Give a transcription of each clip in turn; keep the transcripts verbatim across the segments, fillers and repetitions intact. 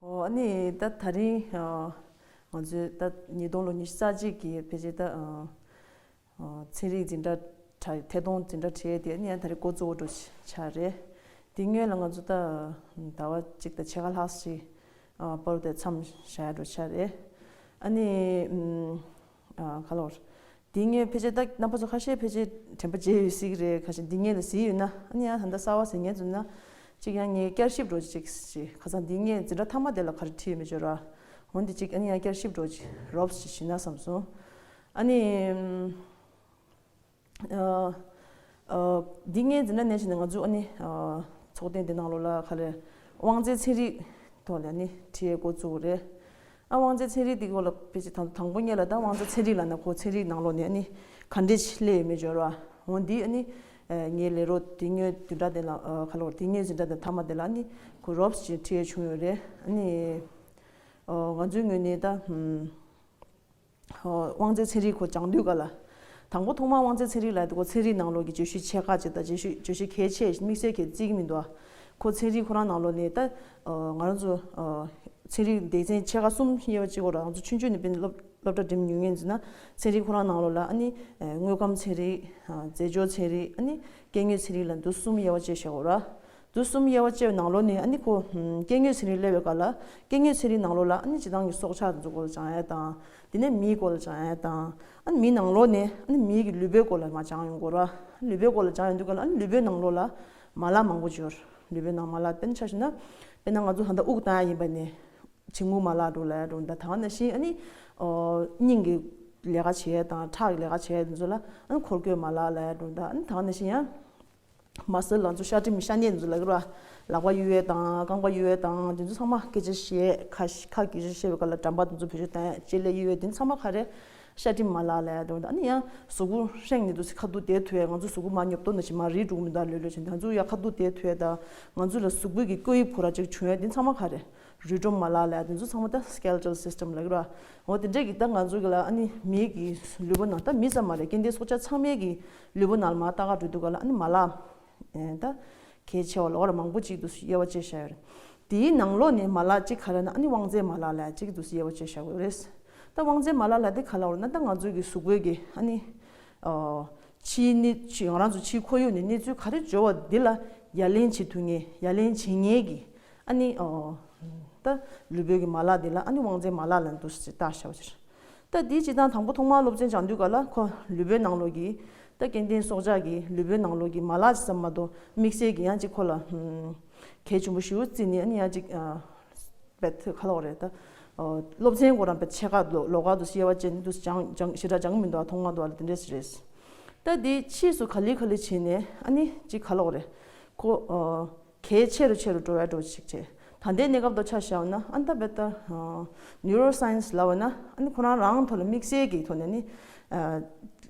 ཨོ་ཨ་ནི་ད་ད་རིང་ང་ཚོས་ད་ཉིས་སྟོང་ལོ་ཉི་ཤུ་རྩ་གཅིག་གི་ཕལ་ཆེར་ད་ཚན་རིག་འཛིན་གྲྭ་ཁྲ་ཐད་གཏོང་འཛིན་གྲྭ་ཁྲིད་དེ་ཨ་ནི་ཡང་ད་རིང་འགོ་བཙུགས་འགྲོ་ཆགས་རེད། དེ་སྔོན་ལ་ང་ཚོ་ད་ཟླ་བ་གཅིག་དང་ཕྱེད་ཀ་ལྷག་ཞིག་བར་དུ་མཚམས་བཞག་འགྲོ་ཆགས་རེད། ཨ་ནི་ག་ལོར། འདི་ངས་ཕལ་ཆེར་ད་རྣམ་པ་ཚོ་ཁ་ཤས་ཕལ་ཆེར་དྲན་པ་བརྗེད་ཡོད་སྲིད་ཀྱི་རེད། ཁ་ཤས་འདི་ངས་ལ་གཟིགས་ཡོད་ན་ཨ་ནི་ཡང་ད་ལྟ་གསར་པ་གཟིགས་མཁན་ཚོ་ན་གཅིག་ཡང་ངས་བསྐྱར་ཞིབ་འགྲོ་གཅིག་ཞིག་ཁ་སང་འདི་ངས་འཛིན་གྲྭ་མཐའ་མ་དེ་ལ་ག་རེ་ཁྲིད་ཡོད་མེད་བརྗོད་ར། འོན་ཏེ་གཅིག་ཨ་ནི་ཡང་བསྐྱར་ཞིབ་འགྲོ་གཅིག་རོབ་ཞིག་ཞིག་ན་བསམ་སོང་། ཨ་ནི་ཨ་ཨ་འདི་ངས་འཛིན་གྲྭ་ནས་བྱས་ནས་ང་ཚོ་ཨ་ནི་ཨ་ཚོགས་ཐེངས་འདི་ནང་ལོགས་ལ་ག་རེ་དབང་རྩའི་ཚན་རིག་ཐོག་ལ་ནི་ཁྲིད་ཡས་འགོ་བཙུགས་རེད། ཨ་དབང་རྩའི་ཚན་རིག་འདི་སྐོར་ལ་ཕལ་ཆེར་དང་དང་པོ་ཉིད་ལ་ད་དབང་རྩའི་ཚན་རིག་ལབ་ན་ཁོ་ཚན་རིག་ནང་ལོགས་ནས་ཨ་ནི་ག་འདྲས་ཤིག་སླེབས་ཡོད་མེད་འབྱོར་བ། འོ་འདི་ཨ་ནི་ངའི་ལས་རོགས་འདི་སྔོན་བདུན་ཕྲག་དེ་ལ་ཁ་ལོར་འདི་སྔོན་འཛིན་གྲྭ་དེ་མཐའ་མ་དེ་ལ་ཨ་ནི་ཁོ་རོབ་ཅིག་ཁྲིད་ཡས་བྱུང་ཡོད་རེད། ཨ་ནི་ང་ཚོའི་ངོས་ནས་ད་དབང་རྩའི་ཚན་རིག་ཁོ་སྦྱང་དུས་ག་ལ། དང་པོ་ཐོག་མར་དབང་རྩའི་ཚན་རིག་ལབ་དུས་ཁོ་ཚན་རིག་ནང་ལོགས་ཀྱི་བརྗོད་གཞི་ཆེ་ཁག་ཅིག་དང་བརྗོད་གཞི་བརྗོད་གཞི་གལ་ཆེ་དམིགས་བསལ་གྱི་བརྩི་གི་མི་འདུག་ཨ། ཁོ་ཚན་རིག་ཁོ་རང་ནང་ལོགས་ནས་ད་ང་རང་ཚོ་ཚན་རིག་སྡེ་ཚན་ཆེ་ཁག་གསུམ་དབྱེ་བ་གཅིག་གོ་ར། ང་ཚོ་ཆུང་ཆུང་ནས་དཔེར་ན་སློབ་སློབ་གྲྭ་འགྲིམ་མྱོང་མཁན་ཚོ་ན་ཚན་རིག་ཁོ་རང་ནང་ལོགས་ལ་ཨ་ནི་དངོས་ཁམས་ཚན་རིག་རྫས་སྦྱོར་ཚན་རིག་ཨ་ནི་སྐྱེ་དངོས་ཚན་རིག་ལ་འདུ་གསུམ་དབྱེ་བ་བཅས་བཞག་གོ་ར། འདུ་གསུམ་དབྱེ་བ་བཅས་པའི་ནང་ལོགས་ནས་ཨ་ནི་ཁོ་སྐྱེ་དངོས་ཚན་རིག་སླེབས་པའི་སྐབས་ལ་སྐྱེ་དངོས་ཚན་རིག་ནང་ལོགས་ལ་ཨ་ནི་སྤྱིར་བཏང་གི་སྲོག་ཆགས་དེ་ཚོ་སྐོར་ལ་སྦྱང་ཡས་དང་། དེ་ནས་མིའི་སྐོར་ལ་སྦྱང་ཡས་དང་། ཨ་ནི་མིའི་ནང་ལོགས་ནས་ཨ་ནི་མིའི་གི་ལུས་པོའི་སྐོར་ལ་མར་སྦྱང་ཡོང་གོ་ར། ལུས་པོའི་སྐོར་ལ་སྦྱང་ཡོང་དུས་སྐབས་ལ་ཨ་ནི་ལུས་པོའི་ནང་ལོགས་ལ་མ་ལག་མང་པོ་ཅིག་ཡོད་རེད། ལུས་པོའི་ནང་མ་ལག་དཔེར་ན་ཆ་བཞག་ན། དཔེར་ན་ང་ཚོ་ད་ལྟ་དབུགས་བཏང་ཡ་ཡིན་པ་ནས་འབྱིན་རྔུབ་མ་ལག་འགྲོ་ལ་འགྲོ་ད་ད་ག་ནང་བཞིན་ཨ་ནི་སྙིང་གི་ལས་ཀ་བྱེད་ཡས་དང་ཁྲག་གི་ལས་ཀ་བྱེད་ཡས་དེ་ཚོ་ལ་ཨ་ནི་འཁོར་སྐྱོད་མ་ལག་ལ་འགྲོ་ད་ཨ་ནི་ད་ག་ནང་བཞིན་ཡང་། མ་སལ་ང་ཚོ་ཤ་གྲིམ་ཤ་གནད་ཚོ་ལ་ར། ལག་པ་གཡུག་ཡས་དང་རྐང་པ་གཡུག་ཡས་དང་དེ་ཚོ་ཚང་མ་སྐད་ཆ་བཤད་ཁ་ཤ་ཁ་སྐད་ཆ་བཤད་པའི་སྐབས་ལ་འགྲམ་པ་དེ་ཚོ་བེད་སྤྱོད་བཏང་ཡས་ལྕེ་ལ་གཡུག་ཡས་དེ་ཚང་མ་ག་རེ། ཤ་གྲིམ་མ་ལག་ལ་ཡ་དེ་འདྲ་ཨ་ནི་ཡང་གཟུགས་པོ་ཧྲེང་ནས་འདུག་སེ་ཁ་ཐུག་བསྡད་ཐུབ་ཡས་ང་ཚོ་གཟུགས་པོ་མ་ཉོབ་ཏོ་ནང་བཞིན་མ་རིལ་འགྲོ་གི་མི་འདུག་ལོས་ལོས་བྱས་ང་ཚོ་ཡ་ཁ་ཐུག་བསྡད་ཐུབ་ཡས་དང་ང་ཚོ་ལ་གཟུགས་པོའི་གི་ཀོ་ཡི་ཕོ་ར་ཅིག་བྱུང་ཡས་དེ་ཚང་མ་ག་རེ། རུས་སྒྲོམ་མ་ལག་ལ་དེ་ཚོ་ཚང་མ་ད་skeletal system ལབ་ཀྱི་ར། འོ་དེ་འདྲས་ཀྱི་ད་ང་ཚོ་གི་ལ་ཨ་ནི་མིའི་གི་ལུས་པོ་ནང་ད་མི་ཙམ་མ་རེད་སྐྱེ་ལྡན་སྲོག་ཆགས་ཚང་མའི་གི་ལུས་པོ་ནང་ལ་མ་ལྟ་ག་འགྲོ་དུས་ག་ལ་ཨ་ནི་མ་ལག་ཨེ་ད་གལ་ཆེ་བ་ལོགས་ར་མང་པོ་ཅིག་ཏུ་དབྱེ་བ་ཕྱེ་བཞག་ཡོད་རེད། དེའི་ནང་ལོགས་ནས་མ་ལག་ཅིག་ག་རེ་ན་ཨ་ནི་དབང་རྩའི་མ་ལག་ལ་ཅིག་ཏུ་དབྱེ་བ་ཕྱེ་བཞག་ཡོད་རེད། ད་དབང་རྩའི་མ་ལག་ལ་དེ་ག་ལ་བར་ན་ད་ང་ཚོ་གི་གཟུགས་པོའི་གི་ཨ་ནི་ཨོ། ཕྱིའི་གནས་ཕྱི་ང་རང་ཚོ་ཕྱིའི་ཁོར་ཡུག་ནས་གནས་ཚུལ་ག་རེ་འབྱོར་བ་འདི་ལ་ཡ་ལན་བྱེད་ཐུབ་མཁན་ཡ་ལན་བྱེད་མཁན་གྱི་ཨ་ནི་ཨོ། ད་ལུས་པོའི་གི་མ་ལག་འདི་ལ་ཨ་ནི་དབང་རྩའི་མ་ལག་ལ་འདུག་སེ་བཏགས་བཞག་པ་ཕྱིར། ད་འདིའི་སྤྱིར་བཏང་དང་པོ་ཐོག་མར་སློབ་ཚན་སྦྱང་དུས་ག་ལ་ཁོ་ལུས་པོའི་ནང་ལོགས་ཀྱི་ད་སྐྱེ་ལྡན་སྲོག་ཆགས་ཀྱི་ལུས་པོའི་ནང་ལོགས་ཀྱི་མ་ལག་ཙམ་མ་གཏོགས་དམིགས་བསལ་གྱི་ཡང་ཅིག་ཁོ་ལ་གལ་ཆེན་པོ་ཞེ་པོ་བརྩིས་ནས་ཨ་ནི་ཡང་ཅིག་བེད་ཁ་ལོག་རེད་ད། སློབ་ཚན་སྐོར་རང་བེད་ཆེ་ཁག་ལོ་ལོ་ཁག་ཏུ་དབྱེ་བ་ཕྱེ་ནས་དུ་སྦྱང་སྦྱང་ཞེ་དྲག་སྦྱང་གི་མི་འདུག་ཐོག་མ་དུ་བ་ལ་དེ་འདྲས་རེད། ད་དེ་ཕྱིས་སུ་ག་ལེ་ག་ལེ་བྱས་ནས་ཨ་ནི་ཅིག་ཁ་ལོག་རེད། ཁོ་གལ་ཆེ་རུ་ཆེ་རུ་འགྲོ་བའི་འགྲོ་ཞིག་བྱས། ད་ལྟའི་གནས་སྐབས་དུ་ཆ་བཞག་ན་ཨ་ད་བེད་ད་neuroscience ལབ་པ་ན་ཨ་ནི་ཁོ་རང་རང་ཐོག་ལ་དམིགས་བསལ་གྱི་ཐོག་ནས་ནི་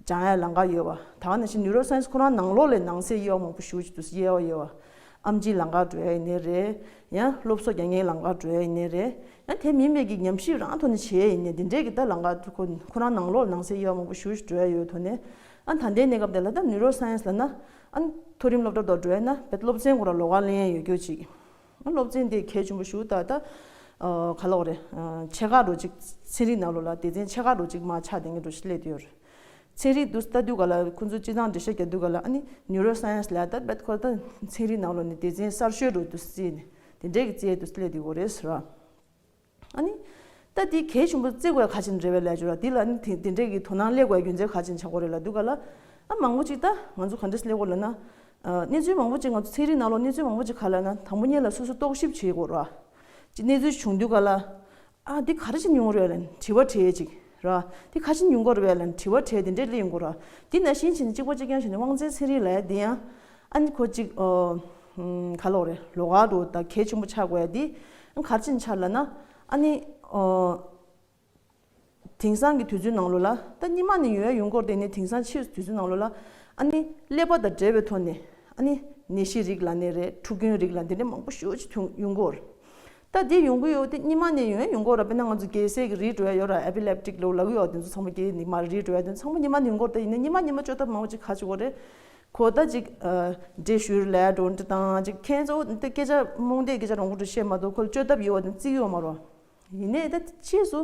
སྦྱང་ཡ་ལམ་ཁ་ཡོད་པ། ད་ག་ནང་བཞིན་neuroscience ཁོ་རང་ནང་ལོགས་ལས་ནང་གསེས་དབྱེ་བ་མང་པོ་ཞེ་པོ་ཅིག་ཏུ་དབྱེ་བ་ཡོད་པ། ཨེམ་ཆིའི་ལམ་ཁ་འགྲོ་ཡ་ཡིན་ནའི་རེད། ཡང་སློབ་གསོ་རྒྱག་མཁན་ལམ་ཁ་འགྲོ་ཡ་ཡིན་ནའི་རེད། ཡང་དེ་མིན་པའི་གི་ཉམས་ཞིབ་རང་ཐོག་ནས་བྱེད་ཡ་ཡིན་ནའི་འདི་འདྲའི་གི་ད་ལམ་ཁ་ཁོ་ཁོ་རང་ནང་ལོགས་ནང་གསེས་དབྱེ་བ་མང་པོ་ཞེ་པོ་ཅིག་འགྲོ་ཡ་ཡོད་ཐོག་ནས། ཨ་ད་ལྟའི་གནས་སྐབས་དེ་ལ་ད་neuroscience ལབ་ན་ཨ་མཐོ་རིམ་སློབ་གྲྭ་དུ་འགྲོ་ཡ་ན་བེད་སློབ་ཚན་སྐོར་ལ་ལོགས་ཀ་ལེན་ཡ་ཡོད་རྒྱུ་ཅིག་ཨ་སློབ་ཚན་དེ་གལ་ཆེན་པོ་ཞེ་པོ་ད་ད་ག་ལོག་རེད། ཆེ་ཁག་འགྲོ་ཅིག་ཚན་རིག་ནང་ལོགས་ལ་སྡེ་ཚན་ཆེ་ཁག་འགྲོ་ཅིག་མ་ཆགས་དེ་འདྲ་འགྲོ་ཞིག་སླེབས་དུས་ཡོད་རེད། ཚན་རིག་དུ་ལྟ་དུས་ག་ལ་ཁོང་ཚོ་སྤྱི་བཏང་འགྲེལ་བཤད་རྒྱག་དུས་ག་ལ་ཨ་ནི་neuroscience ལ་ད་བེད་ཁོ་ད་ཚན་རིག་ནང་ལོགས་ནས་སྡེ་ཚན་གསར་ཤོས་འགྲོ་དུ་བརྩིས་ནས་དེ་འདྲས་ཀྱི་རྩལ་དུ་སླེབས་དུས་ཡོད་རེད་ཟེར་བ། ཨ་ནི། ད་དེ་གལ་ཆེན་པོ་བརྩི་དགོས་ག་ཅིན་རེད་བས་ལས་བྱུར་བ་འདི་ལ་ནི་དེ་དེ་འདྲས་ཀྱི་དོ་སྣང་སླེབས་དགོས་རྒྱུ་མཚན་ག་ཅིན་ཆགས་དགོས་རེད་ལབ་དུས་ག་ལ། ཨ་མང་པོ་ཅིག་ད་ང་ཚོ་ག་འདྲས་སླེབས་དགོས་ལབ་ན། གནས་ཚུལ་མང་པོ་ཅིག་ང་ཚོ་ཚན་རིག་ནང་ལོགས་གནས་ཚུལ་མང་པོ་ཅིག་ག་ལབ་ན་དང་པོ་ཉིད་ལ་སོ་སོ་རྟོག་ཞིབ་བྱེད་དགོས་ར། ཅིག་གནས་ཚུལ་བྱུང་དུས་ག་ལ། ཨ་འདི་ག་རེ་ཅིག་ཡོང་གི་རེད་ལབ་དྲི་བ་དྲི་ཅིག་ར། འདི་ག་ཅིག་ཡོང་གི་རེད་ལབ་དྲི་བ་དྲི་དེ་འདྲས་སླེབས་ཡོང་གི་ར། འདི་ནང་བཞིན་བྱས་ནས་གཅིག་པ་གཅིག་རྐྱང་བྱས་ནས་དབང་རྩའི་ཚན་རིག་ལབ་ཡ་འདི་ཡང་། ཨ་ནི་ཁོ་གཅིག་ཨོ། ག་ལོག་རེད་ལོགས་ཀ་འགྲོ་ད་གལ་ཆེན་པོ་ཆགས་དགོས་ཡ་འདི། ག་རེ་ཅིག་ཆགས་ལབ་ན། ཨ་ནི་ཨོ། དེང་སང་གི་དུས་ཚོད་ནང་ལོགས་ལ་ད་སྔོན་མ་ནས་ཡོད་ཡ་ཡོང་གི་རེད་དེ་ནས་དེང་སང་ཕྱིས་སུ་དུས་ཚོད་ནང་ལོགས་ལ། ཨ་ནི་ཀླད་པ་དང་འབྲེལ་བའི་ཐོག་ནས་ཨ་ནི་ནད་གཞི་རིགས་ལབ་ནའི་རེད་འཁྲུག་རྐྱེན་རིགས་ལབ་འདི་འདྲ་མང་པོ་ཞེ་པོ་ཅིག་ཐོན་ཡོང་གི་ཡོད་རེད། ད་འདི་ཡོང་གི་ཡོད་དེ་སྔོན་མ་ནས་ཡོང་ཡ་ཡོང་གི་ཡོད་རེད། དཔེར་ན་ང་ཚོ་རྒས་སྲས་ཀྱི་རིགས་འགྲོ་ཡ་ཡོད་ར་epileptic ལབ་ལབ་ཀྱི་ཡོད་དེ་ཚོ་ཚང་མ་རྒས་ནི་མ་རིགས་འགྲོ་ཡ་དེ་ཚོ་ཚང་མ་སྔོན་མ་ནས་ཡོང་གི་ཡོད་རེད། ད་ཡིན་ན་སྔོན་མ་སྔོན་མ་བཅོས་ཐབས་མང་པོ་ཅིག་ག་བྱེད་དགོས་རེད། ཁོ་ད་ཅིག་འདྲེ་ཞུར་ལས་འགྲོ་འདྲ་དང་ཅིག་ཁྱེད་ཚོ་འདི་སྐད་ཆ་རྨོངས་དད་སྐད་ཆ་རོང་པོ་འདྲ་བཤད་མ་གཏོགས་ཁོ་ལ་བཅོས་ཐབས་ཡོད་པ་དང་བརྩི་གི་ཡོད་མ་རེད། ཡིན་ནའི་ད་ཕྱིས་སུ་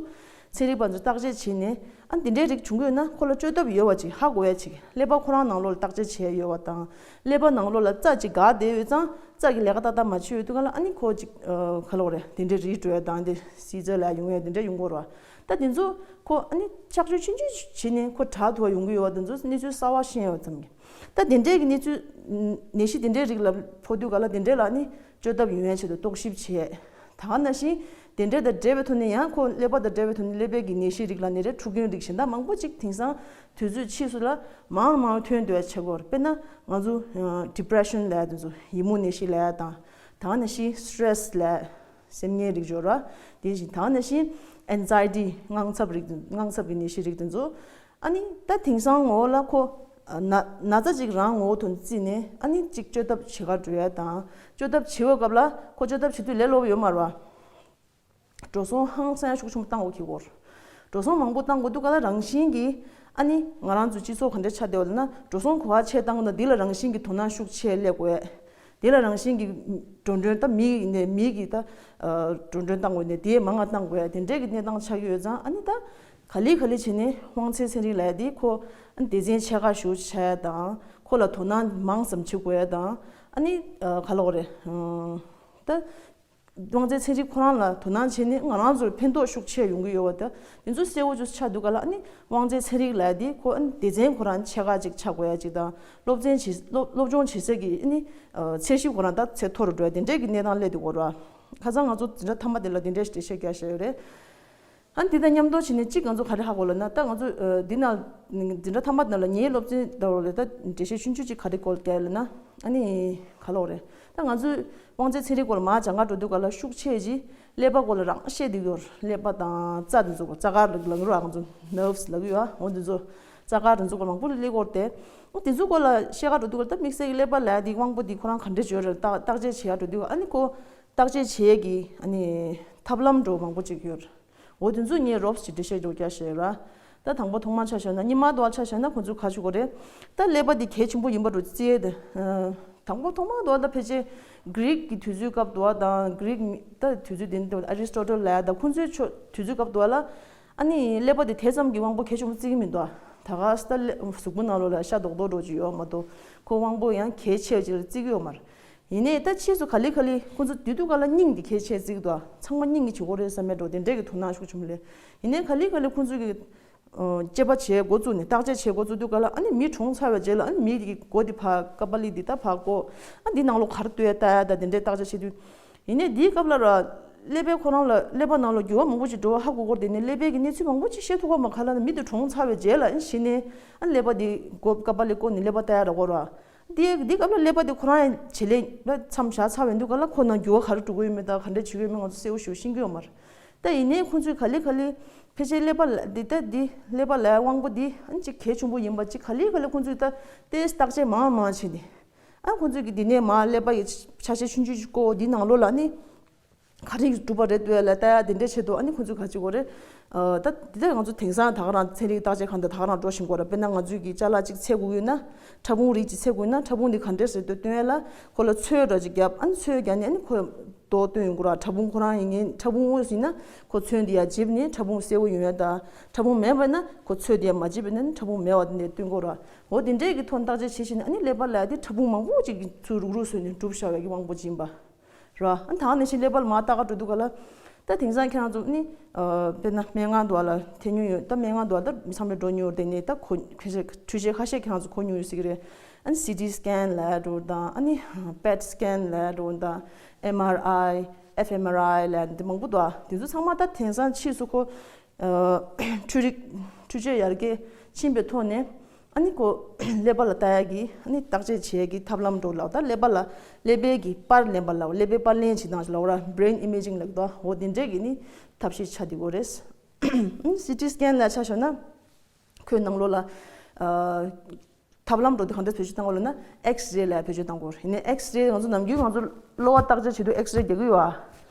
ཚན་རིག་པ་ཚོས་བརྟག་དཔྱད་བྱས་ནས་ཨ་འདི་འདྲའི་རིགས་བྱུང་གི་ཡོད་ན་ཁོ་ལ་བཅོས་ཐབས་ཡོད་པ་ཅིག་ཧ་གོ་ཡ་ཅིག་ཀླད་པ་ཁོ་རང་ནང་ལོགས་ལ་བརྟག་དཔྱད་བྱས་ཡོད་པ་དང་ཀླད་པ་ནང་ལོགས་ལ་རྩ་ཅིག་འགག་བསྡད་ཡོད་ཙང་རྩ་གི་ལས་ཀ་ཏག་ཏག་མ་བྱེད་ཡོད་དུས་ག་ལ་ཨ་ནི་ཁོ་ཅིག་ག་ལབ་དགོས་རེད། འདི་འདྲའི་རིགས་འགྲོ་ཡ་དང་འདི་སྲིད་རྩ་ལ་ཡོང་ཡ་འདི་འདྲ་ཡོང་གི་ཡོད་རེད་བ། ད་འདི་ཚོ་ཁོ་ཨ་ནི་ཆག་སྐྱོན་ཆུང་ཆུང་བྱས་ནས་ཁོ་དྲག་ཐུབ་པ་ཡོང་གི་ཡོད་པ་འདི་ཚོ་གནས་ཚུལ་གསར་པ་ཤེས་ཡོད་ཙམ་གྱི། ད་དེ་འདྲའི་གི་གནས་ཚུལ་ནད་གཞི་དེ་འདྲའི་རིགས་ལ་ཕོག་དུས་ག་ལ་དེ་འདྲའི་ལ་ནི་བཅོས་ཐབས་ཡོང་ཡ་ཆེད་དུ་རྟོག་ཞིབ་བྱས། ད་ག་ནང་བཞིན་དེ་འདྲའི་དང་འབྲེལ་བའི་ཐོག་ནས་ཡང་ཁོ་ཀླད་པ་དང་འབྲེལ་བའི་ཐོག་ནས་ཀླད་པའི་གི་ནད་གཞི་རིགས་ལ་ནད་རེད་འཁྲུག་རྐྱེན་རིགས་གཞན་དག་མང་པོ་ཅིག་དེང་སང་དུས་ཚོད་ཕྱིས་སུ་ལ་མང་མང་ཐོན་འདུག་ཡ་ཆེ་གོ། དཔེར་ན་ང་ཚོ་depression་ལབ་ཡ་དེ་ཚོ་ཡིད་མུག་ནད་གཞི་ལབ་ཡ་དང་ད་ག་ནང་བཞིན་stress་ལབ་སེམས་ངལ་རིགས་སྦྱོར་བ་དེ་བཞིན་ད་ག་ནང་བཞིན་anxiety་དངངས་འཚབ་རིགས་དངངས་འཚབ་ཀྱི་ནད་གཞི་རིགས་དེ་ཚོ། ཨ་ནི་ད་དེང་སང་ངོ་བོ་ལ་ཁོ་ན་ན་ཚ་ཅིག་རང་ངོ་བོ་དང་བརྩིས་ནས་ཨ་ནི་ཅིག་བཅོས་ཐབས་བྱེད་ག་འགྲོ་ཡ་དང་བཅོས་ཐབས་བྱེད་པའི་སྐབས་ལ་ཁོ་བཅོས་ཐབས་བྱེད་དུས་ལས་སླ་པོ་ཡོད་མ་རེད་བ། འགྲོ་སོང་ཧང་སང་ཤུགས་ཆེན་པོ་བཏང་དགོས་ཀྱི་ཡོད་རེད། འགྲོ་སོང་མང་པོ་བཏང་དགོས་དུས་ག་ལ་རང་བཞིན་གྱིས་ཨ་ནི་ང་རང་ཚོའི་སྤྱི་ཚོགས་ག་འདྲ་ཆགས་བསྡད་པ་ལབ་ན་འགྲོ་སོང་ག་པར་ཆེ་བཏང་དང་འདི་ལ་རང་བཞིན་གྱིས་དོ་སྣང་ཤུགས་ཆེ་སླེབས་དགོས། དེ་ལ་རང་བཞིན་གྱིས་འགྲོ་གྲོན་ད་མི་ནས་མི་གི་ད་འགྲོ་གྲོན་བཏང་དགོས་ནས་དེའི་མང་ང་བཏང་དགོས་དེ་འདྲའི་གི་གནས་སྟངས་ཆགས་ཀྱི་ཡོད་ཙང་ཨ་ནི་ད་ག་ལེ་ག་ལེ་བྱས་ནས་དབང་ཚད་ཚན་རིག་ལབ་ཡ་དེ་ཁོ་ཨ་ནི་སྡེ་ཚན་ཆེ་ཁག་ཞིག་ཆགས་ཡ་དང་ཁོ་ལ་དོ་སྣང་མང་ཙམ་བྱེད་དགོས་ཡ་དང་ཨ་ནི་ག་ལབ་དགོས་རེད། ད་དབང་རྩའི་ཚན་རིག་ཁོ་རང་ལ་དོ་སྣང་བྱས་ནས་ང་རང་ཚོར་ཕན་ཐོགས་ཤུགས་ཆེ་ཡོང་གི་ཡོད་པ་དེ་དེ་ཚོ་གསལ་པོ་ཅིག་ཆགས་འདུག་ག་ལ། ཨ་ནི་དབང་རྩའི་ཚན་རིག་ལབ་ཡ་དེ་ཁོ་ཨ་ནི་སྡེ་ཚན་ཁོ་རང་ཆེ་ཁག་ཅིག་ཆགས་དགོས་ཡ་ཅིག་དང་སློབ་ཚན་བྱེད་སློབ་སློབ་སྦྱོང་བྱེད་སའི་གི་ཨ་ནི་ཚད་གཞི་ཁོ་རང་ད་ཚད་མཐོ་རུ་འགྲོ་ཡ་དེ་འདྲའི་གི་གནས་སྟངས་སླེབས་འདུག་གོ་ར། ཁ་སང་ང་ཚོ་འཛིན་གྲྭ་མཐའ་མ་དེ་ལ་དེ་འདྲའི་འགྲེལ་བཤད་རྒྱག་བཞག་ཡོད་རེད། ཨ་ནི་དེ་དང་མཉམ་དུ་བྱས་ནས་གཅིག་ང་ཚོ་ག་རེ་ཧ་གོ་ལབ་ན་ད་ང་ཚོ་འདི་ནང་འཛིན་གྲྭ་མཐའ་མ་ནང་ལ་ངའི་སློབ་ཚན་ལྟ་བུ་ལ་ད་འགྲེལ་བཤད་ཆུང་ཆུང་ཅིག་ག་རེ་སྐོར་རྒྱག་ལབ་ན་ཨ་ནི་ག་ལབ་དགོས་རེད། ད་ང་ཚོས་དབང་རྩའི་ཚན་རིག་སྐོར་ལ་མར་སྦྱང་ག་འགྲོ་དུས་ག་ལ་ཤུགས་ཆེ་ཅིག་ཀླད་པ་སྐོར་ལ་རང་བཤད་བསྡད་ཡོད་རེད། ཀླད་པ་དང་རྩ་དེ་ཚོ་སྐོར་རྩ་དཀར་ལབ་ཀྱི་ཡོད་ར། ང་ཚོ་nerves་ལབ་ཀྱི་ཡོད་ཨ། འོ་དེ་ཚོ་རྩ་དཀར་དེ་ཚོ་སྐོར་མང་པོ་ལ་ཀླད་ཀོར་ཏེ་འོ་དེ་ཚོ་སྐོར་ལ་བཤད་ག་འགྲོ་དུས་ག་ལ་ད་དམིགས་བསལ་གྱི་ཀླད་པ་ལབ་ཡ་དེ་དབང་པོ་དེ་ཁོ་རང་ག་འདྲ་བྱེད་ཡོད་རེད། བརྟག་བརྟག་དཔྱད་བྱེད་ག་འགྲོ་དུས་ཨ་ནི་ཁོ་བརྟག་དཔྱད་བྱེད་ཡས་ཀྱི་ཨ་ནི་ཐབས་ལམ་འདྲ་བོ་མང་པོ་ཅིག་ཡོད་རེད། འོ་དེ་ཚོ་ངས་རོབ་ཅིག་འགྲེལ་བཤད་འདྲ་བོ་རྒྱག་བཞག་ཡོད་ར། ད་དང་པོ་ཐོག་མར་ཆ་བཞག་ན་སྔོན་མ་དུ་བ་ཆ་བཞག་ན་ཁོ་ཚོས་ག་རེ་བྱེད་དགོས་རེད། ད་ཀླད་པ་འདི་གལ་ཆེན་པོ་ཡིན་པ་འདྲ་བོ་བརྩི་ཡས་དེ། དང་པོ་ཐོག་མར་དུ་བ་ད་ཕལ་ཆེར་གྷི་རིག་གི་དུས་ཚོད་སྐབས་དུ་བ་དང་གྷི་རིག་མི་ད་དུས་ཚོད་དེ་ནི་ཨ་རི་སི་ཊོ་ཊལ་ལབ་ཡ་ད་ཁོ་ཚོའི་ཆོ་དུས་ཚོད་སྐབས་དུ་བ་ལ་ཨ་ནི་ཀླད་པ་དེ་དེ་ཙམ་གྱི་དབང་པོ་གལ་ཆེན་པོ་བརྩི་གི་མི་འདུག་ད་ག་ས་ད་ཀླད་གཟུགས་པོ་ནང་ལོགས་ལ་ཤ་རྡོག་རྡོག་འདྲ་བོ་ཅིག་ཡོད་མ་གཏོགས་ཁོ་དབང་པོ་ཡང་གལ་ཆེ་བ་ཅིག་ལ་བརྩི་གི་ཡོད་མ་རེད། ཡིན་ནའི་ད་ཕྱིས་སུ་ག་ལེ་ག་ལེ་ཁོ་ཚོ་དེ་དུས་ག་ལ་སྙིང་འདི་གལ་ཆེ་བརྩི་གི་འདུག་ཚང་མ་སྙིང་གི་བྱེད་སྒོ་རེད་བསམ་པའི་འདྲ་བོ་དེ་འདྲས་ཀྱི་དོ་སྣང་ཤུགས་ཆེན་པོ་སླེབས། ཡིན་ནའི་ག་ལེ་ག་ལེ་ཁོ་ཚོ་གི་དཔྱད་པ་བྱེད་འགོ་བཙུགས་ནས་བརྟག་དཔྱད་བྱེད་འགོ་བཙུགས་དུས་ག་ལ་ཨ་ནི་མི་གྲོངས་ཚར་བའི་རྗེས་ལ་ཨ་ནི་མི་དེ་གི་མགོ་དེ་ཕར་ཀ་པ་ལི་དེ་ད་ཕར་བཀོག་ཨ་འདི་ནང་ལོགས་ག་རེ་ལྟོས་ཡ་ལྟ་ཡ་ད་དེ་འདྲའི་བརྟག་དཔྱད་བྱེད་དུས། ཡིན་ནའི་འདིའི་སྐབས་ལ་ར་ཀླད་པའི་ཁོ་རང་ལ་ཀླད་པ་ནང་ལ་འགྱུར་བ་མང་པོ་ཅིག་འགྲོ་བ་ཧ་གོ་གོ་དེ་ནས་ཀླད་པའི་གི་གནས་ཚུལ་མང་པོ་ཅིག་ཤེས་ཐུབ་ག་མ་ག་ལ་ན་མི་དེ་གྲོངས་ཚར་བའི་རྗེས་ལ་ཨ་ནི་གཞི་ནས་ཨ་ཀླད་པ་དེ་མགོ་ཀ་པ་ལི་བཀོག་ནས་ཀླད་པ་ལྟ་ཡ་ར་གོ་ར། འདི་འདི་སྐབས་ལ་ཀླད་པ་དེ་ཁོ་རང་ཡང་བྱེད་ལས་ལ་མཚམས་བཞག་ཚར་བའི་དུས་ག་ལ་ཁོ་ནང་འགྱུར་བ་ག་རེ་འགྲོ་གི་ཡོད་མེད་དང་ག་འདྲ་བྱེད་ཀྱི་ཡོད་མེད་ང་ཚོ་གསལ་པོ་ཞེ་པོ་ཤེས་ཀྱི་ཡོད་མ་རེད། ད་ཡིན་ནའི་ཁོང་ཚོས་ག་ལེ་ག་ལེ་ཕལ་ཆེར་ཀླད་པ་ལ་འདི་ལྟ་འདི་ཀླད་པ་ལ་དབང་པོ་འདི་ཨ་ནི་ཅིག་གལ་ཆེན་པོ་ཡིན་པ་ཅིག་ག་ལེ་ག་ལེ་ཁོང་ཚོས་ད་ཏེས་བརྟག་དཔྱད་མང་མང་བྱས་ནས་ཨ་ཁོང་ཚོས་ཀྱི་འདི་ནས་མ་ཀླད་པ་ཡི་ཆ་ཤས་ཆུང་ཆུང་ཅིག་བཀོག་འདི་ནང་ལོགས་ལ་ནི། ག་རེ་གྲུབ་པ་རེད་འདུག་ལ་ལྟ་ཡ་དེ་འདྲས་བྱེད་དུས་ཨ་ནི་ཁོང་ཚོས་ག་ཅི་དགོས་རེད། ད་དེ་ལྟར་ང་ཚོ་དེང་སང་ད་ག་རང་ཚན་རིག་བརྟག་དཔྱད་ཁང་དུ་ད་ག་རང་འགྲོ་བཞིན་གོ་ར། དཔེར་ན་ང་ཚོས་ཀྱི་ཅ་ལག་ཅིག་འཚོལ་དགོས་ཡོད་ན་ཕྲ་ཕུང་རིགས་ཅིག་འཚོལ་དགོས་ཡོད་ན་ཕྲ་ཕུང་འདི་ག་འདྲས་རེད་འདུག་སྟོན་ཡ་ལ་ཁོ་ལ་ཚོས་འདྲ་ཅིག་བརྒྱབ་ཨ་ནི་ཚོས་བརྒྱབ་ནས་ཨ་ནི་ཁོས་མདོག་སྟོན་ཡོང་གོ་ར། ཕྲ་ཕུང་ཁོ་རང་ཡིན་ངེས་ཕྲ་ཕུང་དངོས་སུ་ཡིན་ན་ཁོ་ཚོས་འདི་ཡ་འཇིབ་ནས་ཕྲ་ཕུང་གསལ་པོ་ཡོང་ཡ་ད་ཕྲ་ཕུང་མེད་པ་ན་ཁོ་ཚོས་འདི་ཡ་མ་འཇིབ་པ་ན་ཕྲ་ཕུང་མེད་པ་དེ་འདྲས་སྟོན་གོ་ར། འོ་དེ་འདྲས་ཀྱི་ཐོག་བརྟག་དཔྱད་བྱེད་བཞིན་ནས་ཨ་ནི་ཀླད་པ་ལ་དེ་ཕྲ་ཕུང་མང་པོ་ཅིག་ཚུར་རུག་རུག་བཟོས་ནས་གྲུབ་བཞག་པའི་གི་དབང་པོ་ཅིག་ཡིན་པ། ར། ཨ་ནི་ད་ག་ནང་བཞིན་ཀླད་པ་ལ་མར་ལྟ་ག་འགྲོ་དུས་ག་ལ། ད་དེང་སང་ཁྱེད་རང་ཚོ་ནི། དཔེར་ན་སྨན་ཁང་དུ་བ་ལ་ཐེ་ཉུང་ཡོད། ད་སྨན་ཁང་དུ་བ་ད་མི་ཚང་མས་འགྲོ་མྱོང་ཡོད་དེ་ནས་ད་གོ་འཕྲུལ་ཆས་ཁ་ཤས་ཁྱེད་རང་ཚོ་གོ་མྱོང་ཡོད་སྲིད་ཀྱི་རེད། ཨ་ནི་སི་ཊི་སི་ཀེན་ལབ་འགྲོ་དང་ཨ་ནི་པེཊ་སི་ཀེན་ལབ་འགྲོ་དང་ཨེམ་ཨར་ཨའི་ཨེཕ་ཨེམ་ཨར་ཨའི་ལབ་འདི་མང་པོ་འདུག་ཨ། དེ་ཚོ་ཚང་མ་ད་དེང་སང་ཕྱིས་སུ་ཁོ། འཕྲུལ་རིག་འཕྲུལ་ཆས་ཡར་རྒྱས་ཕྱིན་པའི་ཐོག་ནས། ཨ་ནི་ཁོ་ཀླད་པ་ལ་ལྟ་ཡ་གི་ཨ་ནི་བརྟག་དཔྱད་བྱེད་ཡ་གི་ཐབས་ལམ་འགྲོ་ལབ་ད་ཀླད་པ་ལ་ཀླད་པའི་གི་པར་ལེན་པ་ལབ་ཀླད་པའི་པར་ལེན་བྱེད་སྟངས་ལབ་ར་brain imaging་ལབ་ད་འོ་དེ་འདྲས་གི་ནི་ཐབས་ཤེས་ཆགས་བསྡད་ཡོད་རེད། སི་ཊི་སི་ཀེན་ལ་ཆ་བཞག་ན་ཁོའི་ནང་ལོགས་ལ་ཨ་ཐབས་ལམ་འགྲོ་དེ་གང་འདྲས་བེད་སྤྱོད་བཏང་དགོས་ལབ་ན་ཨེགས་རེ་ལ་བེད་སྤྱོད་བཏང་དགོས་རེད། ཡིན་ནའི་ཨེགས་རེ་ང་ཚོ་ནམ་རྒྱུན་ང་ཚོ་གློ་བ་བརྟག་དཔྱད་བྱེད་དུས་ཨེགས་རེ་རྒྱག་གི་ཡོད་ཨ།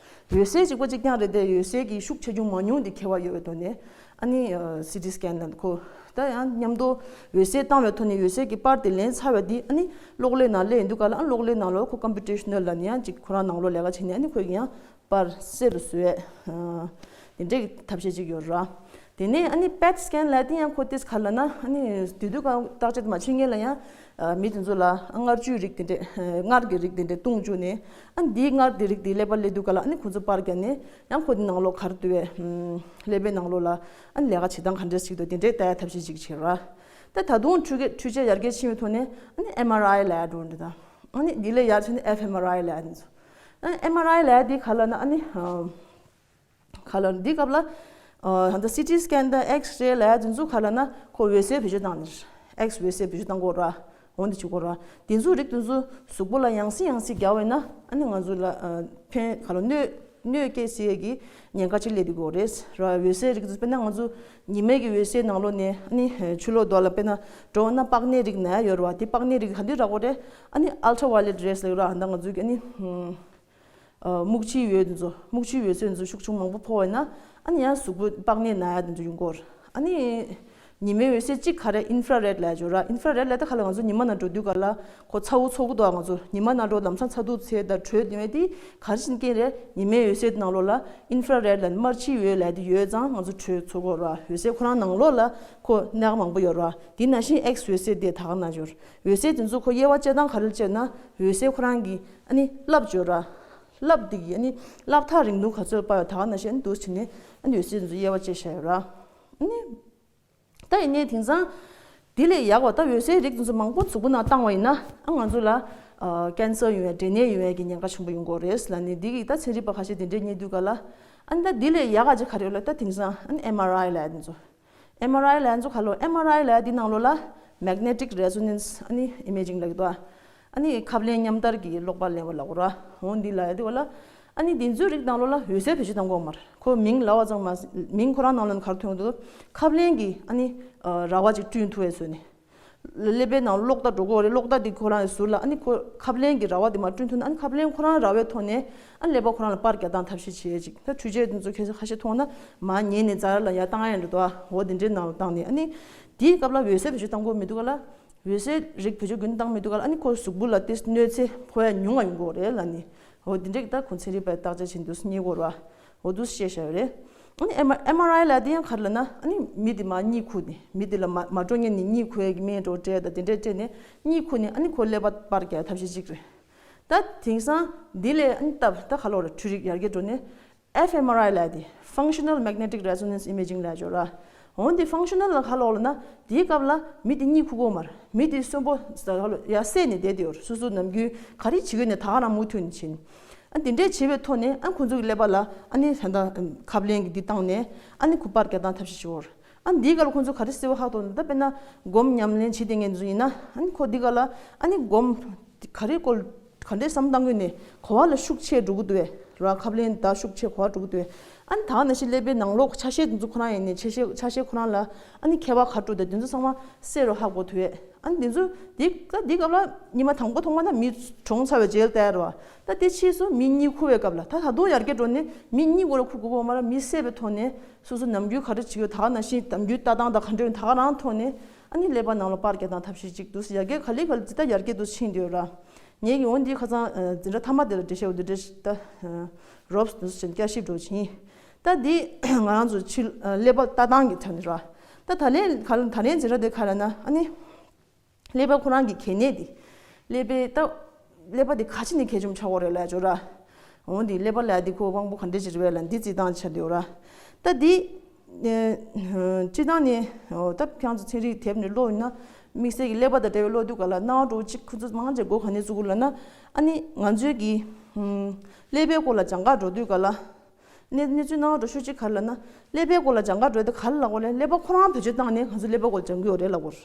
འོད་གསལ་གཅིག་པ་གཅིག་རྐྱང་རེད་དེ་འོད་གསལ་གྱི་ཤུགས་ཆེ་ཆུང་མང་ཉུང་དེ་ཁྱད་པར་ཡོད་པའི་ཐོག་ནས་ཨ་ནི་སི་ཊི་སི་ཀེན་ལ་ཁོ་ ད་ཡང་མཉམ་དུ་འོད་གསལ་བཏང་བའི་ཐོག་ནས་འོད་གསལ་གྱི་པར་དེ་ལེན་ཚར་བ་དེ་ཨ་ནི་གློག་ཀླད་ནང་སླེབས་ཡོང་དུས་ག་ལ། ཨ་གློག་ཀླད་ནང་ལོགས་ཁོ་ཀམ་པུ་ཊེ་ཤ་ནལ་ལབ་ནས་ཡང་ཅིག་ཁོ་རང་ནང་ལོགས་ལས་ཀ་བྱེད་ནས། ཨ་ནི་ཁོས་ཀྱིས་ཡང་པར་གསལ་དུ་བཟོ་ཡས་དེ་འདྲའི་ཐབས་ཤེས་ཅིག་ཡོད་ར། དེ་ནས་ཨ་ནི་པེཊ་སི་ཀེན་ལབ་དེ་ཡང་ཁོ་ཏིས་ག་ལབ་ན། ཨ་ནི་དེ་དུས་ག་བརྟག་དཔྱད་དེ་མ་བྱེད་སྔོན་ལ་ཡང་མི་དེ་ཚོ་ལ་མངར་ཆུའི་རིགས་དེ་འདྲས། མངར་གྱི་རིགས་དེ་འདྲས་བཏུང་བཅུག་ནས། ཨ་ནི་དེའི་མངར་དེ་རིགས་དེ་ཀླད་པ་སླེབས་དུས་ག་ལ། ཨ་ནི་ཁོ་ཚོ་པར་བརྒྱབ་ནས་ཡང་ཁོ་དེ་ནང་ལོགས་ག་རེ་འདུག་པས། ཀླད་པའི་ནང་ལོགས་ལ་ཨ་ནི་ལས་ཀ་བྱེད་སྟངས་ག་འདྲས་ཞིག་འདུག་དེ་འདྲས་ལྟ་ཡ་ཐབས་ཤེས་ཅིག་བྱེད་ར། ད་ད་དུང་འཕྲུལ་ཆས་འཕྲུལ་ཆས་ཡར་རྒྱས་ཕྱིན་པའི་ཐོག་ནས་ཨ་ནི་ཨེམ་ཨར་ཨའི་ལབ་ཡ་འགྲོ་འདུག་ད་ཨ་ནི་དེ་ལས་ཡར་ཕྱིན་ནས་ཨེཕ་ཨེམ་ཨར་ཨའི་ལབ་ཡ་དེ་ཚོ། ཨ་ནི་ཨེམ་ཨར་ཨའི་ལབ་ཡ་དེ་ག་ལབ་ན། ཨ་ནི་ག་ལབ་ན། འདི་སྐབས་ལ་ཨ་ད་ལྟ་སི་ཊི་སི་ཀེན་དང་ཨེགས་རེ་ལབ་ཡ་དེ་ཚོ་ག་ལབ་ན། ཁོ་འོད་གསལ་བེད་སྤྱོད་བཏང་ནས། ཨེགས་འོད་གསལ་བེད་སྤྱོད་བཏང་དགོས་ར། འོ་འདི་བྱེད་དགོས་ར། དེ་ཚོ་རིགས་དེ་ཚོ་གཟུགས་པོ་ལ་ཡང་སེ་ཡང་སེ་རྒྱག་པ་ཡིན་ན། ཨ་ནི་ང་ཚོ་ལ་ཨ་ཕན་ག་ལབ། གནོད་གནོད་སྐྱེལ་སྲིད་ཡས་ཀྱི་ཉེན་ཁ་ཅིག་སླེབས་བསྡད་ཀྱི་ཡོད་རེད་ར། འོད་གསལ་རིགས་དེ་ཚོ་དཔེར་ན་ང་ཚོ་ཉི་མའི་གི་འོད་གསལ་ནང་ལོགས་ནས་ཨ་ནི་ཆུ་ལོག་རྡོ་ལ་དཔེར་ན་འགྲོ་ན་པགས་ནད་རིགས་ན་ཡ་ཡོད་ར་བ། དེ་པགས་ནད་རིགས་ག་འདི་རག་གོ་རེད། ཨ་ནི་ཨལ་ཊ་ཝའི་ལེཊ་རེས་ལབ་ཡོད་ར། ད་ང་ཚོ་གི་ཨ་ནི་ཨ་སྨུག་ཕྱིའི་འོད་དེ་ཚོ། སྨུག་ཕྱིའི་འོད་ཟེར་དེ་ཚོ་ཤུགས་ཆུང་མང་པོ་ཕོག་པ་ཡིན་ན། ཨ་ནི་ཡང་གཟུགས་པོ་པགས་ནད་ན་ཡ་དེ་ཚོ་ཡོང་གི་ཡོད་རེད། ཨ་ནི་ཉི་མའི་འོད་ཟེར་གཅིག་ག་རེ་ཨིན་ཕ་ར་རེཌ་ལབ་ཡ་ཅིག་ཡོད་ར། ཨིན་ཕ་ར་རེཌ་ལབ་ཡ་དེ་ག་ལབ། ང་ཚོ་ཉི་མ་ནང་འགྲོ་དུས་ག་ལ་ཁོ་ཚ་བོ་ཚོར་གི་འདུག་ང་ཚོ་ཉི་མ་ནང་འགྲོ་ལམ་སང་ཚ་གདུག་ཚད་དང་དྲོད་དེ་མེད་དེ་ག་རེ་བྱེད་ཀྱི་རེད། ཉི་མའི་འོད་ཟེར་དེ་ནང་ལོགས་ལ་ཨིན་ཕ་ར་རེཌ་ལབ་དམར་ཕྱིའི་འོད་ལབ་ཡ་དེ་ཡོད་ཙང་ང་ཚོ་དྲོད་ཚོར་གི་ཡོད་ར། འོད་ཟེར་ཁོ་རང་ནང་ལོགས་ལ་ཁོ་སྣ་ཁ་མང་པོ་ཡོད་ར། དེ་ནང་བཞིན་ཨེགས་འོད་ཟེར་དེ་ད་ག་ནང་ཡོད་ར། འོད་ཟེར་དེ་ཚོ་ཁོ་དབྱེ་བ་དཔྱད་སྟངས་ག་རེ་བྱས་ན། འོད་ཟེར་ཁོ་རང་གི་ཨ་ནི་རླབས་ཅིག་ཡོད་ར། རླབས་འདི་གི་ཨ་ནི་རླབས་ཐག་རིང་ཐུང་ག་ཚོད་པ་ཡོད་ད་ག་ནང་བཞིན་འདུག་བྱས་ནས་ཨ་ནི་འོད་ཟེར་འདི་ཚོ་དབྱེ་བ་དཔྱད་བཞག་ཡོད་ར། ཨ་ནི་ད་ཡིན་ནའི་དེང་སང་འདི་ལས་ཡག་པ་ད་འོད་ཟེར་རིགས་འདི་ཚོ་མང་པོ་གཟུགས་པོ་ནང་བཏང་བ་ཡིན་ན། ཨ་ང་ཚོ་ལ་ཨ་ཀེན་སར་ཡོང་ཡ། འབྲས་ནད་ཡོང་ཡ་གི་ཉེན་ཁ་ཆེན་པོ་ཡོང་གི་ཡོད་རེད་ལབ་ནས། འདི་གི་ད་ཚན་རིག་པ་ཁ་ཤས་དེ་འདྲས་རྙེད་དུས་ག་ལ། ཨ་ནི་ད་འདི་ལས་ཡག་ག་ཅིག་ག་རེ་ཡོད་ལབ། ད་དེང་སང་ཨ་ནི་ཨེམ་ཨར་ཨའི་ལབ་ཡ་འདི་ཚོ། ཨེམ་ཨར་ཨའི་ལབ་ཡ་ཚོ་ག་ལོ། ཨེམ་ཨར་ཨའི་ལབ་ཡ་འདི་ནང་ལོགས་ལ་མེག་ནེ་ཊིག་རེ་ཟོ་ནན་སི་ཨ་ནི་ཨི་མེ་ཇིང་ལབ་ཀྱི་འདུག་ཨ་ནི་ཁབ་ལེན་མཉམ་དར་གྱི་གློག་པར་ལེན་པ་ལབ་དགོས་ར། འོ་འདི་ལབ་ཡ་འདི་བ་ལ། ཨ་ནི་འདི་ཚོའི་རིགས་ནང་ལོགས་ལ་འོད་གསལ་བེད་སྤྱོད་གཏོང་གི་ཡོད་མ་རེད། ཁོ་མིང་ལབ་པ་ཙམ་མ། མིང་ཁོ་རང་ནང་ལ་ག་རེ་ཐོན་འདུག་ཁབ་ལེན་གྱི་ཨ་ནི་ཨ་ར་བ་ཅིག་བསྐྲུན་ཐུབ་པའི་བཟོས་ནས། ཀླད་པའི་ནང་གློག་བརྡ་འགྲོ་གི་ཡོད་རེད། གློག་བརྡ་འདི་ཁོ་རང་གི་ཟུར་ལ། ཨ་ནི་ཁོ་ཁབ་ལེན་གྱི་ར་བ་དེ་མར་བསྐྲུན་ཐུབ་ན། ཨ་ནི་ཁབ་ལེན་ཁོ་རང་ར་བའི་ཐོག་ནས་ཨ་ཀླད་པ་ཁོ་རང་ལ་པར་རྒྱག་སྟངས་ཐབས་ཤེས་བྱེད་ཅིག་ད་འཕྲུལ་ཆས་དེ་ཚོ་ཁ་ཤས་ཁ་ཤས་མཐོང་ན་མར་ཉལ་ནས་རྩ་ར་ལ་ཡར་བཏང་ཡ་འདྲ་འདུག་འོ་དེ་འདྲའི་ནང་ལ་བཏང་ནས། ཨ་ནི་དེའི་སྐབས་ལ་འོད་གསལ་བེད་སྤྱོད་གཏང་དགོས་མི་འདུག་ག་ལ། འོད་གསལ་རིགས་བེད་སྤྱོད་རྒྱུན་གཏང་མི་འདུག་ག་ལ། ཨ་ནི་ཁོ་གཟུགས་པོ་ལ་ཏིས་གནོད་འཚེ་ཕོག་ཡ་ཉུང་བ་ཡོང་གི་ཡོད་རེད་ལབ་ནས། འོ་དེ་འདྲའི་ད་ཁོང་ཚན་རིག་པས་བརྟག་དཔྱད་བྱེད་འདུག་རྙེད་ཀྱི་ཡོད་རེད་བ། འོ་འདུག་སེ་བཤད་བཞག་ཡོད་རེད། ཨ་ནི་ཨེམ་ཨར་ཨེམ་ཨར་ཨའི་ལབ་ཡ་དེ་ཡང་ག་རེ་ལབ་ན། ཨ་ནི་མི་དེ་མར་གཉིད་ཁུག་ནས། མི་དེ་ལ་མ་མ་འགྲོ་སྔོན་ནས་གཉིད་ཁུག་ཡ་གི་སྨན་འདྲ་བོ་སྤྲད་དང་དེ་འདྲས་སྤྲད་ནས་གཉིད་ཁུག་ནས། ཨ་ནི་ཁོ་ཀླད་པ་པར་རྒྱག་ཡ་ཐབས་ཤེས་གཅིག་རེད། ད་དེང་སང་འདི་ལས་ཨ་ནི་སྟབས་ད་ག་ལབ་ར། འཕྲུལ་རིག་ཡར་རྒྱས་འགྲོ་ནས་ཨེཕ་ཨེམ་ཨར་ཨའི་ལབ་ཡ་དེ། Functional Magnetic Resonance Imaging ལབ་ཡ་ཅིག་ཡོད་ར། འོ་འདི་ཕང་ཤ་ནལ་ལ་ག་ལབ་ལབ་ན། དེའི་སྐབས་ལ་མི་དེ་གཉིད་ཁུག་གི་ཡོད་མ་རེད། མི་དེ་གསོན་པོ་ཡར་སད་ནས་བསྡད་དེ་ཡོད་རེད། སོ་སོ་ནམ་རྒྱུན་ག་རེ་བྱེད་ཀྱི་ཡོད་ནས་ད་ག་རང་མུ་མཐུད་ནས་བྱེད། ཨ་དེ་འདྲས་བྱེད་པའི་ཐོག་ནས་ཨ་ཁོ་ཚོ་གི་ཀླད་པ་ལ་ཨ་ནི་ད་ལྟ་ཁབ་ལེན་གྱི་འདི་བཏང་ནས་ཨ་ནི་ཁོ་པར་རྒྱག་སྟངས་ཐབས་ཤེས་བྱེད་ཡོད་རེད། ཨ་འདིའི་སྐབས་ལ་ཁོ་ཚོ་ག་རེ་གསལ་པོ་ཧ་གོ་འདུག་ད་དཔེར་ན་སྒོམ་ཉམས་ལེན་བྱེད་བསྡད་མཁན་ཚོ་ཡིན་ན། ཨ་ནི་ཁོ་འདི་ག་ལ་ཨ་ནི་སྒོམ་ག་རེ་སྐོར་ག་འདྲའི་བསམ་བཏང་གི་ནས་གོ་བ་ལ་ཤུགས་ཆེ་འགྲོ་གི་འདུག་བས་ར། ཁབ་ལེན་ད་ཤུགས་ཆེ་གོ་བ་འགྲོ་གི་འདུག་བས། ཨ་ནི་ད་ནང་བཞིན་ཀླད་པའི་ནང་ལོགས་ཆ་ཤས་དེ་ཚོ་ཁོ་རང་ཡིན་ནས། ཆ་ཤས་ཆ་ཤས་ཁོ་རང་ལ་ཨ་ནི་ཁྱད་པར་ག་འགྲོ་འདུག་དེ་ཚོ་ཚང་མ་གསལ་རུ་ཧ་གོ་ཐུབ་བས། ཨ་ནི་དེ་ཚོ་དེ་ད་དེ་སྐབས་ལ་ཉི་མ་དང་པོ་ཐོག་མ་ད་མི་གྲོངས་ཚར་བའི་རྗེས་ལ་བལྟ་ཡ་རེད་བ། ད་དེ་ཕྱིས་སུ་མི་གཉིད་ཁུག་པའི་སྐབས་ལ། ད་ད་དུང་ཡར་རྒྱས་འགྲོ་ནས་མི་གཉིད་ཁུག་ར་ཁུག་དགོས་མ་རེད། མི་སད་པའི་ཐོག་ནས་སོ་སོ་ནམ་རྒྱུན་ག་རེ་བྱེད་ཀྱི་ཡོད། ད་ག་ནང་བཞིན་ནམ་རྒྱུན་ལྟ་སྟངས་དང་ག་འདྲ་ཡོད་ད་ག་རང་ཐོག་ནས་ཨ་ནི་ཀླད་པ་ནང་ལ་པར་རྒྱག་སྟངས་ཐབས་ཤེས་ཅིག་འདུག་ཟེར། ཡར་རྒྱས་ག་ལེ་ག་ལེ་ཇི་ལྟར་ཡར་རྒྱས་འདུག་ཕྱིན་བསྡད་ཡོད་ར། ངེད་ཀྱི་འོ་འདི་ཁ་སང་འཛིན་གྲྭ་མཐའ་མ་དེ་ལ་འགྲེལ་བཤད་འོ་འདི་འདྲ་ཞིག་ད་རོབ་སི་འདུག་ཟེར་བསྐྱར་ཞིབ་འགྲོ་ཕྱིན། ད་འདི་ང་རང་ཚོ་ཕྱི་ཀླད་པ་ལྟ་སྟངས་ཀྱི་ཐོག་ནས་ར། ད་ད་ལན་ག་ལ་ད་ལན་འཛིན་གྲྭ་དེ་ག་ལབ་ན། ཨ་ནི་ཀླད་པ་ཁོ་རང་གི་གལ་གནད་དེ། ཀླད་པའི་ད་ཀླད་པ་དེ་ག་ཅི་ནས་གལ་ཆེན་པོ་ཆགས་ཀྱི་ཡོད་རེད་ལབ་ཡ་ཅིག་ཡོད་ར། འོ་འདི་ཀླད་པ་ལབ་ཡ་དེ་ཁོ་དབང་པོ་ག་འདྲ་ཅིག་རེད་པས་ལབ་འདི་རྩིས་སྟངས་ཆགས་བསྡད་ཡོད་ར། ད་འདི་སྤྱིར་བཏང་ནས་ད་ཁྱེད་ཚོ་ཚན་རིག་དེབ་ནས་ཀློག་ཡིན་ན། དམིགས་བསལ་གྱི་ཀླད་པ་དང་འབྲེལ་བའི་ཀློག་དུས་ག་ལ་སྣང་བ་འགྲོ་གཅིག་ཁོ་ཚོ་མང་ཆེ་མགོ་ག་ནས་ཚོད་ཀྱི་ལབ་ན། ཨ་ནི་ང་ཚོའི་གི་ཀླད་པའི་སྐོར་ལ་སྦྱང་ག་འགྲོ་དུས་ག་ལ། གནས་གནས་ཚུལ་སྣང་བ་འགྲོ་ཤོས་གཅིག་ག་རེ་ལབ་ན། ཀླད་པའི་སྐོར་ལ་སྦྱང་ག་འགྲོ་དེ་ག་རེ་ལབ་དགོས་ལབ། ཀླད་པ་ཁོ་རང་བེད་སྤྱོད་བཏང་ནས་ང་ཚོ་ཀླད་པའི་སྐོར་སྦྱང་གི་ཡོད་རེད་ལབ་དགོས།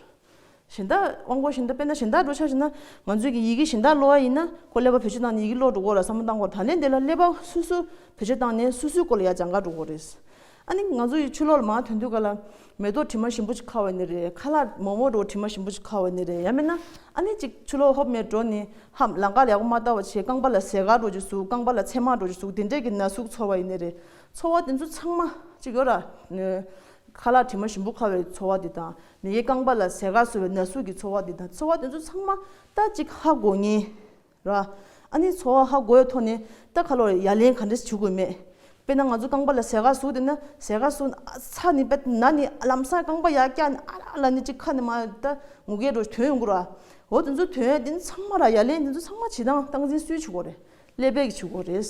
གཞན་དག་དབང་པོ་གཞན་དག་དཔེར་ན་གཞན་དག་འགྲོ་ཆ་བཞག་ན། ང་ཚོས་ཀྱི་ཡི་གེ་གཞན་དག་ཀློག་པ་ཡིན་ན་ཁོ་ཀླད་པ་བེད་སྤྱོད་བཏང་ནས་ཡི་གེ་ཀློག་འགྲོ་དགོས་ར་བསམ་བློ་བཏང་དགོས། ད་ལན་དེ་ལ་ཀླད་པ་སོ་སོ་བེད་སྤྱོད་བཏང་ནས་སོ་སོའི་སྐོར་ལ་ཡར་སྦྱང་ག་འགྲོ་དགོས་རེད། ཨ་ནི་ང་ཚོ་ཡི་ཕྱི་ལོགས་ལ་མར་ཐོན་དུས་ག་ལ་མེ་ཏོག་དྲི་མ་ཞིམ་པོ་ཅིག་ཁ་བ་ནི་རེད། ཁ་ལག་མོག་མོག་འགྲོ་དྲི་མ་ཞིམ་པོ་ཅིག་ཁ་བ་ནི་རེད། ཡང་མིན་ན་ཨ་ནི་ཅིག་ཕྱི་ལོགས་ཧོབ་མེད་འགྲོ་ནི་ཧམ་ལམ་ཁ་ལ་ཡག་པོ་མ་ལྟ་བ་བྱས། རྐང་པ་ལ་ཟས་དཀར་འགྲོ་ཅིག་ཟུག་རྐང་པ་ལ་ཚེར་མ་འགྲོ་ཅིག་ཟུག་དེ་འདྲས་ཀྱི་ན་ཟུག་ཚོར་བ་ཡིན་ནི་རེད། ཚོར་བ་དེ་ཚོ་ཚང་མ་ཅིག་ཡོད་ར། ཁ་ལག་དྲི་མ་ཞིམ་པོ་ཁ་བའི་ཚོར་བ་དེ་དང་། མི་ཡི་རྐང་པ་ལ་ཟས་ཁ་བཟོ་བའི་ན་ཟུག་གི་ཚོར་བ་དེ་དང་། ཚོར་བ་དེ་ཚོ་ཚང་མ་ད་ཅིག་ཧ་གོ་ངེས་ར། ཨ་ནི་ཚོར་བ་ཧ་གོ་བའི་ཐོག་ནས་ད་ཁ་ལོ་ཡ་ལན་ག་འདྲས་བྱེད་དགོས་མེད། དཔེར་ན་ང་ཚོ་རྐང་པ་ལ་ཟས་ཁ་ཟུག་དེ་ན་ཟས་ཁ་ཟུག་ཨ་ཚ་ནི་པད་ན་ནི་ལམ་སང་རྐང་པ་ཡར་བཀྱག་ནི་ཨ་ར་ལ་ནི་ཅིག་ཁ་ནི་མ་ད་ངུ་སྐད་འགྲོ་དོན་ཡོང་གི་ར། འོ་དེ་ཚོ་དོན་དེ་ཚང་མ་ར་ཡ་ལན་དེ་ཚོ་ཚང་མ་བྱེད་སྟངས་སྟངས་འཛིན་སུས་བྱེད་དགོས་རེད། ཀླད་པས་ཀྱིས་བྱེད་དགོས་རེད།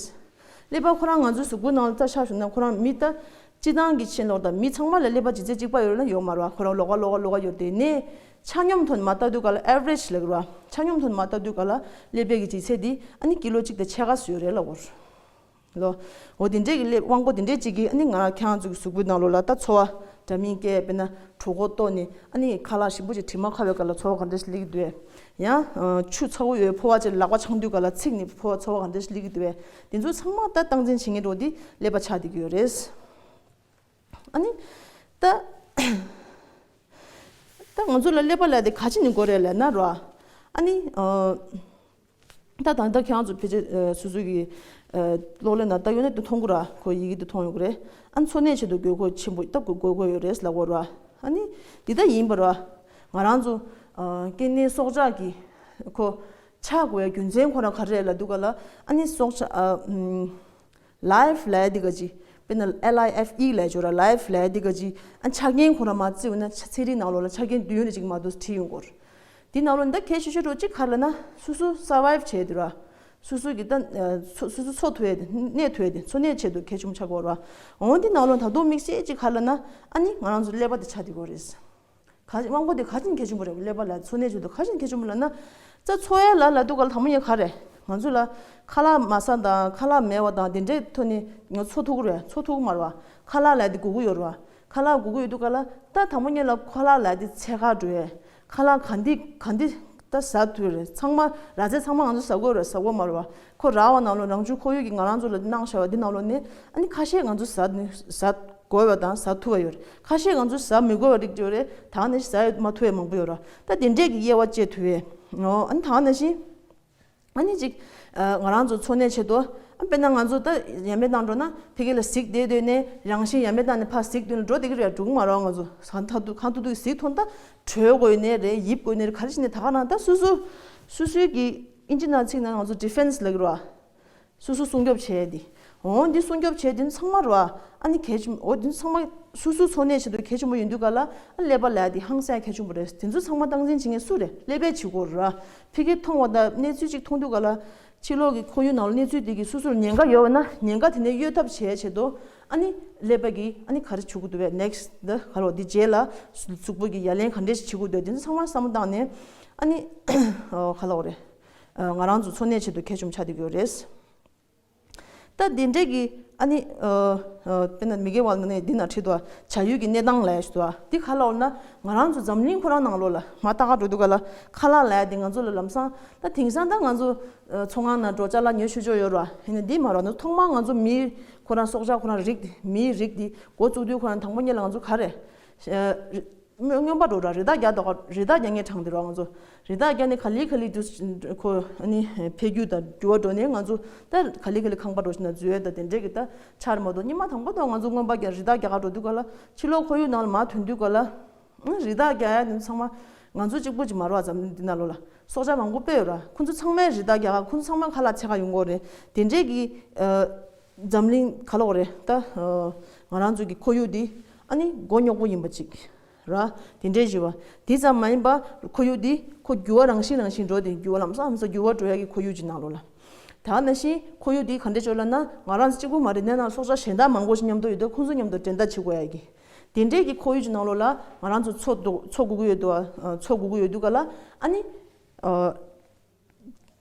ཀླད་པ་ཁོ་རང་ང་ཚོའི་གཟུགས་པོའི་ནང་ལ་ད་ཆ་བཞག་ན་ཁོ་རང་མི་ད་སྤྱི་བཏང་གི་ཕྱིན་ལོག་དང་མི་ཚང་མ་ལ་ཀླད་པ་ལྗིད་ཚད་གཅིག་པ་ཡོད་ན་ཡོད་མ་རེད་བ། ཁོ་རང་ལོགས་ཀ་ལོགས་ཀ་ལོགས་ཀ་ཡོད་དེ་ནས་ཆ་སྙོམས་ཐོག་ནས་མ་ལྟ་དུས་ག་ལ་average་ལབ་ཀྱི་རེད་བ། ཆ་སྙོམས་ཐོག་ནས་མ་ལྟ་དུས་ག་ལ་ཀླད་པའི་གི་ལྗིད་ཚད་དེ་ཨ་ནི་ཀི་ལོ་གཅིག་དང་ཕྱེད་ཀ་ཙམ་ཡོད་རེད་ལབ་ཀྱི་རེད། ལོ། འོ་དེ་འདྲས་ཀྱི་ཀླད་དབང་པོ་དེ་འདྲས་གཅིག་གིས་ཨ་ནི་ང་རང་ཁྱེད་རང་ཚོ་གི་གཟུགས་པོའི་ནང་ལོགས་ལ་ད་ཚོར་བ་འདྲ་མིན་སྐྱེ་དཔེར་ན་གྲོད་ཁོག་ལྟོགས་ནས་ཨ་ནི་ཁ་ལག་ཞིམ་པོ་ཅིག་དྲི་མ་ཁ་བའི་སྐབས་ལ་ཚོར་བ་ག་འདྲས་ཤིག་སླེབས་ཀྱི་འདུག་ཡང་ཆུ་ཚ་པོ་ཡོད་ཕོར་བ་ཅིག་ལག་པ་འཆང་དུས་ག་ལ་ཚིག་ནས་ཕོར་བ་ཚོར་བ་ག་འདྲས་ཤིག་སླེབས་ཀྱི་འདུག་དེ་ཚོ་ཚང་མ་ད་སྟངས་འཛིན་བྱེད་མཁན་འགྲོ་དེ་ཀླད་པ་ཆགས་བསྡད་ཀྱི་ཡོད་རེད། ཨ་ནི། ད། ད་ང་ཚོ་ལ་ཀླད་པ་ལབ་དེ་ག་ཅི་ནས་དགོས་རེད་ལབ་ན་རོ། ཨ་ནི། ད་ད་ལྟ་ཁྱེད་རང་ཚོ་ཕལ་ཆེར་སོ་སོ་གི་གློག་ཀླད་ནང་ལྟ་ཡོང་ན་དེ་མཐོང་གི་ར། ཁོ་ཡི་གེ་དེ་མཐོང་ཡོང་གི་རེད། ཨ་ནི་འཚོ་གནས་ཆེད་དུ་དགོས་མཁོ་ཆེན་པོ་ད་དགོས་དགོས་ཡོད་རེད་ལབ་དགོས་ར། ཨ་ནི་འདི་ལྟ་ཡིན་པ་ར། ང་རང་ཚོ་སྐྱེ་གནས་སྲོག་ཆགས་ཀྱི་ཁོ་ཆགས་དགོས་ཡ་རྒྱུ་མཚན་ཁོ་རང་ག་རེ་རེད་ལབ་དུས་ག་ལ། ཨ་ནི་སྲོག་ཆགས། Life་ལབ་ཡ་འདི་ག་ཅི། དཔེར་ན་L I F E་ལབ་ཡ་ཅིག་ཡོད་ར། Life་ལབ་ཡ་འདི་ག་ཅི། ཨ་ཆ་རྐྱེན་ཁོ་རང་མར་བརྩིས་པ་ན་ཚན་རིག་ནང་ལོགས་ལ་ཆ་རྐྱེན་བདུན་རེ་ཅིག་མར་འདུག་བྲིས་ཡོང་གི་ཡོད་རེད། འདི་ནང་ལོགས་འདི་གལ་ཆེ་ཤོས་འདྲ་བོ་གཅིག་ག་རེ་ལབ་ན་སོ་སོ་survive་བྱེད་ཡ་འདི་ར། སོ་སོ་གི་ད་སོ་སོ་འཚོ་ཐུབ་ཡ་འདི། གནས་ཐུབ་ཡ་འདི། འཚོ་གནས་ཆེད་དུ་གལ་ཆེན་པོ་ཆགས་ཀྱི་ཡོད་ར། འོ་འདི་ནང་ལོགས་ད་དུང་དམིགས་བསལ་གཅིག་ག་རེ་ལབ་ན་ཨ་ནི་ང་རང་ཚོ་ཀླད་པ་འདི་ཆགས་བསྡད་ཀྱི་ཡོད་རེད། ག་དབང་པོ་དེ་ག་ཅིག་གལ་ཆེན་པོ་རེད། ཀླད་པ་ལ་འཚོ་གནས་ཆེད་དུ་ག་ཅིག་གལ་ཆེན་པོ་ལབ་ན། ད་འཚོ་ཡ་ལ་ལབ་དུས་ག་ལ་དང་པོ་ཉིད་ག་རེ། ང་ཚོ་ལ་ཁ་ལག་མ་ཟ་དང་ཁ་ལག་མེད་པ་དང་དེ་འདྲའི་ཐོག་ནས་ང་འཚོ་ཐུབ་ཀྱི་རེད། འཚོ་ཐུབ་ཀྱི་མ་རེད་བ། ཁ་ལག་ལབ་དེ་དགོས་ཀྱི་ཡོད་རེད་བ། ཁ་ལག་དགོས་ཀྱི་ཡོད་དུས་ག་ལ་ད་དང་པོ་ཉིད་ལ་ཁ་ལག་ལབ་དེ་ཚད་ག་འགྲོ་ཡས། ཁ་ལག་ག་འདི་ག་འདི་ད་ཟ་ཐུབ་རེད། ཚང་མ་ར་ཚད་ཚང་མ་ང་ཚོ་ཟ་དགོས་རེད། ཟ་དགོས་མ་རེད་བ། ཁོ་ར་བ་ནང་ལོགས་རང་བྱུང་ཁོར་ཡུག་གིས་ང་རང་ཚོ་ལ་གནང་བཞག་པ་འདི་ནང་ལོགས་ནས་ཨ་ནི་ཁ་ཤས་ང་ཚོ་ཟ་ནི་ཟ། དགོས་པ་དང་ཟ་ཐུབ་པ་ཡོད་རེད། ཁ་ཤས་ང་ཚོ་ཟ་མི་དགོས་པ་རིགས་ཡོད་རེད། ད་ནི་ཟ་མ་ཐུབ་པའི་མང་པོ་ཡོད་ར། ད་དེ་འདྲས་ཀྱི་དབྱེ་བ་བཅད་ཐུབ་པས། ཨོ་ཨ་ནི་ད་ནང་བཞིན། ཨ་ནི་ཅིག་ང་རང་ཚོ་འཚོ་གནས་ཆེད་དུ། ཨ་དཔེར་ན་ང་ཚོ་ད་ཡ་མེད་བཏང་འགྲོ་ན་ཕ་གི་ལ་གཟིགས་བསྡད་སྡོད་ནས་རང་བཞིན་ཡ་མེད་བཏང་ནས་ཕར་གཟིགས་སྡོད་ན་འགྲོ་བསྡད་ཀྱི་རེད། འགྲོ་གི་མ་རེད། ང་ཚོ་ས་མཐའ་ཐུག་གང་ཐུག་ཐུག་གཟིགས་ཐོན་ད་བྲོས་དགོས་ནས་རེད། ཡིབ་དགོས་ནས་རེད། ག་རེ་བྱས་ནས་ད་ག་རང་ད་སོ་སོ་སོ་སོའི་གི་ཨིན་ཇི་ནང་ཚིག་ནང་ང་ཚོ་ཌི་ཕེན་སི་ལབ་ཀྱི་རེད་བ། སོ་སོ་སྲུང་སྐྱོབ་བྱས་ཏེ། འོ་འདི་སྲུང་སྐྱོབ་བྱས་དེ་ཚང་མ་རེད་བ། ཨ་ནི་གལ་ཆེན་འོ་དེ་ཚང་མ་སོ་སོ་འཚོ་གནས་ཆེད་དུ་གལ་ཆེན་པོ་ཡིན་དུས་ག་ལ་ཨ་ཀླད་པ་ལབ་ཡ་དེ་ཧང་སང་གལ་ཆེན་པོ་རེད། དེ་ཚོ་ཚང་མ་སྟངས་འཛིན་བྱེད་མཁན་སུ་རེད། ཀླད་པས་བྱེད་དགོས་རེད་བ། ཕ་གི་མཐོང་བ་དང་གནས་ཚུལ་གཅིག་མཐོང་དུས་ག་ལ་ཕྱི་ལོགས་ཀྱི་ཁོར་ཡུག་ནང་ལ་གནས་ཚུལ་དེ་གིས་སོ་སོར་ཉེན་ཁ་ཡོད་པ་ན་ཉེན་ཁ་དེ་ནས་གཡོལ་ཐབས་བྱས་ཆེད་དུ་ཨ་ནི་ཀླད་པ་གིས་ཨ་ནི་ག་རེ་བྱེད་དགོས་འདུག་བས། ནེག་སི་ཊི་འདི་ག་ལོ་འདི་རྗེས་ལ་གཟུགས་པོ་གི་ཡ་ལན་ག་འདྲས་ཤིག་བྱེད་དགོས་འདུག་དེ་ཚོ་ཚང་མ་བསམ་བློ་བཏང་ནས་ཨ་ནི་ག་ལོ་རེད། ང་རང་ཚོ་འཚོ་གནས་ཆེད་དུ་གལ་ཆེན་པོ་ཆགས་བསྡད་ཀྱི་ཡོད་རེད། ད་འདི་འདྲས་ཀྱི་ཨ་ནི་དཔེར་ན་མི་དགེ་བ་ནས་འདི་ན་ཁྲིད་དོ། བྱ་ཡུལ་གྱི་གནས་སྟངས་ལ་ཡ་ཞུ་དོ། འདི་ག་ལ་འོ་ན་ང་རང་ཚོ་འཛམ་གླིང་ཁོ་རང་ནང་ལོགས་ལ་མ་ལྟ་ག་འགྲོ་དུས་ག་ལ་ཁ་ལག་ལ་ཡ་འདི་ང་ཚོ་ལ་ལམ་སང་ད་དེང་སང་ད་ང་ཚོ་ཚོང་ཁང་ནང་འགྲོ་ཅ་ལག་ཉོ་ཆོག་ཆོག་ཡོད་ར། ཡིན་ན་འདི་མ་ར་ན་ཐོག་མར་ང་ཚོ་མིའི་ཁོ་རང་སྲོག་ཆགས་ཁོ་རང་རིགས་མིའི་རིགས་འདི་འགོ་བཙུགས་དུས་ཁོ་རང་དང་པོ་ཉིད་ལ་ང་ཚོ་ག་རེ། མངོན་པ་འགྲོ་ར་རི་དྭགས་རྒྱག་དོ། རི་དྭགས་རྒྱག་མཁན་གྲས་འདི་ར་ང་ཚོ་རི་དྭགས་རྒྱག་ནས་ག་ལེ་ག་ལེ་དུས་ཁོ་ཨ་ནི་འཕེལ་རྒྱུ་དང་འགྱུར་བ་འགྲོ་ནས་ང་ཚོ་ད་ག་ལེ་ག་ལེ་ཁང་པ་འགྲོ་ཞིག་ན་འཛུལ་ཡས་ད་དེ་འདྲས་ཀྱི་ད་ཆར་མ་གཏོགས་ཉི་མ་དང་པོ་དང་ང་ཚོ་རྔོན་པ་རྒྱག་རི་དྭགས་རྒྱག་ག་འགྲོ་དུས་ག་ལ་ཕྱི་ལོགས་ཁོར་ཡུག་ནང་ལ་མར་ཐོན་དུས་ག་ལ་རི་དྭགས་རྒྱག་ཡས་དེ་ཚང་མ་ང་ཚོ་གཅིག་པུ་ཅིག་མ་རེད་བ། འཛམ་གླིང་འདི་ནང་ལོགས་ལ་སྲོག་ཆགས་མང་པོ་དཔེ་ཡོད་ར། ཁོ་ཚོ་ཚང་མས་རི་དྭགས་རྒྱག་ག་ཁོ་ཚོ་ཚང་མས་ཁ་ལག་འཚོལ་ག་ཡོང་གི་ཡོད་རེད། དེ་འདྲས་ཀྱི་འཛམ་གླིང་ག་ལོག་རེད་ད། ང་རང་ཚོ་གི་ཁོར་ཡུག་འདི་ཨ་ནི་མགོ་རྙོག་པོ་ཡིན་པ་ཅིག་ར། དེ་འདྲའི་ཞི་བ་དེ་ཙམ་མ་ཡིན་པ་ཁོར་ཡུག་འདི་ཁོ་འགྱུར་བ་རང་བཞིན་རང་བཞིན་འགྲོ་དེ་འགྱུར་བ་ལམ་སང་ལམ་སང་འགྱུར་བ་འགྲོ་ཡ་གི་ཁོར་ཡུག་ཅིག་ནང་ལོགས་ལ། ད་ནང་བཞིན་ཁོར་ཡུག་འདི་ག་འདྲས་ཅིག་ལབ་ན་ང་རང་ཚོ་གཅིག་པུ་མ་རེད། ནས་ན་སྲོག་ཆགས་གཞན་དག་མང་པོ་ཞིག་མཉམ་དུ་ཡོད་དུས་ཁོང་ཚོ་མཉམ་དུ་འགྲན་ཟླ་བྱེད་དགོས་ཡ་གི། དེ་འདྲའི་གི་ཁོར་ཡུག་ཅིག་ནང་ལོགས་ལ་ང་རང་ཚོ་འཚོ་འདུག་འཚོ་དགོས་ཀྱི་ཡོད་འདུག་བ། འཚོ་དགོས་ཀྱི་ཡོད་འདུག་ག་ལ་ཨ་ནི།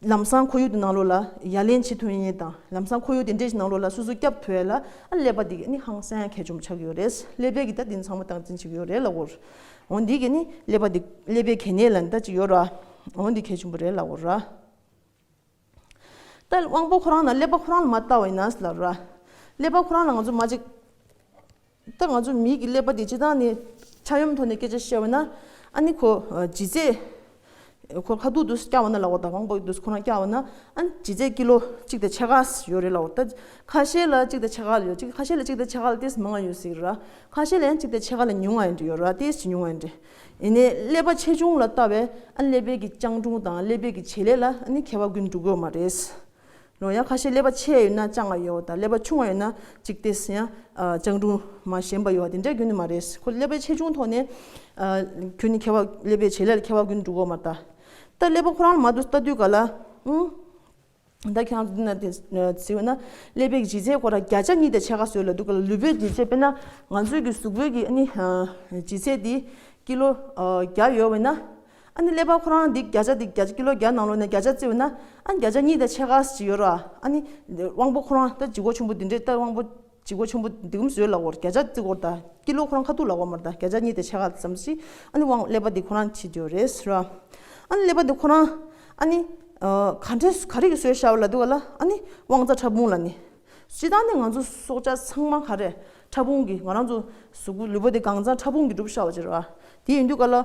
ལམ་སང་ཁོར་ཡུག་དེ་ནང་ལོགས་ལ་ཡ་ལན་བྱེད་ཐུབ་ཡས་དང་ལམ་སང་ཁོར་ཡུག་དེ་འདྲས་ནང་ལོགས་ལ་སོ་སོ་སྐྱབས་ཐུབ་ཡས་ལ་ཨ་ཀླད་པ་དེ་ཨ་ནི་ཧང་སང་ཡ་གལ་ཆེན་པོ་ཆགས་ཀྱི་ཡོད་རེད། ཀླད་པའི་གི་ད་དེ་ཚང་མ་སྟངས་འཛིན་བྱེད་ཀྱི་ཡོད་རེད་ལབ་གོ། འོ་འདི་གི་ནི་ཀླད་པ་དེ་ཀླད་པའི་གལ་གནད་ལ་ནི་ད་ཅིག་ཡོད་ར། འོ་འདི་གལ་ཆེན་པོ་རེད་ལབ་གོ་ར། ད་དབང་པོ་ཁོ་རང་ན་ཀླད་པ་ཁོ་རང་ལ་མ་ལྟ་བ་ཡིན་ན་ལབ་ར། ཀླད་པ་ཁོ་རང་ལ་ང་ཚོ་མ་ཅིག་ད་ང་ཚོ་མིའི་གི་ཀླད་པ་དེ་སྤྱིར་བཏང་ནས་ཆ་སྙོམས་ཐོག་ནས་སྐད་ཆ་བཤད་པ་ན་ཨ་ནི་ཁོ་ལྗིད་ཚད་ ཁོ་ཁ་ཐུག་དུ་བཀྱག་པ་ན་ལབ་དགོས། ད་དབང་པོ་དུ་ཁོ་རང་བཀྱག་པ་ན་ཨ་ནི་ལྗིད་ཚད་ཀི་ལོ་གཅིག་དང་ཕྱེད་ཀ་ཡོད་རེད་ལབ་དགོས། ད་ཁ་ཤས་ལ་གཅིག་དང་ཕྱེད་ཀ་ཡོད། གཅིག་ཁ་ཤས་ལ་གཅིག་དང་ཕྱེད་ཀ་ལ་ཏོག་ཙམ་མང་བ་ཡོད་སྲིད་ར། ཁ་ཤས་ལ་ཡང་གཅིག་དང་ཕྱེད་ཀ་ལས་ཉུང་བ་ཡིན་འདྲ་ཡོད་ར། ཏོག་ཙམ་ཉུང་བ་ཡིན་འདྲ། ཡིན་ནའི་ཀླད་པ་ཆེ་ཆུང་ལ་ལྟ་བའི་ཨ་ཀླད་པའི་གི་སྤྱང་གྲུང་དང་ཀླད་པའི་གི་བྱེད་ལས་ལ་ཨ་ནི་ཁྱད་པར་ཀུན་འགྲོ་གི་ཡོད་མ་རེད། ལོ་ཡང་ཁ་ཤས་ཀླད་པ་ཆེ་ཡོད་ན་སྤྱང་བ་ཡོད་དང་ཀླད་པ་ཆུང་བ་ཡོད་ན་གཅིག་ཏོག་ཙམ་ཡང་ཨ་སྤྱང་གྲུང་མ་ཞན་པ་ཡོད་དེ་འདྲ་ཁྱོན་ནས་མ་རེད། ཁོ་ཀླད་པ་ཆེ་ཆུང་ཐོག་ནས་ཨ་ཁྱོན་ནས་ཁྱད་པར་ཀླད་པའི་བྱེད་ལས་ལ་ཁྱད་པར་ཀུན་འགྲོ་གི་ཡོད་མ་རེད། ད་ཀླད་པ་ཁོ་རང་ལ་མ་གཏོགས་ལྟ་དུས་ག་ལ་ཨུ། ད་ཁྱེད་རང་ཚོ་འདི་ན་དེ་བརྩིས་པ་ན་ཀླད་པའི་ལྗིད་ཚད་ཁོ་རང་བརྒྱ་ཆ་གཉིས་དང་ཕྱེད་ཀ་བཟོས་ལ་འདུག་ག་ལ། ལུས་པོའི་ལྗིད་ཚད་དཔེར་ན་ང་ཚོའི་གི་གཟུགས་པོའི་གི་ཨ་ནི་ལྗིད་ཚད་དེ་ཀི་ལོ་བརྒྱ་ཡོད་པ་ན། ཨ་ནི་ཀླད་པ་ཁོ་རང་འདི་བརྒྱ་ཆ་འདི་བརྒྱ་ཆ་ཀི་ལོ་བརྒྱ་ནང་ལོགས་ནས་བརྒྱ་ཆ་བརྩིས་པ་ན་ཨ་ནི་བརྒྱ་ཆ་གཉིས་དང་ཕྱེད་ཀ་ཅིག་ཡོད་ར། ཨ་ནི་དབང་པོ་ཁོ་རང་ད་ལྗིད་ཁོག་ཆེན་པོ་འདི་འདྲས་ད་དབང་པོ་ལྗིད་ཁོག་ཆེན་པོ་འདི་གུམ་བཟོས་ལ་འོར་བརྒྱ་ཆ་བརྩི་འོར་ད་ཀི་ལོ་ཁོ་རང་ཁ་ཐུག་ལ་འོར་མར་ད་བརྒྱ་ཆ་གཉིས་དང་ཕྱེད་ཀ་ཙམ་ཞིག་ཨ་ནི་དབང་ཀླད་པ་འདི་ཁོ་རང་ཆེ་རྒྱུ་རེད་ར། ཨ་ནི་ཀླད་པ་འདི་ཁོ་རང་ཨ་ནི་ག་འདྲས་ག་རེ་གི་བཟོས་བཞག་པ་ལ་འདུག་ག་ལ། ཨ་ནི་དབང་རྩ་ཕྲ་ཕུང་ལ་ནི། སྤྱིར་བཏང་ནི་ང་ཚོ་སྲོག་ཆགས་ཚང་མ་ག་རེ་ཕྲ་ཕུང་གི་ང་རང་ཚོ་གཟུགས་པོ་ལུས་པོ་དེ་གང་ཚང་ཕྲ་ཕུང་གི་གྲུབ་ཤ་བ་ཅིག་རེད་བ། དེ་ཡིན་དུས་ག་ལ་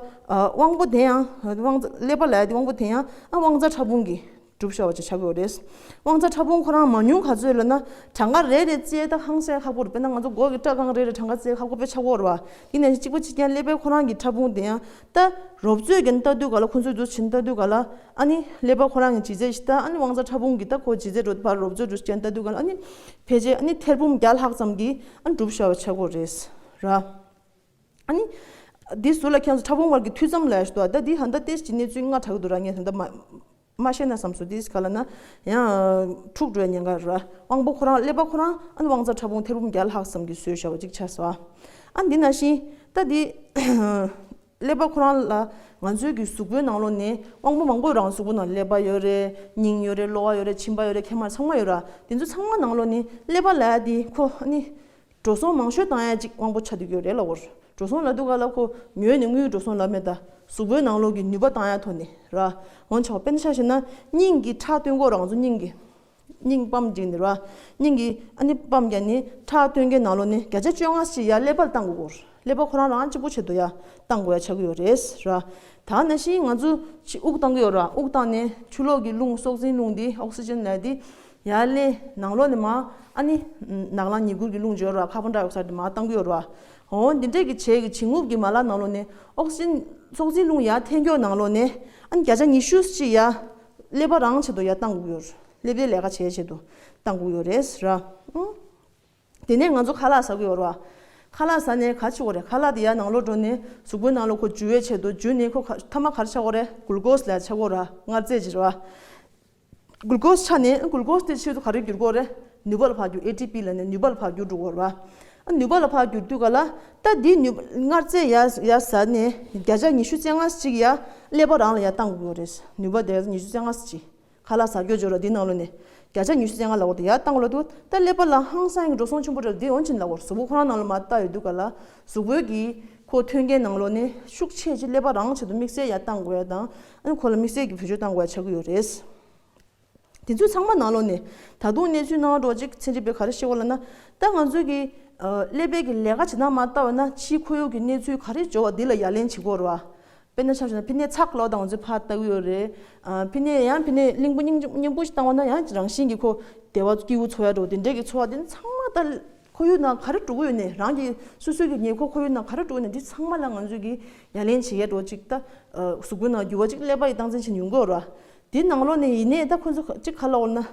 དབང་པོ་དེ་ཡང་དབང་རྩ་ཀླད་པ་ལ་ཡ་དེ་དབང་པོ་དེ་ཡང་ཨ་དབང་རྩ་ཕྲ་ཕུང་གི་གྲུབ་ཤ་བ་ཅིག་ཆགས་ཀྱི་ཡོད་རེད། དབང་རྩ་ཕྲ་ཕུང་ཁོ་རང་མང་ཉུང་ག་ཚོད་ལབ་ན་གྲངས་ཀ་རེ་རེ་བཙལ་ད་ཧང་སང་ཁག་པོ་རེད། དཔེར་ན་ང་ཚོ་མགོ་གི་སྐྲ་རྐང་རེ་རེ་གྲངས་ཀ་བཙལ་ཁག་པོ་དཔེ་ཆགས་ཀྱི་ཡོད་རེད་བ། དེ་ནས་གཅིག་པ་གཅིག་རྐྱང་ཀླད་པའི་ཁོ་རང་གི་ཕྲ་ཕུང་དེ་ཡང་ད་རོབ་ཚོད་ཀྱི་ལྟ་དུས་ག་ལ་ཁོ་ཚོའི་འདུ་ཕྱིན་ལྟ་དུས་ག་ལ་ཨ་ནི་ཀླད་པ་ཁོ་རང་གི་ལྗིད་ཚད་ཞིག་ད་ཨ་ནི་དབང་རྩ་ཕྲ་ཕུང་གི་ད་ཁོ་ལྗིད་ཚད་རོ་བར་རོབ་ཚོད་འདུ་ཕྱིན་ལྟ་དུས་ག་ལ་ཨ་ནི་ཕལ་ཆེར་ཨ་ནི་ཐེར་འབུམ་བརྒྱ་ལྷག་ཙམ་གྱི་ཨ་ནི་གྲུབ་ཤ་བ་ཆགས་ཀྱི་ཡོད་རེད་ར། ཨ་ནི་འདི་ཟུར་ལ་ཁྱེད་ཚོ་ཕྲ་ཕུང་བར་གྱི་མཐུད་མཚམས་ལ་ཡ་ཞུ་དོ། ད་འདི་ཧ་ད་ཏེས་ཀྱི་གནས་ཚུལ་ལྔ་གྲགས་འདུག་ར། ངས་ད་ལྟ་མ་མ་ཤེས་ན་བསམ་སོང་། འདི་ག་ལ་ན་ཡང་འཁྲུག་འགྲོ་ཡ་ཉེན་ཁ་ར། དབང་པོ་ཁོ་རང་ཀླད་པ་ཁོ་རང་ཨ་ནི་དབང་རྩ་ཕྲ་ཕུང་ཐེར་འབུམ་བརྒྱ་ལྷག་ཙམ་གྱི་བཟོས་བཞག་པ་ཅིག་ཆགས་སོང་། ཨ་འདི་ནང་བཞིན་ད་འདི་ཀླད་པ་ཁོ་རང་ལ་ང་ཚོའི་གི་གཟུགས་པོའི་ནང་ལོགས་ནས་དབང་པོ་མང་པོ་རང་གཟུགས་པོ་ནང་ཀླད་པ་ཡོད་རེད། སྙིང་ཡོད་རེད། གློ་བ་ཡོད་རེད། མཆིན་པ་ཡོད་རེད། མཁལ་མ་ཚང་མ་ཡོད་ར། འདི་ཚོ་ཚང་མ་ནང་ལོགས་ནས་ཀླད་པ་ལ་ཡ་འདི་ཁོ་ཨ་ནི་འགྲོ་སོང་མང་ཤོས་བཏང་ཡ་གཅིག་དབང་པོ་ཆགས་བསྡད་ཡོད་རེད་ལབ་འོར། འགྲོ་སོང་ལབ་དུས་ག་ལ་ཁོ་ཉོས་ནས་དངུལ་འགྲོ་སོང་ལབ་མེད་ད། གཟུགས་པོའི་ནང་ལོགས་ཀྱི་ནུས་པ་བཏང་ཡ་ཐོག་ནས་ར། འོན་ཆོག་དཔེར་ན་ཆ་བཞག་ན་སྙིང་གི་ཁྲག་བཏོན་གོ་རང་ཚོ་སྙིང་གི་སྙིང་སྤམ་བརྒྱབ་ནས་ར། སྙིང་གི་ཨ་ནི་སྤམ་བརྒྱབ་ནས་ཁྲག་བཏོན་གའི་ནང་ལོགས་ནས་བརྒྱ་ཆ་བཅོ་ལྔ་ཞིག་ཡ་ཀླད་པར་བཏང་དགོས་གོ། ཀླད་པ་ཁོ་རང་རང་གཅིག་པུ་ཆེད་དུ་ཡ་བཏང་དགོས་ཡ་ཆགས་ཀྱི་ཡོད་རེད་ར། ད་ནང་བཞིན་ང་ཚོ་ཕྱི་དབུགས་བཏང་གི་ཡོད་ར། དབུགས་བཏང་ནས་ཕྱི་ལོགས་ཀྱི་རླུང་སྲོག་འཛིན་རླུང་འདི་ཨོག་སི་ཇན་ལབ་ཡ་འདི་ཡར་ལེན། ནང་ལོགས་ནས་མར་ཨ་ནི་ནག་ལམ་ཉིས་འགུལ་གྱི་རླུང་འབྱོར་ར། ཁར་བོན་ཌའི་ཨོག་སའིཌ་མར་བཏང་གི་ཡོད་ར། འོ་འདི་འདྲས་ཀྱི་བྱས་ཀྱི་བྱིང་རྨུགས་ཀྱི་མ་ལག་ནང་ལོགས་ནས་ཨོག་སི་ཇན་སྲོག་འཛིན་རླུང་ཡར་འཐེན་མགྱོགས་ནང་ལོགས་ནས་ཨ་ནི་བརྒྱ་ཆ་ཉི་ཤུ་ཅིག་ཡར་ཀླད་པ་རང་ཆེད་དུ་ཡར་བཏང་དགོས་ཀྱི་ཡོད་ར། ཀླད་པའི་ལས་ཀ་བྱེད་ཆེད་དུ་བཏང་དགོས་ཀྱི་ཡོད་རེད་ར། ཨུ། དེ་ནས་ང་ཚོ་ཁ་ལག་ཟ་གི་ཡོད་རེད་བ། ཁ་ལག་ཟ་ནས་ག་ཆུ་བོ་རེད། ཁ་ལག་དེ་ཡར་ནང་ལོགས་འགྲོ་ནས་གཟུགས་པོའི་ནང་ལོགས་ཁོ་འཇུ་བའི་ཆེད་དུ་འཇུ་ནས་ཁོ་ཁ་མཐའ་མ་ག་རེ་ཆགས་ཀྱི་ཡོད་རེད། གུལ་ཀོས་ལ་ཆགས་ཀྱི་ཡོད་རེད་བ། མངར་རྫས་ཅིག་རེད་བ། གུལ་ཀོས་ཆགས་ནས་གུལ་ཀོས་དེ་ཆེད་དུ་ག་རེ་འགྱུར་གྱི་ཡོད་རེད། ནུས་པ་ལ་ཕར་འགྱུར། ཨེ་ཊི་པི་ལབ་ནས་ནུས་པ་ལ་ཕར་འགྱུར་འགྲོ་གི་ཡོད་རེད་བ། ཨ་ནུས་པ་ལ་ཕར་འགྱུར་དུས་ག་ལ་ད་འདི་ནུས་མངར་རྫས་ཡར་ཡར་ཟ་ནས་བརྒྱ་ཆ་ཉི་ཤུ་རྩ་ལྔ་ཅིག་ཡར་ཀླད་པ་རང་ལ་ཡར་བཏང་དགོས་ཀྱི་ཡོད་རེད། ནུས་པ་དེ་ཉི་ཤུ་རྩ་ལྔ་ཅིག་ཁ་ལག་ཟ་རྒྱུ་འབྱོར་ར་འདི་ནང་ལོགས་ནས་བརྒྱ་ཆ་ཉི་ཤུ་རྩ་ལྔ་ལ་འོར་དེ་ཡར་བཏང་དགོས་ལ་འདུག་ད་ཀླད་པ་ལ་ཧང་སང་གི་འགྲོ་སོང་ཆེན་པོ་རེད། འདི་འོན་ཅིག་ལ་འོར་གཟུགས་པོ་ཁོ་རང་ནང་ལ་མར་བལྟ་ཡོད་དུས་ག་ལ་གཟུགས་པོའི་གི་ཁོ་མཐུན་རྐྱེན་ནང་ལོགས་ནས་ཤུགས་ཆེ་ཅིག་ཀླད་པ་རང་ཆེད་དུ་དམིགས་བསལ་ཡར་བཏང་དགོས་ཡ་དང་ཨ་ནི་ཁོ་ལ་དམིགས་བསལ་གྱི་བེད་སྤྱོད་བཏང་དགོས་ཡ་ཆགས་ཀྱི་ཡོད་རེད། དེ་ཚོ་ཚང་མ་ནང་ལོགས་ནས་ད་དུང་གནས་ཚུལ་ནང་འགྲོ་ཅིག་ཚན་རིག་པས་ག་རེ་བཤད་གོ་ལབ་ན། ད་ང་ཚོའི་གི་ཀླད་པའི་གི་ལས་ཀ་བྱེད་སྟངས་མར་བལྟ་བ་ན་ཕྱིའི་ཁོར་ཡུག་གི་གནས་ཚུལ་ག་རེ་འབྱོར་བ་འདི་ལ་ཡ་ལན་བྱེད་དགོས་རེད་བ། དཔེར་ན་ཆ་བཞག་ན་ཕི་ནས་ཚག་ལོ་དང་ཚོ་ཕར་ལྟ་གི་ཡོད་རེད། ཨ་ཕི་ནས་ཡང་ཕི་ནས་གླིང་བུ་སྙིང་སྙིང་པོ་ཞིག་བཏང་བ་ན་ཡང་རང་བཞིན་གྱིས་ཁོ་བདེ་བ་སྐྱིད་པོ་འཚོ་ཡ་འགྲོ་དེ་འདྲས་ཀྱི་འཚོ་བ་དེ་ཚང་མ་ད་ཁོར་ཡུག་ནང་ག་རེ་འགྲོ་གི་ཡོད་ནས་རང་གི་སོ་སོའི་གི་ཉེ་འཁོར་ཁོར་ཡུག་ནང་ག་རེ་འགྲོ་གི་ཡོད་ནས་འདི་ཚང་མ་ལ་ང་ཚོས་གི་ཡ་ལན་བྱེད་ཡ་འགྲོ་ཅིག་ད་གཟུགས་པོའི་ནང་འགྱུར་བ་ཅིག་ཀླད་པ་ཡི་སྟངས་འཛིན་བྱེད་ཡོང་གི་ཡོད་རེད་བ། དེ་ནང་ལོགས་ནས་ཡིན་ནའི་ད་ཁོ་ཚོ་ཅིག་ག་ལ་འོར་ན།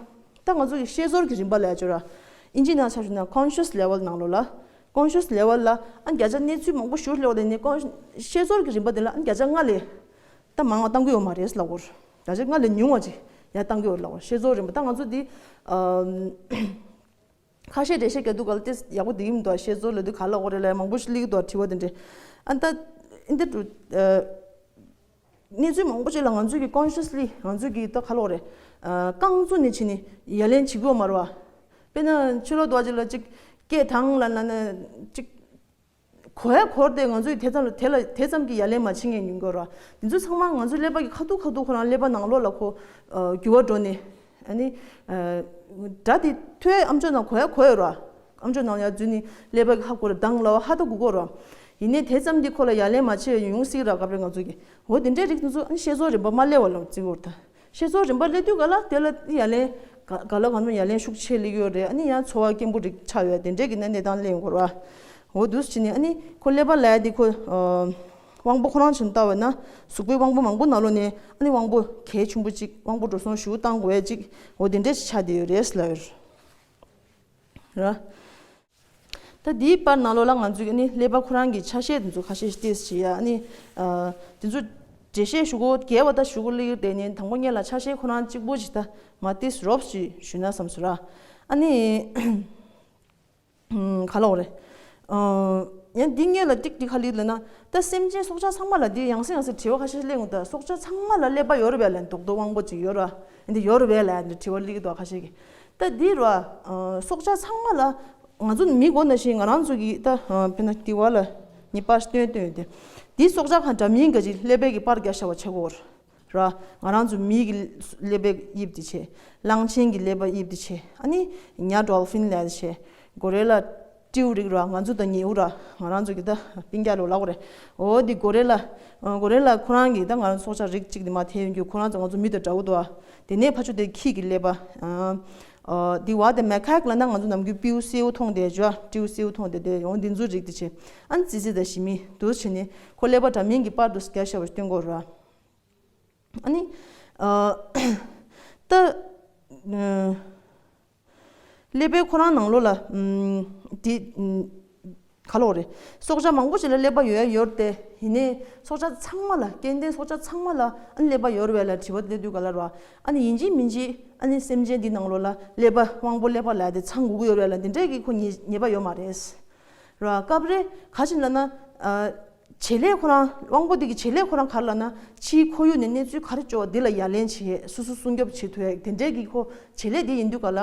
ད་ང་ཚོ་གི་ཤེས་ཚོར་གྱི་རིམ་པ་ལ་ཡ་ཅོ་ར། ཨིན་ཇི་ནང་ཆ་བཞག་ན་conscious level ནང་ལོགས་ལ། conscious level ལ་ཨ་བརྒྱ་ཆ་གནས་ཚུལ་མང་པོ་ཞུ་ལེ་བ་དེ་ནི་ཀོན་ཤེས་ཚོར་གྱི་རིམ་པ་དེ་ལ་ཨ་བརྒྱ་ཆ་ལྔ་ལས་ད་མང་བ་བཏང་གི་ཡོད་མ་རེད་ལབ་གོ། བརྒྱ་ཆ་ལྔ་ལས་ཉུང་བ་ཅིག་ཡ་བཏང་གི་ཡོད་ལབ་གོ། ཤེས་ཚོར་རིམ་པ་ད་ང་ཚོ་འདི་ཁ་ཤས་འགྲེལ་བཤད་རྒྱག་དུས་ག་ལ་ཏེ་ཡག་པོ་འདི་ཡིན་འདུག་ཤེས་ཚོར་ལབ་དུས་ག་ལ་གོ་རེད་ལ་མང་པོ་ཞིག་སླེབས་ཀྱི་འདུག་དྲི་བ་དེ་འདྲས། ཨ་ད་ཨིན་དེ་འདྲ། གནས་ཚུལ་མང་པོ་ཅིག་ལ་ང་ཚོས་ཀྱི་consciously ང་ཚོས་ཀྱི་ད་ག་ལོག་རེད། རྐང་བཙུགས་ནས་ཕྱིན་ནས་ཡ་ལན་བྱེད་དགོས་མ་རེད་བ། དཔེར་ན་ཕྱི་ལོགས་དུ་བ་ཅིག་ལ་ཅིག་སྐད་བཏང་ལ་ན་ན་ཅིག་གོ་ཡ་གོར་ཏེ་ང་ཚོས་དེ་ཙམ་ལ་དེ་ལ་དེ་ཙམ་གྱི་ཡ་ལན་མ་བྱེད་མཁན་ཡིན་དགོས་རེད་བ། དེ་ཚོ་ཚང་མ་ང་ཚོའི་ཀླད་པ་གི་ཁ་ཐུག་ཁ་ཐུག་ཁོ་རང་ཀླད་པ་ནང་ལོགས་ལ་ཁོ་འགྱུར་བ་འགྲོ་ནས་ཨ་ནི་སྒྲ་དེ་ཐོས་ཨམ་ཅོག་ནང་གོ་ཡ་གོ་ཡ་རེད་བ། ཨམ་ཅོག་ནང་ཡར་འཛུལ་ནས་ཀླད་པ་གི་ཧ་གོ་ར་དང་ལ་བ་ཧ་ད་གོ་གོ་ར། ཡིན་ནའི་དེ་ཙམ་གྱིས་ཁོ་ལ་ཡ་ལན་མ་བྱས་ཡོང་སྲིད་ར། སྐབས་རེ་ང་ཚོ་གིས་འོ་དེ་འདྲའི་རིགས་དེ་ཚོ་ཨ་ནི་ཤེས་ཚོར་རིམ་པ་མ་སླེབས་པ་ལ་བརྩི་དགོས་རེད་ད། ཤེས་ཚོར་རིམ་པ་སླེབས་དུས་ག་ལ་དེ་ལ་ཡ་ལན་ག་ག་ལ་གང་འཚམ་ཡ་ལན་ཤུགས་ཆེ་སླེབས་ཡོད་རེད། ཨ་ནི་ཡང་ཚོར་བ་སྐྱེན་པོ་རིགས་ཆགས་ཡོད། དེ་འདྲའི་གི་ན་གནས་སྟངས་སླེབས་ཡོང་གི་རེད་བ། འོ་འདུག་སེ་བྱས་ནས་ཨ་ནི་ཁོ་ཀླད་པ་ལབ་ཡ་དེ་ཁོ་ཨ་དབང་པོ་ཁོ་རང་བྱས་ནས་ལྟ་བ་ན་གཟུགས་པོའི་དབང་པོ་མང་པོ་ནང་ལོགས་ནས་ཨ་ནི་དབང་པོ་གལ་ཆེན་པོ་གཅིག་དབང་པོ་འགྲོ་སོང་ཞེ་པོ་བཏང་དགོས་ཡ་གཅིག་འོ་དེ་འདྲ་ཞིག་ཆགས་བསྡད་ཡོད་རེད་ལབ་ཡོད་རེད། ད་དེའི་བར་ནང་ལོགས་ལ་ང་ཚོས་ནི་ཀླད་པ་ཁོ་རང་གི་ཆ་ཤས་དེ་ཚོ་ཁ་ཤས་ཤིག་ཏོག་ཙམ་བྱས་ཡ། ཨ་ནི་ཨ་དེ་ཚོ་འགྲེལ་བཤད་ཞུ་དགོས་གལ་བ་ད་ཞུ་དགོས་ལེ་ཡོད། དེ་ནས་དང་པོ་ཉིད་ལ་ཆ་ཤས་ཁོ་རང་གཅིག་པོ་ཞིག་ད་མ་ཏོག་ཙམ་རོབ་ཞིག་ཞུས་ན་བསམ་སོང་ར། ཨ་ནི་ཨམ་ག་ལབ་དགོས་རེད། ཨ་ཡང་འདི་སྔོན་ལ་ཏིག་ཏིག་ཧ་ལི་ལབ་ན། ད་སེམས་ཅན་སྲོག་ཆགས་ཚང་མ་ལ་འདི་ཡང་སེ་ཡང་སེ་དྲི་བ་ཁ་ཤས་ཤིག་སླེབས་འོང་། ད་སྲོག་ཆགས་ཚང་མ་ལ་ཀླད་པ་ཡོད་རེད་པས་ལབ་ན། རྡོག་རྡོག་དབང་པོ་ཅིག་ཡོད་རེད་པས། འདི་ཡོད་རེད་པས་ལབ་ཡ་འདི་དྲི་བ་སླེབས་ཀྱི་འདུག་ཁ་ཤས་ཀྱིས། ད་འདི་རེད་པ། ཨ་སྲོག་ཆགས་ཚང་མ་ལ་ང་ཚོ་མི་གོ་ནང་བཞིན་ང་རང་ཚོ་གི་ད་ཨ་དཔེར་ན་དེ་བ་ལ་ངས་པར་སྟོན་སྟོན་ཡོད་དེ། འདི་སྲོག་ཆགས་གང་འདྲ་མིན་ག་ཅིག་ཀླད་པའི་གི་པར་རྒྱག་བཞག་པ་ཆགས་ཀྱི་ཡོད་རེད་པ། ང་རང་ཚོ་མི་གི་ཀླད་པའི་དབྱིབས་དེ་བྱས། གླང་ཆེན་གྱི་ཀླད་པ་དབྱིབས་དེ་བྱས། ཨ་ནི་ཉ་ཌོལ་ཕིན་ལབ་ཡ་དེ་བྱས། གོ་རི་ལ། སྤྲེའུ་རིགས་ར། ང་ཚོ་ད་ཉེའུ་ར། ང་རང་ཚོ་གི་ད་སྤུན་ཀྱག་ལོ་ལབ་དགོས་རེད། འོ་འདི་གོ་རི་ལ། གོ་རི་ལ་ཁོ་རང་གི་ད་ང་རང་སྲོག་ཆགས་རིགས་གཅིག་འདི་མ་ཐེ་ཡོང་རྒྱུ། ཁོ་རང་ཚོ་ང་ཚོ་མི་དང་འདྲ་བོ་འདུག་ཨ། དེ་ནས་ཕར་ཕྱོགས་དེ་ཁྱི་གི་ཀླད་པ། ཨ་འདི་བ་དེ་མེ་ཁེག་ལབ་ན་ང་ཚོ་ནམ་རྒྱུན་སྤྲེའུ་སེར་པོ་མཐོང་བསྡད་ཡ། སྤྲེའུ་སེར་པོ་མཐོང་བསྡད་དེ། འོ་འདི་ཚོའི་རིགས་དེ་བྱས། ཨ་ནི་ཙི་ཙི་དང་ཞི་མི་འདུག་སེ་བྱས་ནས་ཁོ་ཀླད་པ་འདྲ་མིན་གྱི་པར་འདུག་སེ་རྒྱག་བཞག་པ་སྟོན་གྱི་ཡོད་རེད་པ། ཨ་ནི་ཨ་ད་ཨ་ཀླད་པའི་ཁོ་རང་ནང་ལོགས་ལ་ཨམ་དེ་ཨམ་ག་ལབ་དགོས་རེད། སྲོག་ཆགས་མང་པོ་ཞིག་ལ་ཀླད་པ་ཡོད་ཡ་ཡོད་རེད་དེ། ཡིན་ནའི་སྲོག་ཆགས་ཚང་མ་ལ། སྐྱེ་ལྡན་སྲོག་ཆགས་ཚང་མ་ལ་ཨ་ནི་ཀླད་པ་ཡོད་རེད་པས་ལབ་དྲི་བ་དེ་སླེབས་དུས་ག་ལབ་རེད་པ། ཨ་ནི་ཡིན་གཅིག་མིན་གཅིག་ཨ་ནི་སེམས་ཅན་འདི་ནང་ལོགས་ལ་ཀླད་པ་དབང་པོ་ཀླད་པ་ལབ་ཡ་དེ་ཚང་དགོས་ཀྱི་ཡོད་རེད་པས་ལབ་འདི་འདྲའི་གི་ཁོ་ངེས་ངེས་པ་ཡོད་མ་རེད། ར། སྐབས་རེ་ག་ཅིག་ལབ་ན། ཨ་བྱེད་ལས་ཁོ་རང་། དབང་པོ་འདི་གི་བྱེད་ལས་ཁོ་རང་ག་རེ་ལབ་ན། ཕྱིའི་ཁོར་ཡུག་ནས་གནས་ཚུལ་ག་རེ་བྱུང་བ་འདི་ལ་ཡ་ལན་བྱེད། སོ་སོ་སྲུང་སྐྱོབ་བྱེད་ཐུབ་ཡ་དེ་འདྲའི་གི་ཁོ་བྱེད་ལས་འདི་ཡིན་དུས་ག་ལ།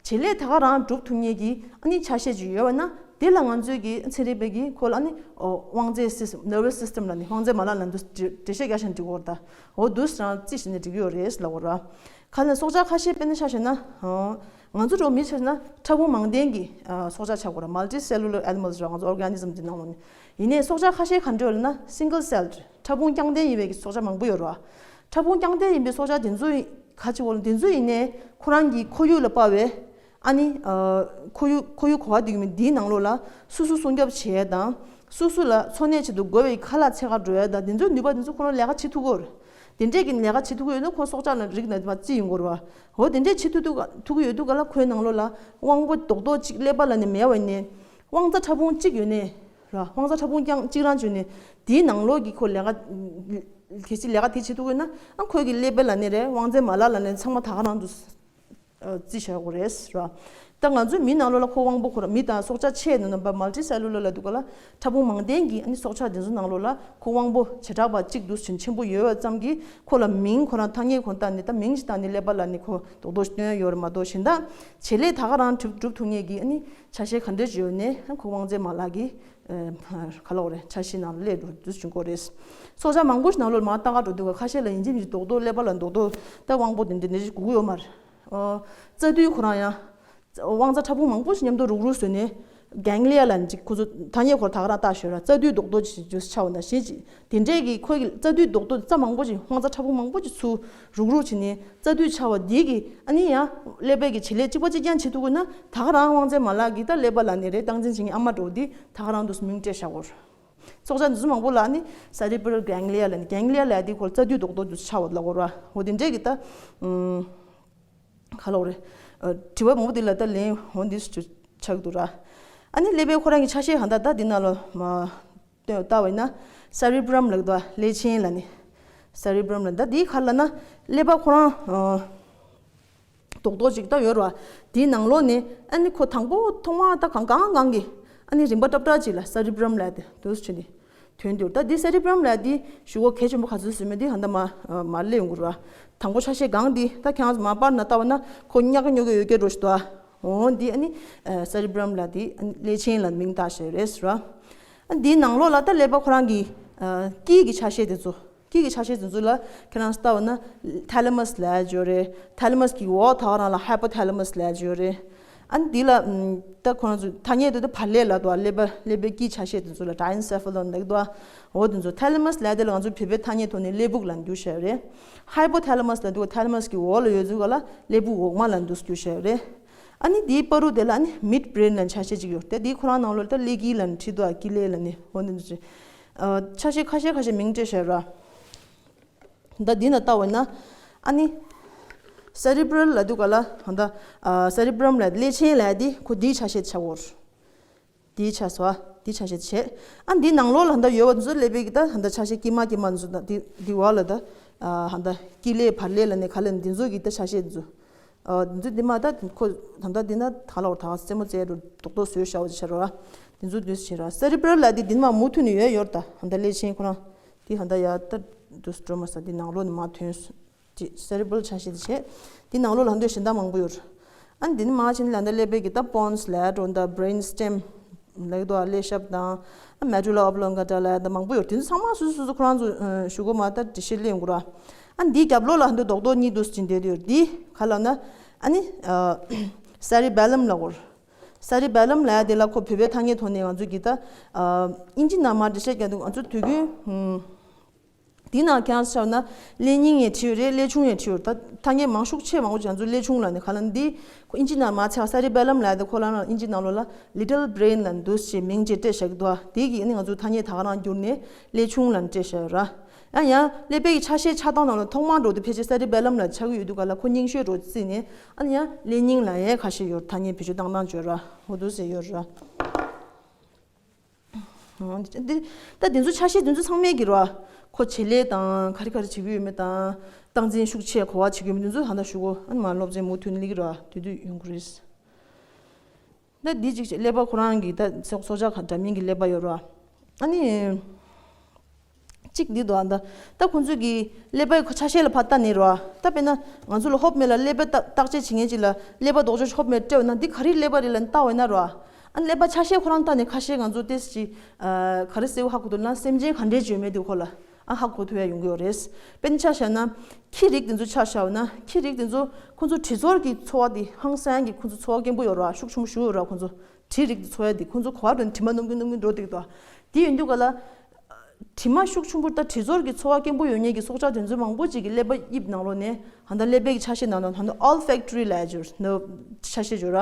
བྱེད་ལས་ད་ག་རང་སྒྲུབ་ཐུབ་མཁན་གྱི་ཨ་ནི་ཆ་ཤས་ཅིག་ཡོད་པ་ན། དེ་ལ་ང་ཚོས་ཀྱི་ཚན་རིག་པས་ཀྱི་ཁོ་ལ་ཨ་ནི་ཨོ་དབང་རྩའི་སིས་ནར་བྷས་སིས་ཊམ་ལབ་ནི། དབང་རྩའི་མ་ལག་ལབ་འདུག་འགྲེལ་བཤད་རྒྱག་ཤེས་ན་འགྲིག་གི་ཡོད་རེད་ད། འོ་འདུག་སེ་རང་རྩིས་བྱས་ན་འགྲིག་གི་ཡོད་རེད་ལབ་དགོས་རེད་པ། ག་ལ་སྲོག་ཆགས་ཁ་ཤས་དཔེར་ན་ཆ་བཞག་ན། ཨོ་ང་ཚོ་འདྲ་བོ་མི་ཆ་བཞག་ན་ཕྲ་ཕུང་མང་ལྡན་གྱི་ཨ་སྲོག་ཆགས་ཆགས་དགོས་རེད། མལ་ཊི་སེ་ལུ་ལར་ཨེ་ནི་མལ་ལབ་རེད། ང་ཚོ་ཨོར་ག་ནི་ཛམ་འདི་ནང་ལོགས་ནས། ཡིན་ནའི་སྲོག་ཆགས་ཁ་ཤས་ག་འདྲ་ལབ་ན་སིང་གལ་སེལ་ཌི། ཕྲ་ཕུང་རྐྱང་ལྡན་ཡིན་པའི་གི་སྲོག་ཆགས་མང་པོ་ཡོད་རེད་པ། ཕྲ་ཕུང་རྐྱང་ལྡན་ཡིན་པའི་སྲོག་ཆགས་དེ་ཚོ་ག་ཅིག་འོ་ལ་དེ་ཚོ་ཡིན་ནའི་ཁོ་རང་གི་ཁོར་ཡུག་ལ་དཔག་པའི་ཨ་ནི་ཨ་ཁོར་ཡུག་ཁོར་ཡུག་གོ་བ་འདི་གི་མི་འདིའི་ནང་ལོགས་ལ་སོ་སོ་སྲུང་སྐྱོབ་བྱེད་ཡ་དང་། སོ་སོ་ལ་འཚོ་གནས་ཆེད་དུ་དགོས་པའི་ཁ་ལག་འཚོལ་ག་འགྲོ་ཡ་དང་། དེ་ཚོའི་ནུས་པ་དེ་ཚོ་ཁོ་རང་ལས་ཀ་བྱེད་ཐུབ་ཀྱི་ཡོད་རེད། དེ་འདྲས་ཀྱི་ལས་ཀ་བྱེད་ཐུབ་ཀྱི་ཡོད་ན་ཁོ་སྲོག་ཆགས་ལ་རིགས་ན་མ་རྩིས་ཡོང་གི་རེད་པ། འོ་དེ་འདྲས་བྱེད་ཐུབ་ཐུབ་ཐུབ་ཀྱི་ཡོད་དུས་ག་ལ་ཁོའི་ནང་ལོགས་ལ་དབང་པོ་རྡོག་རྡོག་གཅིག་ཀླད་པ་ལབ་ནས་མེད་པ་ཡིན་ནའི། དབང་རྩ་ཕྲ་ཕུང་གཅིག་ཡོད་ནའི་ར། དབང་རྩ་ཕྲ་ཕུང་རྐྱང་གཅིག་རང་བྱུང་ནས་དེའི་ནང་ལོགས་ཀྱི་ཁོ་ལས་ཀ་གལ་སྲིད་ལས་ཀ་དེ་བྱེད་ཐུབ་ཀྱི་ཡོད་ན། ཨ་ཁོའི་གི་ཀླད་པ་ལབ་ནི་རེད། དབང་རྩའི་མ་ལག་ལབ་ནི་ཚང་མ་ད་ག་རང་དུ་ཨ་རྩིས་བཞག་དགོས་རེད་ར། ད་ང་ཚོའི་མི་ནང་ལོགས་ལ་ཁོ་དབང་པོ་ཁོ་རང་། མི་དང་སྲོག་ཆགས་ཕྱེ་ནས་ནམ་པ་མལ་ཊི་སེ་ལུ་ལར་ལབ་དུས་ག་ལ་ཕྲ་ཕུང་མང་ལྡན་གྱི་ཨ་ནི་སྲོག་ཆགས་དེ་ཚོ་ནང་ལོགས་ལ་ཁོ་དབང་པོ་བྱེ་བྲག་པ་གཅིག་འདུག་སེ་ཆེན་པོ་ཡོད་པ་ཙམ་གྱིས་ཁོ་ལ་མིང་ཁོ་རང་ཐ་སྙད་ཁོ་བཏགས་ནས། ད་མིང་ཞིག་བཏགས་ནས་ཀླད་པ་ལབ་ནི་ཁོ་རྡོག་རྡོག་ཞིག་སྟོན་ཡ་ཡོད་རེད་མ་གཏོགས། གཞན་དག་བྱེད་ལས་ད་ག་རང་སྒྲུབ་སྒྲུབ་ཐུབ་མཁན་གྱི་ཨ་ནི་ཆ་ཤས་ག་འདྲས་ཅིག་ཡོད་ནའི་ཁོ་དབང་རྩའི་མ་ལག་གི་ཨ་ག་ལབ་དགོས་རེད། ཆ་ཤས་ནང་ལ་སླེབས་འགྲོ་དུས་བྱུང་གི་རེད། སྲོག་ཆགས་མང་པོ་ཞིག་ནང་ལོགས་མར་ལྟ་ག་འགྲོ་དུས་ག་ཁ་ཤས་ལ་ཡིན་གཅིག་མིན་གཅིག་རྡོག་རྡོག་ཀླད་པ་ལ་རྡོག་རྡོག་ད་དབང་པོ་དེ་འདྲ་འདྲ་ཞིག་དགོས་ཀྱི་ཡོད་མ་རེད། ཨོ་རྩ་མདུད་ཁོ་རང་ཡང་དབང་རྩ་ཕྲ་ཕུང་མང་པོ་ཞིག་མཉམ་དུ་རུག་རུག་བཟོས་ནས་གེང་ལི་ཡ་ལབ་ནི་ཅིག་ཁོ་ཚོ་ཐ་སྙད་ཁོ་རང་ད་ག་རང་བཏགས་ཤོད་ར། རྩ་མདུད་རྡོག་རྡོག་ཅིག་ཅིག་ཆགས་པ་ནང་བཞིན་ཅིག་དེ་འདྲས་ཀྱི་ཁོའི་གི་རྩ་མདུད་རྡོག་རྡོག་རྩ་མང་པོ་ཅིག་དབང་རྩ་ཕྲ་ཕུང་མང་པོ་ཅིག་ཚུར་རུག་རུག་བྱས་ནས་རྩ་མདུད་ཆགས་པ་འདི་གིས་ཨ་ནི་ཡང་ཀླད་པའི་གི་བྱེད་ལས་གཅིག་པ་གཅིག་རྐྱང་བྱེད་ཐུབ་དགོས་ན། ད་ག་རང་དབང་རྩའི་མ་ལག་གིས་ད་ཀླད་པ་ལབ་ནི་རེད། སྟངས་འཛིན་བྱེད་མཁན་ཨ་མ་འདྲ་བོ་འདི་ད་ག་རང་དུ་མིང་སྤྲད་བཞག་གོ། སྲོག་ཆགས་འདི་ཚོ་མང་པོ་ལ་ནི་cerebral ganglia ལབ་ནི། གེང་ལི་ཡ་ལབ་དེ་ཁོ་རྩ་མདུད་རྡོག་རྡོག་འདི་ཚོ་ཆགས་པ་ལབ་དགོས་ར། འོ་དེ་འདྲས་ཀྱི་ད་ཨུམ་ག་ལབ་དགོས་རེད། ཨ་དྲི་བ་མང་པོ་འདི་ལ་ད་ལན་འོ་འདི་ཚོ་ཆགས་འདུག་ར། ཨ་ནི་ཀླད་པའི་ཁོ་རང་གི་ཆ་ཤས་གང་ལྟར་ད་འདི་ནང་ལ་མ་སྟོན་ལྟ་བ་ཡིན་ན་cerebrum ལབ་ཀྱི་འདུག་བ། ཀླད་ཆེན་ལབ་ནི། cerebrum ལབ། ད་འདི་ག་རེ་ལབ་ན་ཀླད་པ་ཁོ་རང་ཨ་རྡོག་རྡོག་ཅིག་ད་ཡོད་རེད་བ། དེའི་ནང་ལོགས་ནས་ཨ་ནི་ཁོ་དང་པོ་ཐོག་མ་ད་གང་གང་གང་གི་ཨ་ནི་རིམ་པ་ཏག་ཏག་ཅིག་ལ་cerebrum ལབ་དེ་འདུག་སེ་བྱས་ནས་ཐོན་འདུག་ད་འདི་cerebrum ལབ་དེ་ཞུ་སྒོ་གལ་ཆེན་པོ་ག་ཚོད་བཟོས་མེད་དེ་ཧ་ད་མ་མ་སླེབས་ཡོང་གི་རེད་བ། དང་པོ་ཆ་ཤས་གང་འདི་ད་ཁྱེད་རང་ཚོ་མ་པར་ན་ལྟ་བ་ན་ཁོ་ཉག་ག་ཉོག་གི་ཡོད་ཀྱི་འགྲོ་ཞིག་འདུག་ཨ། འོ་འདི་ཨ་ནི་cerebrum ལབ་དེ་ཨ་ནི་ཀླད་ཆེན་ལ་མིང་བཏགས་བཞག་ཡོད་རེད་ཟེར་བ། ཨ་འདིའི་ནང་ལོགས་ལ་ད་ཀླད་པ་ཁོ་རང་གི་ཨ་དཀྱིལ་གྱི་ཆ་ཤས་དེ་ཚོ། དཀྱིལ་གྱི་ཆ་ཤས་དེ་ཚོ་ལ་ཁྱེད་རང་ལྟ་བ་ན་thalamus ལབ་ཡ་ཅིག་ཡོད་རེད། thalamus གི་འོག་ད་ག་རང་ལ་hypothalamus ལབ་ཡ་ཅིག་ཡོད་རེད། ཨ་ནི་འདི་ལ་ཨམ་ད་ཁོ་རང་ཚོ་ཐ་སྙད་དེ་ད་བག་ལེབ་ལབ་འདུག་ག་ཀླད་པ་ཀླད་པའི་དཀྱིལ་ཆ་ཤས་དེ་ཚོ་ལ་ཌའི་ཨེན་སེ་ཕ་ལོན་ལབ་འདུག་ག་འོ་དེ་ཚོ། ཐེ་ལེ་མ་སི་ལབ་དེ་ལ་ང་ཚོ་བོད་པའི་ཐ་སྙད་ཐོག་ནས་ཀླད་ཕུག་ལབ་འགྱུར་བཞག་ཡོད་རེད། ཧའི་པོ་ཐེ་ལེ་མ་སི་ལབ་འདུག་ག་ཐེ་ལེ་མ་སི་གི་འོག་ལ་ཡོད་ཚུལ་ག་ལ་ཀླད་ཕུག་འོག་མ་ལབ་འདུག་འགྱུར་བཞག་ཡོད་རེད། ཨ་ནི་དེའི་བར་དུ་དེ་ལ་ཨ་ནི་མིཌ་བྷི་རེན་ལབ་ཆ་ཤས་ཅིག་ཡོད་རེད། དེ་དེའི་ཁོ་རང་ནང་ལོགས་ལ་ད་ཀླད་དཀྱིལ་ལབ་ནས་ཁྲིད་འདུག་ག་ཀླད་ལབ་ནས་འོ་དེ་འདྲ་ཅིག་ཨ་ཆ་ཤས་ཁ་ཤས་ཁ་ཤས་མིང་སྤྲད་བཞག་ཡོད་རེད། ད་འདི་ན་ལྟ་བ་ན་ཨ་ནི་སེ་རི་བྷི་རལ་ལབ་དུས་ག་ལ་ད་ལྟ་སེ་རི་བྷི་རམ་ལབ་ཀླད་ཆེན་ལབ་དེ་ཁོ་འདིའི་ཆ་ཤས་ཆགས་ཡོད་རེད། འདིའི་ཆ་ཤས་འདིའི་ཆ་ཤས་བྱས། ཨ་འདི་ནང་ལོགས་ལ་ད་ལྟ་ཡོད་པ་འདི་ཚོ་ཀླད་པའི་གི་ད་ད་ལྟ་ཆ་ཤས་དཀྱིལ་མ་དཀྱིལ་མ་འདི་ཚོ་ད་འདི་འདི་བར་ལ་ད་ད་ལྟ་དཀྱིལ་ལས་བར་ལས་ལབ་ནས་ག་ལབ་འདི་ཚོ་གི་ད་ཆ་ཤས་འདི་ཚོ། འདི་ཚོ་འདི་མ་ད་ཁོ་ད་ལྟ་འདི་ན་ད་ལོར་ད་རྩེད་མོ་རྩེ་རུ་རྡོག་རྡོག་བཟོས་བཞག་པ་ཅིག་བྱས་རོ། འདི་ཚོ་འདི་བྱས་ར་སེ་རི་བྷི་རལ་ལབ་དེ་འདི་ནི་མ་མུ་མཐུད་ནས་ཡོད་ཡོད་ད་ཧ་ད་ཀླད་ཆེན་ཁོ་རང་། དེ་ཧ་ད་ཡ་ད་འདུག་སེ་འགྲོ་མ་ས་དེ་ནང་ལོགས་ནས་མ་ཐོན་སོང་། ཅི་སེ་རི་བྷི་རལ་ཆ་ཤས་དེ་བྱས། དེ་ནང་ལོགས་ལ་ཧ་འདོད་གཞན་དག་མང་པོ་ཡོད་ར། ཨ་ནི་འདི་ནི་མ་ཕྱིན་ལ་ད་ཀླད་པའི་གི་ད་པོན་སི་ལབ་འགྲོ་ད་བྷི་རེན་སི་ཊེམ་ལབ་འདུག་ག་ཀླད་ཞབས་དང་། ཨ་མེ་ཌུ་ལ་ཨོབ་ལོང་ག་ཊ་ལབ་ད་མང་པོ་ཡོད་ར། དེ་ཚོ་ཚང་མ་སོ་སོ་སོ་སོ་ཁོ་རང་ཚོ་ཞུ་གོ་མ་ད་འགྲེལ་བཤད་ལེན་དགོས་ར། ཨ་འདིའི་རྒྱབ་ལོགས་ལ་ཧ་འདོད་རྡོག་རྡོག་གཉིས་འདུག་སེ་ཅིག་འདེད་དེ་ཡོད་ར། འདི་ག་ལབ་ན། ཨ་ནི་སེ་རི་བྷེ་ལམ་ལབ་གོ་ར། སེ་རི་བྷེ་ལམ་ལབ་ཡ་དེ་ལ་ཁོ་བོད་པའི་ཐ་སྙད་ཐོག་ནས་ང་ཚོ་གི་ད་ཨིན་ཇི་ནང་མར་འགྲེལ་བཤད་རྒྱག་དུས་ང་ཚོ་དུས་རྒྱུན་འདི་ནང་ཁྱེད་རང་ཚོ་ཆ་བཞག་ན་ཀླད་སྙིང་ཡང་བྲིས་ཡོད་རེད། ཀླད་ཆུང་ཡང་བྲིས་ཡོད་རེད། ད་ཐ་སྙད་མང་ཤུགས་ཆེ་མང་པོ་ཅིག་ང་ཚོ་ཀླད་ཆུང་ལབ་ནས་ག་ལབ་ན་འདི་ཁོ་ཨིན་ཇི་ནང་མར་ཆ་བཞག་སེ་རི་བྷེ་ལམ་ལབ་ཡ་དེ་ཁོ་ལ་ཨིན་ཇི་ནང་ལོགས་ལ་ལི་ཊལ་བྷི་རེན་ལབ་འདུག་སེ་མིང་ཅིག་སྤྲད་བཞག་གི་འདུག་ག་དེ་གིས་ཨ་ནི་ང་ཚོ་ཐ་སྙད་ད་ག་རང་བསྒྱུར་ནས་ཀླད་ཆུང་ལབ་ནས་སྤྲད་བཞག་ཡོད་ར། ཡང་ཡང་ཀླད་པའི་གི་ཆ་ཤས་ཆགས་སྟངས་ནང་ལ་ཐོག་མར་འགྲོ་དུས་ཕལ་ཆེར་སེ་རི་བྷེ་ལམ་ལ་ཆགས་ཀྱི་ཡོད་དུས་ག་ལ་ཁོ་རྙིང་ཤོས་འགྲོ་རྩིས་ནས་ཨ་ནི་ཡང་ཀླད་སྙིང་ལབ་ཡས་ཁ་ཤས་ཡོད་ར། ཐ་སྙད་བེད་སྤྱོད་བཏང་སྟངས་བརྗོད་ར་འོ་འདུག་སེ་ཡོད་ར། འདི་ད་འདི་ཚོ་ཆ་ཤས་འདི་ཚོ་ཚང་མས་ཀྱི་ར། ཁོ་བྱེད་ལས་དང་ག་རེ་ག་རེ་བྱེད་ཀྱི་ཡོད་མེད་དང་། སྟངས་འཛིན་ཤུགས་ཆེ་གོ་བ་བྱེད་ཀྱི་ཡོད་མེད་འདི་ཚོ་ཧ་ད་ཞུ་གོ་ཨ་ནི་མ་སློབ་ཚན་མུ་མཐུད་ནས་སླེབས་ཀྱི་ར་དུས་དུས་ཡོང་གི་རེད། ད་འདི་གཅིག་ཀླད་པ་ཁོ་རང་གི་ད་སྲོག་སྲོག་ཆགས་འདྲ་མིན་གྱི་ཀླད་པ་ཡོད་ར། ཨ་ནི། གཅིག་འདི་འདུག་ཨ་ད། ད་ཁོང་ཚོས་ཀྱི་ཀླད་པའི་ཆ་ཤས་ལ་ཕར་ལྟ་ནས་ར། ད་དཔེར་ན་ང་ཚོ་ལ་ཧོབ་མེད་ལ་ཀླད་པའི་བརྟག་བརྟག་དཔྱད་བྱེད་མཁན་ཅིག་ལ་ཀླད་པ་རྡོག་རྡོག་ཧོབ་མེད་སྤྲད་འོང་ན་འདི་ག་རེའི་ཀླད་པ་རེད་ལབ་ལྟ་འོང་ན་ར། ཨ་ནི་ཀླད་པ་ཆ་ཤས་ཁོ་རང་ལྟ་ནས་ཁ་ཤས་ང་ཚོ་ཏོག་ཙམ་ཅིག་ག་རེ་ཟེར་བ་ཧ་གོ་ཐུབ་ན་སེམས་ཅན་ག་འདྲས་ཅིག་ཡོད་མེད་འདི་ཁོ་ལ། ཨ་ཧ་གོ་ཐུབ་ཡ་ཡོང་གི་ཡོད་རེད། དཔེར་ན་ཆ་བཞག་ན། ཁྱི་རིགས་དེ་ཚོ་ཆ་བཞག་ན་ཁྱི་རིགས་དེ་ཚོ་ཁོ་ཚོ་དྲི་ཚོར་གྱི་ཚོར་བ་དེ་ཧང་སང་གི་ཁོ་ཚོ་ཚོར་བ་སྐྱེན་པོ་ཡོད་ར། ཤུགས་ཆེན་པོ་ཞེ་པོ་ཡོད་ར། ཁོ་ཚོ་དྲི་རིགས་དེ་ཚོར་ཡ་དེ་ཁོ་ཚོ་ག་བ་འགྲོ་ནས་དྲི་མ་སྣོམ་གིན་སྣོམ་གིན་འགྲོ་བསྡད་ཀྱི་འདུག་དེ་ཡིན་དུས་ག་ལ། དྲི་མ་ཤུགས་ཆེན་པོ་དང་དྲི་ཚོར་གྱི་ཚོར་བ་སྐྱེན་པོ་ཡོད་མཁན་གྱི་སྲོག་ཆགས་དེ་ཚོ་མང་པོ་ཅིག་གི་ཀླད་པ་དབྱིབས་ནང་ལོགས་ནས་ཧ་ད་ཀླད་པའི་ཆ་ཤས་ནང་ལ་ཧ་ད་ཨོལ་ཕེག་ཊོ་རི་ལབ་ཡ་ཅིག་ཡོད་ར། ཆ་ཤས་ཅིག་ཡོད་ར།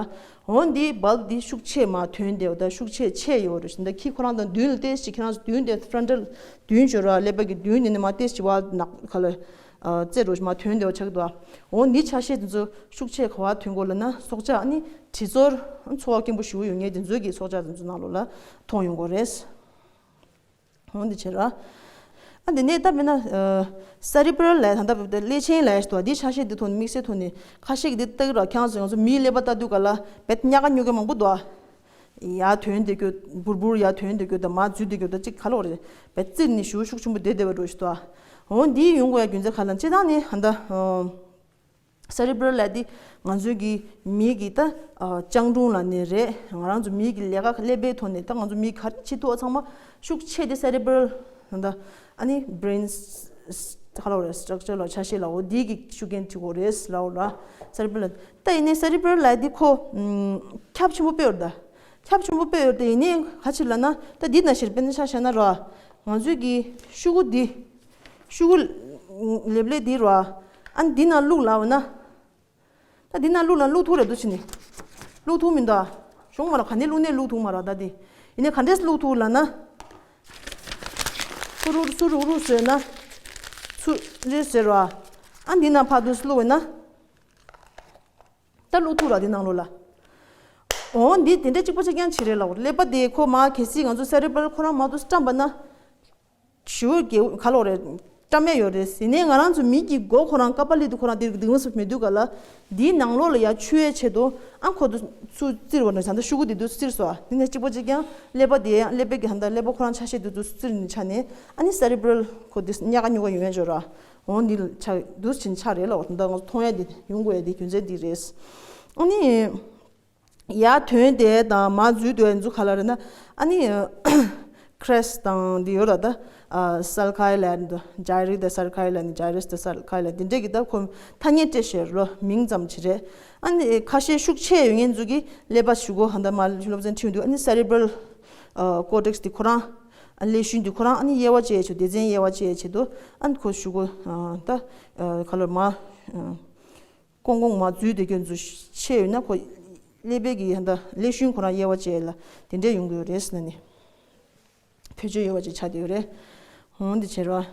འོ་འདི་བལབ་འདི་ཤུགས་ཆེ་མར་ཐོན་བསྡད་ཡོད་ད། ཤུགས་ཆེ་ཆེ་ཡོད་རེད། ད་ཁྱི་ཁོ་རང་དང་མདུན་ལ་ཏོག་ཙམ་ཅིག་ཁྱེད་རང་ཚོ་མདུན་དེ་ཕ་རོན་ཊལ་མདུན་ཅིག་ཡོད་ར། ཀླད་པ་གི་མདུན་དེ་ནས་མར་ཏོག་ཙམ་ཅིག་བར་ནག་ཁ་ལ་རྩེ་རུ་མར་ཐོན་བསྡད་ཡོད་ཆགས་འདུག་འོ་འདི་ཆ་ཤས་དེ་ཚོ་ཤུགས་ཆེ་ག་བ་ཐོན་གོ་ལབ་ན་སྲོག་ཆགས་ཨ་ནི་དྲི་ཚོར་ཚོར་བ་སྐྱེན་པོ་ཞེ་པོ་ཡོད་མཁན་དེ་ཚོའི་གི་སྲོག་ཆགས་དེ་ཚོ་ནང་ལོགས་ལ་མཐོང་ཡོང་གི་རེད། འོ་འདི་བྱས་ར། ཨ་འདི་ནས་ད་མིན་ན་སེ་རི་བྷི་རལ་ལབ་ད་ལྟ་བུ་ཀླད་ཆེན་ལབ་ཡ་ཞིག་འདུག་འདི་ཆ་ཤས་འདི་ཐོག་ནས་དམིགས་བསལ་ཐོག་ནས་ཁ་ཤས་ཀྱིས་འདི་ལྟ་གི་ར། ཁྱེད་རང་ཚོ་ང་ཚོ་མིའི་ཀླད་པ་ལྟ་དུས་ག་ལ་བེད་ཉག་ག་ཉོག་ག་མང་པོ་འདུག་ཨ། ཡར་ཐོན་བསྡད་རྒྱུ་འབུར་འབུར་ཡར་ཐོན་བསྡད་རྒྱུ་དང་མར་འཛུལ་བསྡད་རྒྱུ་དང་གཅིག་ག་ལོག་རེད། བེད་རྩིར་ནི་ཞེ་པོ་ཤུགས་ཆེན་པོ་བསྡད་བསྡད་པ་འདྲ་ཞིག་འདུག་ཨ། འོ་འདི་ཡོང་དགོས་ཡ་རྒྱུ་མཚན་ག་ལ་སྤྱིར་བཏང་ནས་ཧ་ད། སེ་རི་བྷི་རལ་ལབ་དེ་ང་ཚོའི་གི་མིའི་གི་ད་ཨ་སྤྱང་གྲུང་ལབ་ནི་རེད། ང་རང་ཚོ་མིའི་གི་ལས་ཀ་ཀླད་པའི་ཐོག་ནས་ད་ང་ཚོ་མིའི་ག་རེ་བྱེད་ཐུབ་པ་ཚང་མ་ཤུགས་ཆེ་དེ་སེ་རི་བྷི་རལ་ད་ཨ་ནི་བྷི་རེན་ག་ལ་རེད། སི་ཊྲག་ཅར་ལ་ཆ་ཤས་ལ་འོ་འདི་གི་ཤུགས་རྐྱེན་བྱེད་དགོས་རེད་ལབ་འོ་ར། སེ་རི་བྷི་རལ་ད་ཡིན་ནའི་སེ་རི་བྷི་རལ་ལབ་དེ་ཁོ་ཁྱབ་ཆེན་པོ་དཔེ་ཡོད་རེད་ད། ཁྱབ་ཆེན་པོ་དཔེ་ཡོད་རེད་ད། ཡིན་ནའི་ག་ཅི་ལབ་ན་ད་འདི་ན་ཤེར་དཔེར་ན་ཆ་བཞག་ན་ར། ང་ཚོའི་གི་ཤུ་གུ་འདི། ཤུ་གུ་ལེབ་ལེབ་འདི་ར། ཨ་ནི་འདི་ནང་བླུགས་ལབ་འོ་ན། ད་འདི་ནང་བླུགས་ལ་བླུགས་ཐུབ་རེད་འདུག་ཕྱི་ནས། བླུགས་ཐུབ་མི་འདུག་ཨ། གཞུང་མ་ལ་ག་ནས་བླུགས་ནས་བླུགས་ཐུབ་མ་རེད་ད་འདི། ཡིན་ནའི་ག་འདྲས་བླུགས་ཐུབ་ལབ་ན། ཚུ་རུ་ཚུ་རུ་རུ་བཟོས་ན། ཚུ་རེ་ཟེར་རོ། ཨ་འདི་ནང་ཕར་དུ་བླུགས་འོ་ན། ད་བླུགས་ཐུབ་ར་འདི་ནང་ལོགས་ལ། འོ་འདི་དེ་འདྲ་གཅིག་པ་གཅིག་རྐྱང་བྱེད་རེད་ལབ། ཀླད་པ་དེ་ཁོ་མ་གལ་སྲིད་ང་ཚོ་སེ་རི་བྷི་རལ་ཁོ་རང་མ་གཏོགས་བཀྲམ་པ་ན། ཞུ་གི་ག་ལོག་རེད། བཀྲམ་ཡས་ཡོད་རེད། ཟེར་ནས་ང་རང་ཚོ་མི་གི་མགོ་ཁོ་རང་ཀ་པ་ལི་དུ་ཁོ་རང་དེ་སྡིག་མོ་སུ་མི་འདུག་ག་ལ། འདིའི་ནང་ལོགས་ལ་ཡ་ཆུ་ཡས་ཆེད་དུ་ཨ་ཁོ་དུ་ཚུ་བཙིར་བ་ནས་ད་ལྟ་ཤུ་གུ་དེ་དུ་བཙིར་སོ། དེ་ནས་གཅིག་པ་གཅིག་རྐྱང་ཀླད་པ་དེ་ཡང་ཀླད་པའི་གི་ཧ་ད་ཀླད་པ་ཁོ་རང་ཆ་ཤས་དེ་དུ་བཙིར་ནས་ཆ་ནས་ཨ་ནི་སེ་རི་བྷི་རལ་ཁོ་དེ་ཉག་ག་ཉུག་ག་ཡོང་ཡས་འཇོག་ར། འོ་འདི་ལ་ཆ་དུ་ཕྱིན་ཆ་རེད་ལ། འོ་ད་ང་ཚོ་མཐོང་ཡས་དེ་ཡོང་དགོས་ཡས་དེ་རྒྱུ་མཚན་འདི་རེད། ཨ་ནི། ཡར་ཐོན་དེ་དང་མར་འཛུལ་དེ་འཛུལ་ག་ལ་རེད་ན། ཨ་ནི། ཁྲེས་དང་འདི་ཡོད་ར་ད། ཨ་སལ་ཁའི་ལན་དུ་ཇའི་རི་དང་སལ་ཁའི་ལན་ཇའི་རིས་དང་སལ་ཁའི་ལན་འདི་འདྲས་ཀྱི་ད་ཁོ་ཐ་སྙད་སྤྲད་ཤེར་ལོ་མིང་ཙམ་ཅིག་རེད། ཨ་ནི་ཁ་ཤས་ཤུགས་ཆེ་ཡོད་མཁན་ཚོ་གི་ཀླད་པ་ཞུ་གོ་ཧ་ད་མ་སློབ་ཚན་ཁྲིད་འདུག་ཨ་ནི་སེ་རེ་བྷ་རལ་ཨ་ཀོར་ཊེག་སི་འདི་ཁོ་རང་ཨ་ཀླད་ཤུན་འདི་ཁོ་རང་ཨ་ནི་དབྱེ་བ་ཕྱེ་ཆེད་སྡེ་ཚན་དབྱེ་བ་ཕྱེ་ཆེད་དུ་ཨ་ནི་ཁོ་ཞུ་གོ་ཨ་ད་ཨ་ཁ་ལོ་མ་ཨ་ཀོང་ཀོང་མ་འཛུལ་དེ་སྐྱོན་ཚོ་ཆེ་ཡོད་ན་ཁོ་ཀླད་པའི་གི་ཧ་ད་ཀླད་ཤུན་ཁོ་རང་དབྱེ་བ་ཕྱེ་ལ་དེ་འདྲས་ཡོང་གི་ཡོད་རེད་ཟེར་ན་ནི། བེད་སྤྱོད་ཡོད་པ་ཅིག་ཆགས་བསྡད་ཡོད་རེད། འོང་འདི་བྱེད་རོགས།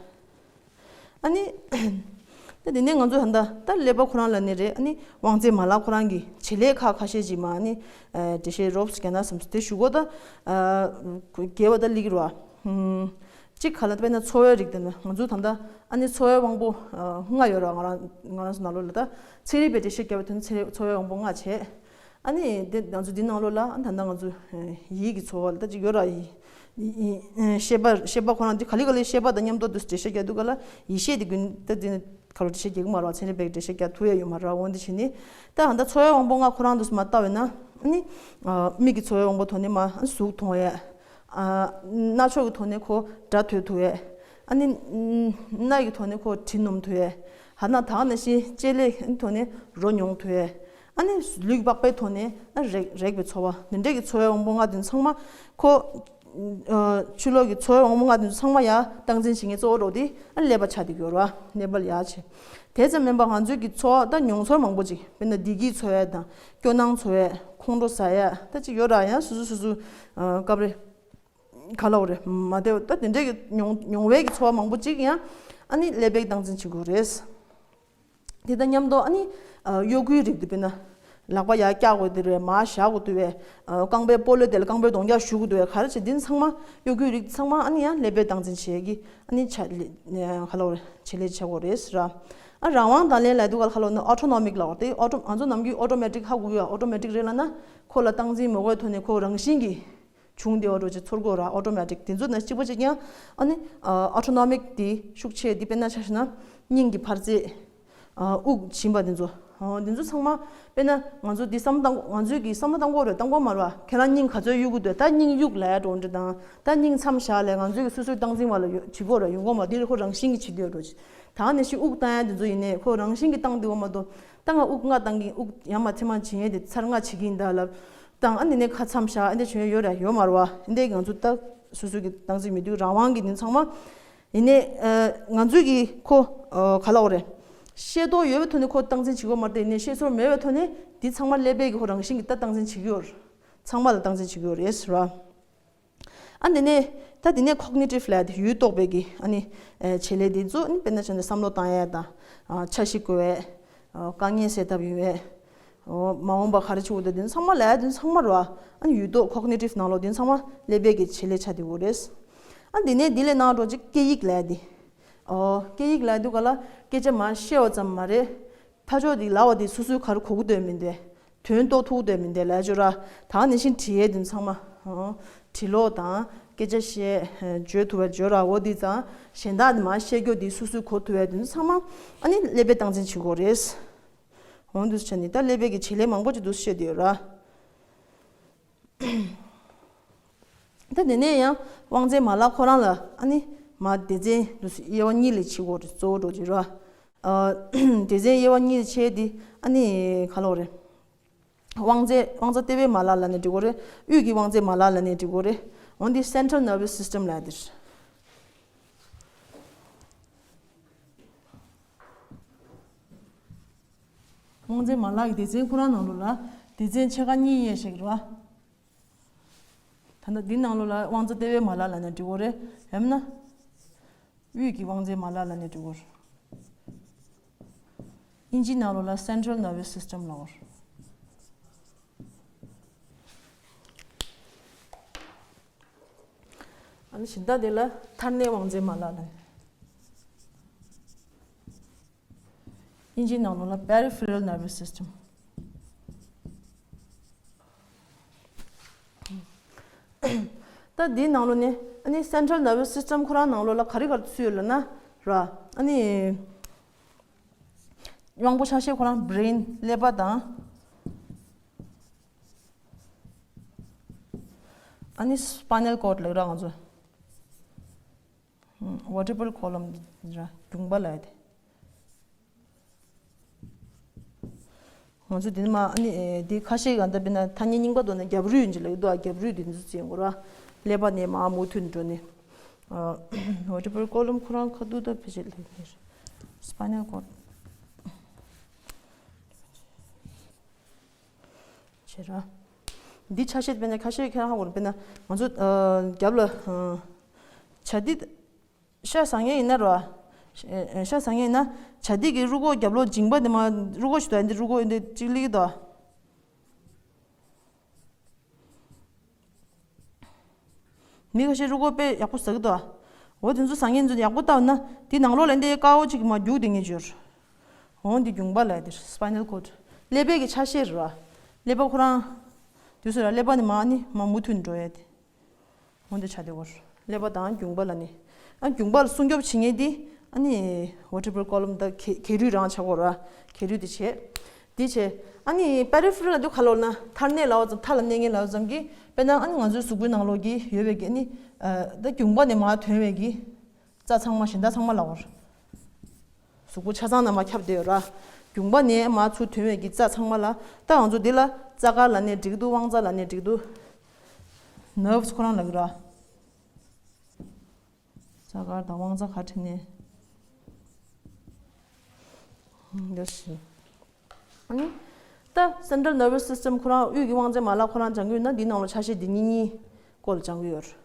ཨ་ནི། ད་དེ་ནས་ང་ཚོ་ད་ལྟ་ད་ཀླད་པ་ཁོ་རང་ལ་ནི་རེད། ཨ་ནི་དབང་རྩའི་མ་ལག་ཁོ་རང་གི་བྱེད་ལས་ཁག་ཁ་ཤས་ཅིག་མ་ཨ་ནི། འགྲེལ་བཤད་རོབ་ཀྱང་ན་བསམ་སྟེ་ཞུ་གོ་ད། རྒྱལ་བ་ད་ལིག་རོ། གཅིག་ག་ལ་དཔེར་ན་འཚོ་བའི་རིགས་དེ་ནི་ང་ཚོ་ད་ལྟ་ཨ་ནི་འཚོ་བའི་དབང་པོ་ལྔ་ཡོད་ར། ང་རང་ང་རང་ཚོ་ནང་ལོགས་ལ་ད་ཚན་རིག་པའི་འགྲེལ་བཤད་བརྒྱབ་པ་དེ་ནི་ཚན་རིག་འཚོ་བའི་དབང་པོ་ལྔ་བྱས། ཨ་ནི་དེ་ང་ཚོ་འདི་ནང་ལོགས་ལ་ཨ་ད་ལྟ་ང་ཚོ་ཡིད་ཀྱི་ཚོར་བ་ལ་ད་ཅིག་ཡོད་ར། ཡིད་ཤེས་པ་ཤེས་པ་ཁོ་རང་འདི་ག་ལེ་ག་ལེ་ཤེས་པ་དང་མཉམ་དུ་འདུག་འགྲེལ་བཤད་རྒྱག་དུས་ག་ལ་ཡིད་ཤེས་དེ་ཀུན་ད་འདི་ནི་ག་རེ་འགྲེལ་བཤད་རྒྱག་གི་མ་རེད་བ། ཚན་རིག་པས་འགྲེལ་བཤད་རྒྱག་ཐུབ་ཡ་ཡོད་མ་རེད་བ། འོན་ཏེ་བྱས་ནི་ད་ད་ལྟ་འཚོ་བའི་དབང་པོ་ལྔ་ཁོ་རང་འདུག་མ་ལྟ་བས་ན་ཨ་ནི་མིག་གི་འཚོ་བའི་དབང་པོ་ཐོག་ནས་མ་གཟུགས་མཐོང་ཡ། རྣ་ཆོག་གི་ཐོག་ནས་ཁོ་སྒྲ་ཐོས་ཐུབ་ཡ། ཨ་ནི་སྣ་ཡི་ཐོག་ནས་ཁོ་དྲི་སྣོམ་ཐུབ་ཡ། ཧ་ན་ད་ནང་བཞིན་ལྕེ་ལེ་ཐོག་ནས་རོ་མྱོང་ཐུབ་ཡ། ཨ་ནི་ལུས་པགས་པའི་ཐོག་ནས་ཨ་རེག་རེག་པའི་ཚོར་བ་འདི་འདྲས་ཀྱི་འཚོ་བའི་དབང་པོ་ལྔ་དེ་ཚང་མ་ཁོ་ཨ་ཕྱི་ལོགས་ཀྱི་འཚོ་བའི་དབང་པོ་ལྔ་དེ་ཚང་མ་ཡ་སྟངས་འཛིན་བྱེད་མཁན་གཙོ་བོ་རོ་དེ་ཨ་ཀླད་པ་ཆགས་བསྡད་ཡོད་ར། ཀླད་པ་ལ་ཡ་བྱེད། དེ་ཙམ་མིན་པ་ང་ཚོའི་གི་འཚོ་བ་ད་མྱོང་ཚོར་མང་པོ་ཅིག་དཔེར་ན་བདེ་སྐྱིད་ཚོར་ཡ་དང་སྐྱོ་སྣང་ཚོར་ཡ་ཁོང་ཁྲོ་ཟ་ཡ་ད་ཅིག་ཡོད་ར། ཡང་སོ་སོ་སོ་སོ་ཨ་སྐབས་རེ། ག་ལ་འོ་རེད་མ་བདེ་བ་ད་དེ་འདྲས་ཀྱི་མྱོང་མྱོང་བའི་གི་ཚོར་བ་མང་པོ་ཅིག་ཡང་ཨ་ནི་ཀླད་པའི་སྟངས་འཛིན་བྱེད་དགོས་རེད། དེ་དང་མཉམ་དུ་ཨ་ནི་ཨ་གཡོ་འགུལ་རིགས་དེ་དཔེར་ན་ལག་པ་ཡར་བཀྱག་དགོས་དེ་རེད། མར་བཞག་དགོས་དེ་རེད། ཨ་རྐང་པའི་སྤོ་ལོ་དེ་ལ་རྐང་པའི་གདོང་རྒྱག་གཞུ་དགོས་དེ་རེད། ག་རེ་བྱེད་འདི་ཚང་མ་གཡོ་འགུལ་རིགས་ཚང་མ་ཨ་ནི་ཡང་ཀླད་པའི་སྟངས་འཛིན་བྱེད་ཀྱི་ཨ་ནི་ཆ་ལེ་ག་ལ་འོ་རེད་བྱེད་ལས་བྱེད་དགོས་རེད་ཟེར་ར། ཨ་རང་དབང་དང་ལེན་ལ་དུ་ག་ལ་ཁ་ལོ་ནི་ཨོ་ཊོ་ནོ་མིག་ལ་འོ་དེ་ཨོ་ཊོ་ང་ཚོ་ནམ་རྒྱུན་ཨོ་ཊོ་མེ་ཊིག་ཧ་གོ་གི་ཡ། ཨོ་ཊོ་མེ་ཊིག་རེད་ལ་ན་ཁོ་ལ་སྟངས་འཛིན་མི་དགོས་ཐོག་ནས་ཁོ་རང་བཞིན་གྱིས། བྱུང་བསྡད་པ་འདྲ་ཅིག་ཚོར་གྱི་ཡོད་ར། ཨོ་ཊོ་མེ་ཊིག་དེ་ཚོ་ནང་གཅིག་པ་གཅིག་རྐྱང་ཨ་ནི་ཨོ་ཊོ་ནོ་མིག་དེ་ཤུགས་ཆེ་དེ་དཔེར་ན་ཆ་བཞག་ན་སྙིང་གི་འཕར་རྩེ། དབུགས་འབྱིན་པ་དེ་ཚོ། དེ་ཚོ་ཚང་མ་དཔེར་ན་ང་ཚོ་འདི་བསམ་བློ་བཏང་ང་ཚོས་ཀྱི་བསམ་བློ་བཏང་གི་ཡོད་རེད། བཏང་གི་ཡོད་མ་རེད་བ། ཁྱེད་རང་སྙིང་ག་ཚོད་གཡུག་གི་འདུག་ད་སྙིང་གཡུག་ལ་ཡ་འགྲོ་འདྲ་དང་ད་སྙིང་མཚམས་བཞག་ལས་ང་ཚོས་ཀྱི་སོ་སོའི་སྟངས་འཛིན་བ་ལ་ཡོད་བྱེད་གི་ཡོད་རེད། ཡོང་གི་ཡོད་མ་རེད། དེ་ལ་ཁོ་རང་བཞིན་གྱིས་བྱེད་ཀྱི་ཡོད་འགྲོ་ཅིག་ད་ནས་ཤི་དབུགས་བཏང་ཡ་དེ་ཚོ་ཡིན་ནའི་ཁོ་རང་བཞིན་གྱིས་བཏང་བསྡད་ཡོད་མ་གཏོགས་ད་ང་དབུགས་ལྔ་བཏང་གི་དབུགས་ཡར་མར་ཐེངས་མང་བྱེད་ཡས་དེ་ཚར་ལྔ་བྱེད་ཀྱི་ཡིན་ད་ལབ། དང་ཨ་ནི་ནས་ཁ་མཚམས་བཞག་ཨ་འདྲ་བྱུང་ཡ་ཡོད་ར་ཡོད་མ་རེད་བ། ཨ་འདྲ་ང་ཚོ་ད་སོ་སོ་གི་སྟངས་འཛིན་མི་འདུག་རང་དབང་གི་ནི་ཚང་མ་ཡིན་ནས་ང་ཚོས་གི་ཁོ་ག་ལ་འོ་རེད། ཤེས་རྟོགས་ཡོད་པའི་ཐོག་ནས་ཁོ་སྟངས་འཛིན་བྱེད་ཀྱི་ཡོད་མ་རེད་དེ་ཡིན་ནས་ཤེས་ཚོར་མེད་པའི་ཐོག་ནས་འདི་ཚང་མ་ཀླད་པའི་གི་ཁོ་རང་བཞིན་གྱི་ད་སྟངས་འཛིན་བྱེད་ཀྱི་ཡོད་རེད། ཚང་མ་ལ་སྟངས་འཛིན་བྱེད་ཀྱི་ཡོད་རེད་ཟེར་བ། ཨ་འདི་ནས་ད་འདི་ནས་ཀོག་ནི་ཊིབ་ལབ་ཡ་དེ་ཡུལ་རྟོགས་པའི་གི་ཨ་ནི་བྱེད་ལས་དེ་ཚོ་ཨ་ནི་དཔེར་ན་བྱས་ན་བསམ་བློ་བཏང་ཡ་དང་འཆར་གཞི་བཀོད་ཡ། དཀའ་ངལ་སེལ་ཐབས་ཡོད་པས། འོ་མ་འོངས་པ་ག་རེ་བྱེད་དགོས་འདུག་དེ་ཚང་མ་ལབ་ཡ་དེ་ཚང་མ་རེད་བ། ཨ་ནི་ཡུལ་རྟོག་ཀོག་ནི་ཊིབ་ནང་ལོགས་དེ་ཚང་མ་ཀླད་པའི་གི་བྱེད་ལས་ཆགས་བསྡད་ཡོད་རེད། ཨ་འདི་ནས་འདི་ལས་ནང་འགྲོ་ཅིག་སྐད་ཡིག་ལབ་ཡ་དེ། འོ་སྐད་ཡིག་ལབ་ཡ་དེ་ག་ལ་སྐད་ཆ་མར་བཤད་པ་ཙམ་མ་རེད། ཕར་ཕྱོགས་དེ་ལབ་པ་དེ་སོ་སོའི་ག་རེ་གོ་གི་འདུག་མི་འདུག་དོན་རྟོགས་ཐུབ་ཀྱི་འདུག་མི་འདུག་ལབ་ཡ་ཅིག་ར། ད་ནང་བཞིན་འབྲི་ཡ་དེ་ཚང་མ། འོ་འབྲི་ཀློག་དང་སྐད་ཆ་བཤད་བརྗོད་ཐུབ་པ་བརྗོད་ར། འོ་དེ་ཙང་གཞན་དག་དེ་མར་བཤད་རྒྱུ་དེ་སོ་སོའི་གོ་ཐུབ་ཡ་དེ་ཚང་མ་ཨ་ནི་ཀླད་པའི་སྟངས་འཛིན་བྱེད་དགོས་རེད། འོང་དུས་ཆ་ནི་ད་ཀླད་པའི་གི་བྱེད་ལས་མང་པོ་ཅིག་འདུག་བཤད་དེ་ཡོད་ར། ད་དེ་ནས་ཡང་དབང་རྩའི་མ་ལག་ཁོ་རང་ལ་ཨ་ནི་མ་སྡེ་ཚན་འདུག་དབྱེ་བ་གཉིས་ལས་ཕྱེ་དགོས་རེད། གཙོ་བོ་འགྲོ་གི་ར། སྡེ་ཚན་དབྱེ་བ་གཉིས་ལས་ཕྱེ་དེ་ཨ་ནི་ག་ལ་འོ་རེད། དབང་རྩའི་དབང་རྩ་ལྟེ་བའི་མ་ལག་ལབ་ནས་འབྲི་དགོས་རེད། དབུས་ཀྱི་དབང་རྩའི་མ་ལག་ལབ་ནས་འབྲི་དགོས་རེད། འོན་ཏེ་Central Nervous System ལབ་དེ་རེད། དབང་རྩའི་མ་ལག་གི་སྡེ་ཚན་ཁོ་རང་ནང་ལོགས་ལ་སྡེ་ཚན་ཕྱེད་ཀ་གཉིས་དབྱེ་བཞག་རེད་བ། ད་ལྟ་འདི་ནང་ལོགས་ལ་དབང་རྩ་ལྟེ་བའི་མ་ལག་ལབ་ནས་འབྲི་དགོས་རེད། ཡང་ན། དབུས་ཀྱི་དབང་རྩའི་མ་ལག་ལབ་ནས་འབྲི་དགོས་རེད། དབྱིན་ཇིའི་ནང་ལོགས་ལ་Central Nervous System ལབ་དགོས་རེད། ཨ་ནི་གཞན་དག་དེ་ལ་མཐར་སྣེའི་དབང་རྩའི་མ་ལག་ལབ་ནས། དབྱིན་ཇིའི་ནང་ལོགས་ལ་Peripheral Nervous System། ད་འདིའི་ནང་ལོགས་ནས་ཨ་ནི་Central Nervous System ཁོ་རང་ནང་ལོགས་ལ་ག་རེ་ག་རེ་ཚུད་ཡོད་ལབ་ན་ར། ཨ་ནི་དབང་པོ་ཆ་ཤས་ཁོ་རང་Brain ཀླད་པ་དང་། ཨ་ནི་Spinal Cord ལབ་ར་ང་ཚོ། vertebral column ར་གྱོང་པ་ལབ་ཡ་དེ། ང་ཚོ་འདི་ནས་མ་ཨ་ནི་འདི་ཁ་ཤས་གང་ལྟར་དཔེར་ན་ཐ་སྙད་རྙིང་པ་ཐོག་ནས་རྒྱབ་རུས་ཡིན་གྱི་ལབ་འདུག་རྒྱབ་རུས་འདི་ཚོ་ཅིག་ཡིན་དགོས་ར། ཀླད་པ་ནས་མར་མུ་མཐུད་འགྲོ་ནས། vertebral column ཁོ་རང་ཁ་ཐུག་ད་ཕལ་ཆེར་ལབ་ནས་spinal cord བྱེད་ར། འདི་ཆ་ཤས་དཔེར་ན་ཁ་ཤས་ཁྱེད་རང་ཧ་གོ་རེད། དཔེར་ན་ང་ཚོ་རྒྱབ་ལ་བྱ་འདི། ཤ་ཟ་མཁན་ཡིན་ན་ར། ཤ་ཟ་མཁན་ཡིན་ན་བྱ་འདི་གི་རུས་ཁོག་རྒྱབ་ལོགས་མཇིང་པ་འདི་མ་རུས་ཁོག་ཞིག་ཏུ་འདི་རུས་ཁོག་འདི་གཅིག་ལིག་ཏོ། མི་ཁ་ཤས་རུས་ཁོག་དཔེ་ཡག་པོ་ཟ་གི་ཏོ། འོ་དེ་ཚོ་ཟ་མཁན་ཚོ་ཡག་པོ་ལྟ་བ་ན་འདི་ནང་ལོགས་ལ་འདི་དཀར་པོ་ཅིག་མ་རྒྱུག་དེ་ངེས་འབྱོར། འོ་འདི་གྱོང་པ་ལབ་དེ་spinal cord ཀླད་པའི་གི་ཆ་ཤས་རེད་བ། ཀླད་པ་ཁོ་རང་། དུས་སུ་ར་ཀླད་པ་ནི་མ་ནི་མ་མུ་མཐུད་འགྲོ་ཡ་དེ། འོ་འདི་ཆ་དེ་བོར། ཀླད་པ་དང་གྱོང་པ་ལ་ནི། ཨ་གྱོང་པ་ལ་སྲུང་སྐྱོབ་བྱེད་མཁན་དེ། ཨ་ནི་vertebral column ད་ག་གས་རུས་རང་ཆགས་གོ་ར། གས་རུས་དེ་བྱས། དེ་བྱས། ཨ་ནི་peripheral ལ་དུ་ཁ་ལོར་ན་མཐར་གནས་ལ་བ་ཙམ་མཐའ་ལ་གནས་མཁན་ལ་བ་ཙམ་གྱི་དཔེར་ན་ཨ་ནི་ང་ཚོའི་གཟུགས་པོའི་ནང་ལོགས་ཀྱི་ཡོད་པའི་གི་ཨ་ནི། ད་གྱོང་པ་ནས་མར་ཐོན་པའི་གི་རྩ་ཚང་མ་གཞན་དག་ཚང་མ་ལ་བོར། གཟུགས་པོ་ཆ་ཚང་ནང་མ་ཁྱབ་བསྡད་ཡོད་ར། གྱོང་པ་ནས་མར་ཚུར་ཐོན་པའི་གི་རྩ་ཚང་མ་ལ། ད་ང་ཚོ་འདི་ལ་རྩ་དཀར་ལབ་ནས་འགྲིག་འདུག་དབང་རྩ་ལབ་ནས་འགྲིག་འདུག nerves ཁོ་རང་ལབ་ཀྱི་ར། རྩ་དཀར་དང་དབང་རྩ་ག་ཁྲིད་ནས། འདི་ཞིག་ཨ་ནི། ད་central nervous system ཁོ་རང་དབུས་ཀྱི་དབང་རྩའི་མ་ལག་ཁོ་རང་སྦྱང་གི་ཡོད་ན་འདི་ནང་ལ་ཆ་ཤས་འདི་གཉིས་གཉིས་སྐོར་ལ་སྦྱང་གི་ཡོད་རེད།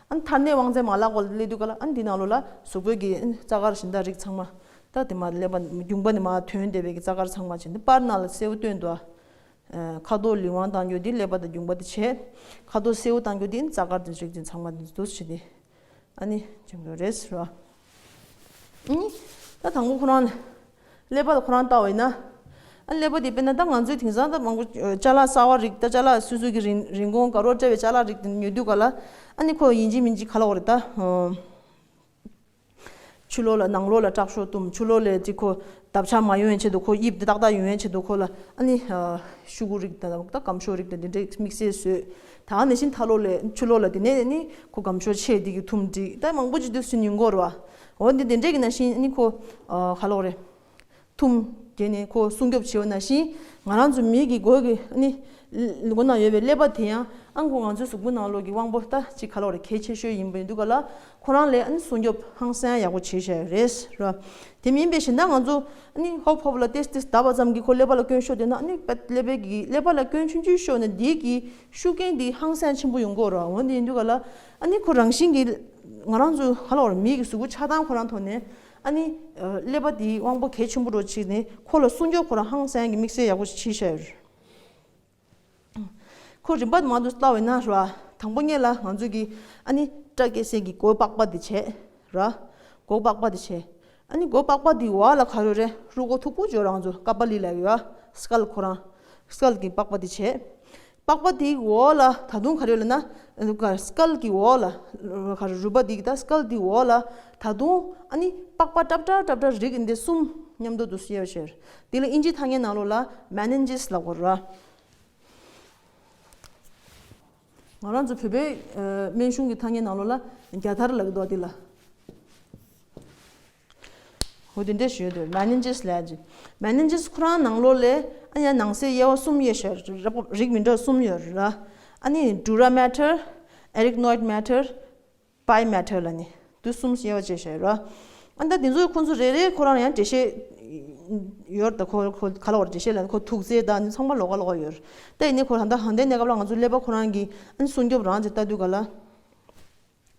ཨ་ནི་མཐར་གནས་དབང་རྩའི་མ་ལག་སྐོར་ལ་སླེབས་དུས་ག་ལ་ཨ་ནི་འདི་ནང་ལོགས་ལ་གཟུགས་པོའི་གི་ཨ་ནི་རྩ་དཀར་གཞན་དག་རིགས་ཚང་མ། ད་དེ་མ་ཀླད་པ་གྱོང་པ་ནས་མར་ཐོན་བསྡད་པའི་གི་རྩ་དཀར་ཚང་མ་བྱས་འདི་པར་ནང་ལ་གསལ་པོ་སྟོན་འདུག་ཨ། ཁ་དོག་ལི་ཝང་བཏང་རྒྱུ་འདི་ཀླད་པ་དང་གྱོང་པ་འདི་བྱས། ཁ་དོག་སེར་པོ་བཏང་རྒྱུ་འདི་ཨ་ནི་རྩ་དཀར་དང་རིགས་འདི་ཚང་མ་འདི་འདུག་བྱས་ཏེ། ཨ་ནི་སྦྱང་དགོས་རེད་ཟེར་བ། ཨ་ནི། ད་དང་པོ་ཁོ་རང་ཀླད་པ་ལ་ཁོ་རང་ལྟ་བ་ཡིན་ན། ཨ་ཀླད་པ་དེ་དཔེར་ན་ད་ང་ཚོའི་དེང་སང་ད་མང་པོ་ཅ་ལག་གསར་བ་རིགས་ད་ཅ་ལག་སོ་སོ་གི་རིན་རིན་གོང་དགའ་རབ་སྤྲད་པའི་ཅ་ལག་རིགས་དེ་ཉོ་དུས་ག་ལ། ཨ་ནི་ཁོ་ཡིན་གཅིག་མིན་གཅིག་ག་ལབ་དགོས་རེད་ད། ཕྱི་ལོགས་ལ་ནང་ལོགས་ལ་དྲག་ཤོས་བཏུམ། ཕྱི་ལོགས་ལ་ཅིག་ཁོ་འདབ་ཆགས་མ་ཡོང་བའི་ཆེད་དུ་ཁོ་དབྱིབས་དེ་ཏག་ཏག་ཡོང་བའི་ཆེད་དུ་ཁོ་ལ་ཨ་ནི་ཤུ་གུ་རིགས་དང་ད་སྒམ་ཤོག་རིགས་དང་དེ་འདྲའི་དམིགས་བསལ་བཟོས། ད་ནང་བཞིན་ཕྱི་ལོགས་ལ་ཕྱི་ལོགས་ལ་དེ་ནས་ནི་ཁོ་སྒམ་ཤོག་ཆེ་དེ་གི་བཏུམ་བསྒྲིགས། ད་མང་པོ་ཅིག་དུས་སུ་ཉུང་གོ་ར་བ། འོ་འདི་དེ་འདྲའི་གི་ནང་བཞིན་ཨ་ནི་ཁོ་ག་ལབ་དགོས་རེད། བཏུམ། དེ་ནས་ཁོ་སྲུང་སྐྱོབ་བྱེད་པ་ནང་བཞིན། ང་རང་ཚོ་མི་གི་མགོ་གི་ཨ་ནི། མགོ་ནང་ཡོད་པའི་ཀླད་པ་དེ་ཡང་ཨ་ཁོ་ང་ཚོའི་གཟུགས་པོའི་ནང་ལོགས་ཀྱི་དབང་པོ་ད་ཅིག་ག་ལབ་དགོས་རེད། གལ་ཆེ་ཤོས་ཡིན་པ་ཡིན་དུས་ག་ལ། ཁོ་རང་ལ་ཨ་ནི་སྲུང་སྐྱོབ་ཧང་སང་ཡག་པོ་བྱེད་བཞག་ཡོད་རེད་ར། དེ་མིན་པའི་གཞན་དག་ང་ཚོ་ཨ་ནི་ཧོབ་ཧོབ་ལ་ཏེས་ཏེས་བརྡབས་པ་ཙམ་གྱིས་ཁོ་ཀླད་པ་ལ་སྐྱོན་ཤོར་བསྡད་ན། ཨ་ནི་ཀླད་པའི་གི་ཀླད་པ་ལ་སྐྱོན་ཆུང་ཆུང་ཤོར་ན་དེ་གི་ཤུགས་རྐྱེན་དེ་ཧང་སང་ཆེན་པོ་ཡོང་གི་ཡོད་ར། འོ་འདི་ཡིན་དུས་ག་ལ་ཨ་ནི་ཁོ་རང་བཞིན་གྱིས་ང་རང་ཚོ་ག་ལབ་དགོས་རེད། མི་གི་གཟུགས་པོ་ཆགས་སྟངས་ཁོ་རང་ཐོག་ནས། ཨ་ནི། ཀླད་པ་དེའི་དབང་པོ་གལ་ཆེན་པོ་འདྲ་བྱས་ནས་ཁོ་ལ་སྲུང་སྐྱོབ་ཁོ་རང་ཧང་སང་གི་དམིགས་བསལ་ཡག་པོ་ཞིག་བྱས་བཞག་ཡོད་རེད། ཁོ་རིམ་པ་མང་དུ་ལྟ་བས་ན་ར། དང་པོ་ཉིད་ལ་ང་ཚོ་གི་ཨ་ནི་སྐྲ་སྐྱེ་སའི་གི་མགོ་པགས་པ་དེ་བྱས་ར། མགོ་པགས་པ་དེ་བྱས། ཨ་ནི་མགོ་པགས་པ་དེའི་འོག་ལ་ག་རེ་རེད། རུས་ཁོག་མཐུག་པོ་ཅིག་ཡོད་ར། ང་ཚོ་ཀ་པ་ལི་ལབ་ཡོད་ཨ། སྐལ་ཁོ་རང་། སྐལ་གྱི་པགས་པ་དེ་བྱས། པགས་པ་དེའི་འོག་ལ་ད་དུང་ག་རེ་ཡོད་ལབ་ན། སྐལ་གྱི་འོག་ལ། ག་རེ་རུས་པ་དེ་གི་ད་སྐལ་དེའི་འོག་ལ་ད་དུང་ཨ་ནི་པགས་པ་ཏྲབ་ཏྲབ་ཏྲབ་ཏྲབ་རིགས་འདི་གསུམ་མཉམ་དུ་འདུ་ཡོད་ཤེར། དེ་ལ་ཨིན་ཇིའི་ཐ་སྙད་ནང་ལོགས་ལ་མེ་ནིན་ཇེས་ལབ་དགོས་ར། ང་རང་ཚོ་བོད་པའི་སྨན་གཞུང་གི་ཐ་སྙད་ནང་ལོགས་ལ་རྒྱ་དར་ལབ་ཀྱི་འདུག་དེ་ལ། འོ་དེ་འདྲ་ཞུ་འདོད། མེ་ནིན་ཇེས་ལབ་ཀྱི། མེ་ནིན་ཇེས་ཁོ་རང་ནང་ལོགས་ལ་ཨ་ཡ་ནང་གསེས་དབྱེ་བ་གསུམ་དབྱེ་ཤར། རིགས་མི་འདྲ་བ་གསུམ་ཡོད་ར། ཨ་ནི་ཌུ་ར་མེ་ཊར། ཨེ་རིག་ནོ་ཡིཌ་མེ་ཊར། པའི་མེ་ཊར་ལ་ནི། དུས་གསུམ་དབྱེ་བ་ཕྱེ་བཞག་ཡོད་ར། ཨ་ད་དེ་ཚོ་ཁོ་ཚོ་རེ་རེ་ཁོ་རང་ཡང་འགྲེལ་བཤད་ཡོད་ར། ད་ཁོ་ཁོ་ག་ལབ་དགོས་རེད། འགྲེལ་བཤད་ལ་ཁོ་མཐུག་ཚད་དང་ནི་ཚང་མ་ལོགས་ཀ་ལོགས་ཀ་ཡོད་ར། ད་ཡིན་ནའི་ཁོ་ད་ལྟ་ཧང་ཏེ་གནས་སྐབས་ལ་ང་ཚོ་ཀླད་པ་ཁོ་རང་གི་ཨ་ནི་སྲུང་སྐྱོབ་རང་ཅིག་ལྟ་དུས་ག་ལ།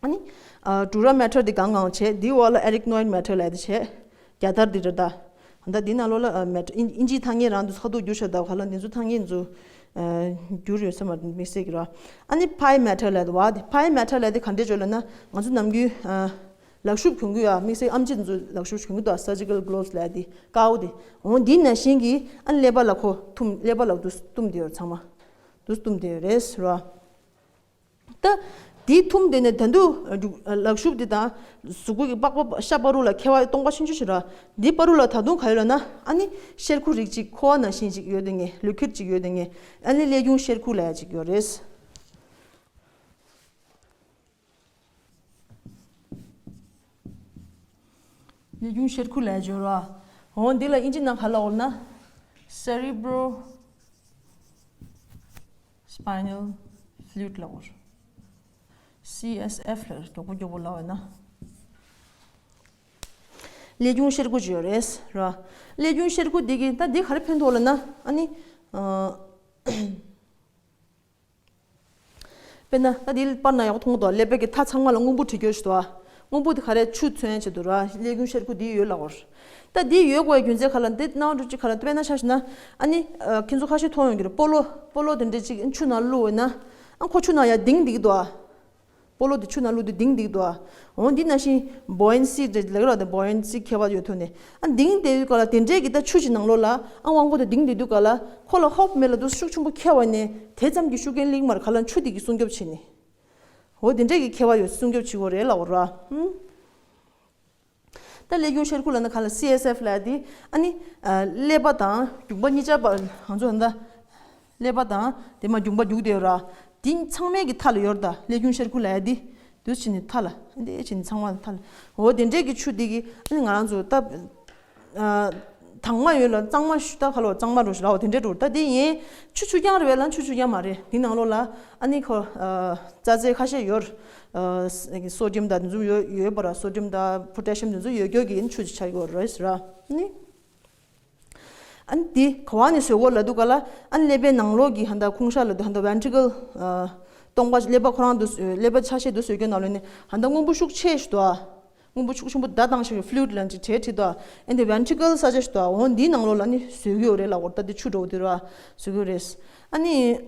ཨ་ནི། ཨ་ཌུ་ར་མེ་ཊར་འདི་གང་གང་བྱས། འདིའི་འོག་ལ་ཨེ་རིག་ནོ་ཡིཌ་མེ་ཊར་ལབ་ཡ་དེ་བྱས། རྒྱ་དར་འདི་རེད་ད། ད་འདི་ནང་ལོགས་ལ་ཨ་མེ་ཊར་ཨིན་ཨིན་ཇིའི་ཐ་སྙད་རང་དུ་ཁ་ཐུག་བསྒྱུར་བཞག་ད་ག་ལ་འདི་ཚོ་ཐ་སྙད་ཚོ་ཨ་བསྒྱུར་ཡོད་ས་མ་དམིགས་བསལ་གྱི་ར། ཨ་ནི་པའི་མེ་ཊར་ལབ་ཡ་དེ་བ་དེ། པའི་མེ་ཊར་ལབ་ཡ་དེ་ག་འདྲས་བྱས་ལབ་ན། ང་ཚོ་ནམ་རྒྱུན་ཨ་ལག་ཤུབས་གྱོན་གྱི་ཡོད་ཨ། དམིགས་བསལ་ཨམ་ཆི་དེ་ཚོ་ལག་ཤུབས་གྱོན་གྱི་འདུག་ཨ། སར་ཇི་ཀལ་གྷི་ལོབས་ལབ་ཡ་དེ། དཀར་པོ་དེ། འོ་འདི་ནང་བཞིན་གྱི་ཨ་ནི་ཀླད་པ་ལ་ཁོ་བཏུམ། ཀླད་པ་ལ་དུ་བཏུམ་བསྡད་ཡོད་རེད། ཚང་མ་དུ་བཏུམ་བསྡད་ཡོད་རེད་ར། ད། དེའི་ཐུམ་དེ་ནས་ད་དུང་ལག་ཤུབས་དེ་དང་གཟུགས་པོ་གི་པགས་པ་ཤ་པ་རུ་ལ་ཁེ་བ་སྟོང་པ་ཆུང་ཆུང་ཞིག་ར། འདི་པ་རུ་ལ་ད་དུང་ག་ཡོད་ལབ་ན། ཨ་ནི་གཤེར་ཁུ་རིགས་གཅིག་ཁུ་བ་ནང་བཞིན་གཅིག་ཡོད་དེ་ངེས། ལུས་ཁེར་གཅིག་ཡོད་དེ་ངེས། ཨ་ནི་ཀླད་རྒྱུན་གཤེར་ཁུ་ལབ་ཡ་གཅིག་ཡོད་རེད། ཀླད་ཁུང་གཤེར་ཁུ་ལབ་ཡ་ཅིག་ཡོད་རེད་བ། འོ་འདི་ལ་དབྱིན་ཇི་ནང་ག་ལབ་དགོས་ལབ་ན། Cerebrospinal fluid ལབ་དགོས་རེད། སི་ཨེས་ཨེཕ་ལབ་མགྱོགས་པོ་མགྱོགས་པོ་ལབ་པ་ཡིན་ན། ཀླད་ཁུང་གཤེར་ཁུ་ཅིག་ཡོད་རེད་ར། ཀླད་ཁུང་གཤེར་ཁུ་འདི་གིས་ད་འདི་ག་རེ་ཕན་ཐོགས་ལབ་ན། ཨ་ནི། ཨ། དཔེར་ན་ད་འདི་པར་ནང་ཡག་པོ་མཐོང་གི་འདུག་ཀླད་པའི་གི་མཐའ་ཚང་མ་ལ་སྔོན་པོ་བྲིས་ཡོད་ཞིག་འདུག་སྔོན་པོ་དེ་ག་རེ། ཆུ་མཚོན་བྱེད་དུ་ར། ཀླད་ཁུང་གཤེར་ཁུ་འདི་ཡོད་ལབ་པ་རེད། ད་འདི་ཡོད་དགོས་ཡ་རྒྱུ་མཚན་ག་ལབ། འདི་སྣང་བ་འགྲོ་ཅིག་ག་ལབ། དཔེར་ན་ཆ་བཞག་ན། ཨ་ནི། ཨ། ཁྱེད་ཚོ་ཁ་ཤས་མཐོང་ཡོང་གི་རེད། སྤོ་ལོ་སྤོ་ལོ་དེ་འདྲ་ཅིག་ཆུ་ནང་བླུགས་ཡོད་ན། ཨ། ཁོ་ཆུ་ནང་ཡར་ལྡིང་བསྡད་ཀྱི་འདུག་ཨ། སྤོ་ལོ་དེ་ཆུ་ནང་བླུགས་དུས་ལྡིང་བསྡད་ཀྱི་འདུག་ཨ། འོ་འདི་ནང་བཞིན་བུ་ཡན་སི་ལབ་ཀྱི་རེད་བ། དེ་བུ་ཡན་སི་ཁྱད་པར་ཡོད་ཐུག་ནས། ཨ། ལྡིང་བསྡད་དུས་ག་ལ་དེ་འདྲའི་གི་ད་ཆུ་ཅིག་ནང་ལོགས་ལ། ཨ། དབང་པོ་དེ་ལྡིང་བསྡད་དུས་ག་ལ་ཁོ་ལ་ཧོབ་མེད་ལ་འདུག་ཤུགས་ཆེན་པོ་ཁྱེར་བ་ནས་དེ་ཙམ་གྱི་ཤུགས་རྐྱེན་སླེབས་མ་རེད། ག་ལབ་ན་ཆུ་དེ་གིས་སྲུང་སྐྱོབ་བྱས་ནས། འོ་དེ་འདྲའི་གི་ཁྱད་པར་ཡོད། སྲུང་སྐྱོབ་བྱེད་དགོས་རེད་ལབ་པ་རེད་བ། ཧུམ། ད་ཀླད་ཁུང་གཤེར་ཁུ་ལབ་ན་ག་ལབ། སི་ཨེས་ཨེཕ་ལབ་ཡ་དེ། ཨ་ནི། ཨ། ཀླད་པ་དང་རྒྱུངས་པ་གཉིས་ཆ་པ། ང་ཚོ་ད་ཀླད་པ་དང་དེ་མར་རྒྱུངས་པ་རྒྱུག་བསྡད་ཡོད་ར། དེ་ཚང་མའི་གི་མཐའ་ལ་ཡོད་རེད་ད། ཀླད་ཁུང་གཤེར་ཁུ་ལབ་ཡ་དེ། འདི་བྱས་ནས་མཐའ་ལ། འདི་བྱས་ནས་ཚང་མ་མཐའ་ལ། འོ་དེ་འདྲའི་གི་ཆུ་དེ་གིས། ཨ་ནི་ང་རང་ཚོ་ད། ཨ། དྭངས་མ་ཡོད་ལ་གཙང་མ་ཞུ། ད་ག་ལབ། གཙང་མ་འདྲ་ཞིག་ལབ་པ་དེ་འདྲ་འདྲ་བོ། ད་དེ་ཡིན། ཆུ་ཆུ་རྐྱང་རེད་པས་ལབ་ན་ཆུ་ཆུ་རྐྱང་མ་རེད། དེ་ནང་ལོགས་ལ་ཨ་ནི་ཁོ། ཨ། རྩ་རྫས་ཁ་ཤས་ཡོད། ཨ། སོ་ཌི་ཡམ་དང་དེ་ཚོ་ཡོད་ཡོད་པ་ར། སོ་ཌི་ཡམ་དང་པོ་ཊེ་ཤི་ཡམ་དེ་ཚོ་ཡོད་རྒྱུ་གི་ཆུ་ཆགས་ཡོད་རེད་ཟེར་ར། ཨ་ནི། ཨ་ནི་དེ་ག་བ་ནས་བཟོ་དགོས་ལབ་དུས་ག་ལ། ཨ་ནི་ཀླད་པའི་ནང་ལོགས་ཀྱི་ཧ་ད་ཁུངས་ཤ་ལབ་དུས་ཧ་ད་ཝེན་ཊི་ཀལ། ཨ། སྟོང་པ། ཀླད་པ་ཁོ་རང་དུ། ཀླད་པ་ཆ་ཤས་དུ་བཟོ་རྒྱུ་ནང་ལོགས་ནས་ཧ་ད་སྔོན་པོ་ཤུགས་ཆེ་ཞིག་འདུག་ཨ། སྔོན་པོ་ཤུགས་ཆེན་པོ་བརྡ་བཏང་ཞིག་ཕུ་ལུའིཌ་ལབ་ཅིག་གྲས་བྲིས་འདུག་ཨ། ཨ་ནི་ཝེན་ཊི་ཀལ་ས་ཆ་ཞིག་འདུག་ཨ། འོ་འདིའི་ནང་ལོགས་ལ་ནི་བཟོ་གི་ཡོད་རེད་ལབ་པ་རེད། ད་དེ་ཆུ་འདྲ་བོ་དེ་ར་བཟོ་གི་ཡོད་རེད། ཨ་ནི།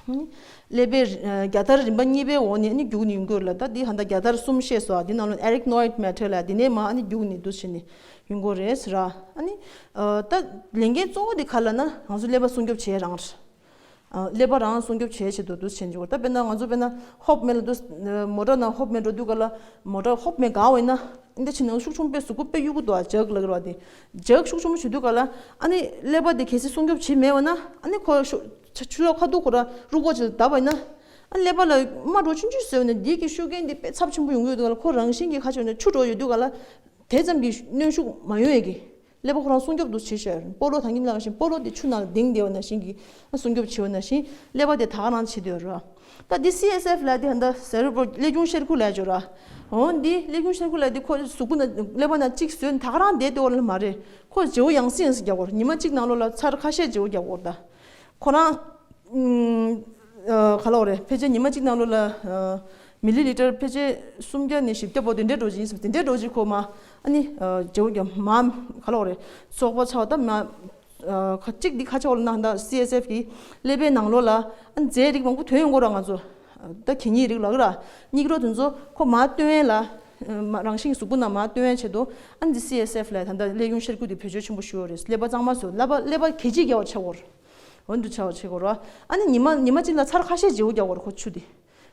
ཀླད་པའི། ཨ། རྒྱལ་དར་རིམ་པ་གཉིས་པའི་འོག་ནས་ནི་རྒྱུགས་ནས་ཡོང་གི་ཡོད་རེད་ལ། ད་འདི་ཧ་ད་རྒྱལ་དར་གསུམ་བཤད་སོང་། འདི་ནང་ལོགས་ནས་ཨེ་རེག་ནོ་ཡིཌ་མེ་ཊལ་ལབ་འདི་ནས་མར་ཨ་ནི་རྒྱུགས་ནས་འདུག་བྱས་ནས་ཡོང་གི་ཡོད་རེད་ཟེར་ར། ཨ་ནི། ཨ། ད་ལས་འགན་གཙོ་བོ་དེ་ག་ལབ་ན་ང་ཚོ་ཀླད་པ་སྲུང་སྐྱོབ་བྱེད་རང་རེད། ཨ། ཀླད་པ་རང་སྲུང་སྐྱོབ་བྱེད་ཆེད་དུ་འདུག་བྱས་ནས་འཇུག་པ། ད་དཔེར་ན་ང་ཚོ་དཔེར་ན་ཧོབ་མེད་ལ་འདུག་མོ་ཊ་ནང་ཧོབ་མེད་འགྲོ་དུས་ག་ལ། མོ་ཊ་ཧོབ་མེད་འགག་པ་ཡིན་ན། འདི་ཕྱི་ནང་ཤུགས་ཆུང་དཔེ་གཟུགས་པོ་དཔེ་གཡུག་གི་འདུག་ཨ། ལྗགས་ལབ་ཀྱི་རེད་བ། དེ་ལྗགས་ཤུགས་ཆུང་པོ་བྱེད་དུས་ག་ལ། ཨ་ནི་ཀླད་པ་དེ་གལ་སྲིད་སྲུང་སྐྱོབ་བྱེད་མེད་པ་ན། ཨ་ནི་ཁོ་ཤུ་ཆུ་ལོག་ཁ་ཐུག་ཁོ་ར་རུ་ཀོ་ཅིག་ལ་བརྡབས་པ་ཡིན་ན། ཨ། ཀླད་པ་ལ་རྨ་འདྲ་བོ་ཆུང་ཆུང་བཟོས་ནས་འདི་གི་ཤུགས་རྐྱེན་འདི་དཔེ་ཚབས་ཆེན་པོ་ཡོང་གི་ཡོད་འདུག་ག་ལ། ཁོ་རང་བཞིན་གྱིས་ཁ་ཕྱེ་ནས་ཆུ་འདྲ་བོ་ཡོད་དུས་ག་ལ། དེ་ཙམ་གྱི་གནོན་ཤུགས་མ་ཡོང་ཡས་ཀྱི། ཀླད་པ་ཁོ་རང་སྲུང་སྐྱོབ་འདུག་བྱེད་ཤེས། སྤོ་ལོ་ད་གིན་ལབ་བཞིན་སྤོ་ལོ་དེ་ཆུ་ནང་ལ་ལྡིང་བསྡད་པ་ནང་བཞིན་གྱི་སྲུང་སྐྱོབ་བྱེད་པ་ནང་བཞིན་ཀླད་པ་དེ་ད་ག་རང་བྱེད་འདོད་ར། ད་འདི་སི་ཨེས་ཨེཕ་ལབ་དེ་ཧ་ད་སེ་རེ་བྷོ་རལ། ཀླད་ཁུང་གཤེར་ཁུ་ལབ་ཅོག་ར། འོ་འདི་ཀླད་ཁུང་གཤེར་ཁུ་ལབ་དེ་ཁོ་གཟུགས་པོ་ནང་ཀླད་པ་ནང་གཅིག་བཟོས་ནས་ད་ག་རང་བསྡད་འདུག་ལ་མ་རེད། ཁོ་བརྗེ་པོ་ཡང་སེ་ཡང་སེ་རྒྱག་དགོས་རེད། ཉི་མ་གཅིག་ནང་ལོགས་ལ་ཚར་ཁ་ཤས་བརྗེ་པོ་རྒྱག་དགོས་རེད་ད། ཁོ་རང་། ཨ། ག་ལབ་དགོས་རེད། ཕལ་ཆེར་ཉི་མ་གཅིག་ནང་ལོགས་ལ། ཨ། མི་ལི་ལི་ཊར་ཕལ་ཆེར་སུམ་བརྒྱ་ནས་བཞི་བརྒྱ་བར་དུ་དེ་འདྲའི་འགྲོ་གི་ཡིན་ཟེར། དེ་འདྲའི་འགྲོ་གི་ཁོ་མ། ཨ་ནི། ཨ། བརྗེ་པོ་རྒྱག་མ། ག་ལབ་དགོས་རེད། བཙོག་པ་ཆགས་ད་མ། ཨ། ཁ་གཅིག་འདི་ཁ་ཆགས་ལ་ན་ད་སི་ཨེས་ཨེཕ་གི་ཀླད་པའི་ནང་ལོགས་ལ། ཨ། རྫས་རིགས་མང་པོ་ཐོན་ཡོང་གི་ར་ང་ཚོ། ད་གད་སྙིགས་རིགས་ལབ་ཀྱི་ར། སྙིགས་རོ་དེ་ཚོ་ཁོ་མར་བཏོན་ཡས་ལ། ཨ། མ། རང་བཞིན་གྱི་གཟུགས་པོ་ནང་མར་བཏོན་ཡས་ཆེད་དུ། ཨ་ནི་སི་ཨེས་ཨེཕ་ལ་ད་ལྟ་ཀླད་ཁུང་གཤེར་ཁུ་དེ་བེད་སྤྱོད་ཆེན་པོ་ཞུ་ཡོད་རེད། ཀླད་པ་གཙང་མ་བཟོ། ཀླད་པ། ཀླད་པ་གད་སྙིགས་རྒྱག་པ་བྱེད་དགོས་རེད། འོ་འདུག་བྱ་བ་བྱེད་དགོས་རེད། ཨ་ནི་ཉི་མ། ཉི་མ་གཅིག་ལ་ཚར་ཁ་ཤས་བརྗེ་པོ་རྒྱག་དགོས་རེད་ཁོ་ཆུ་དེ།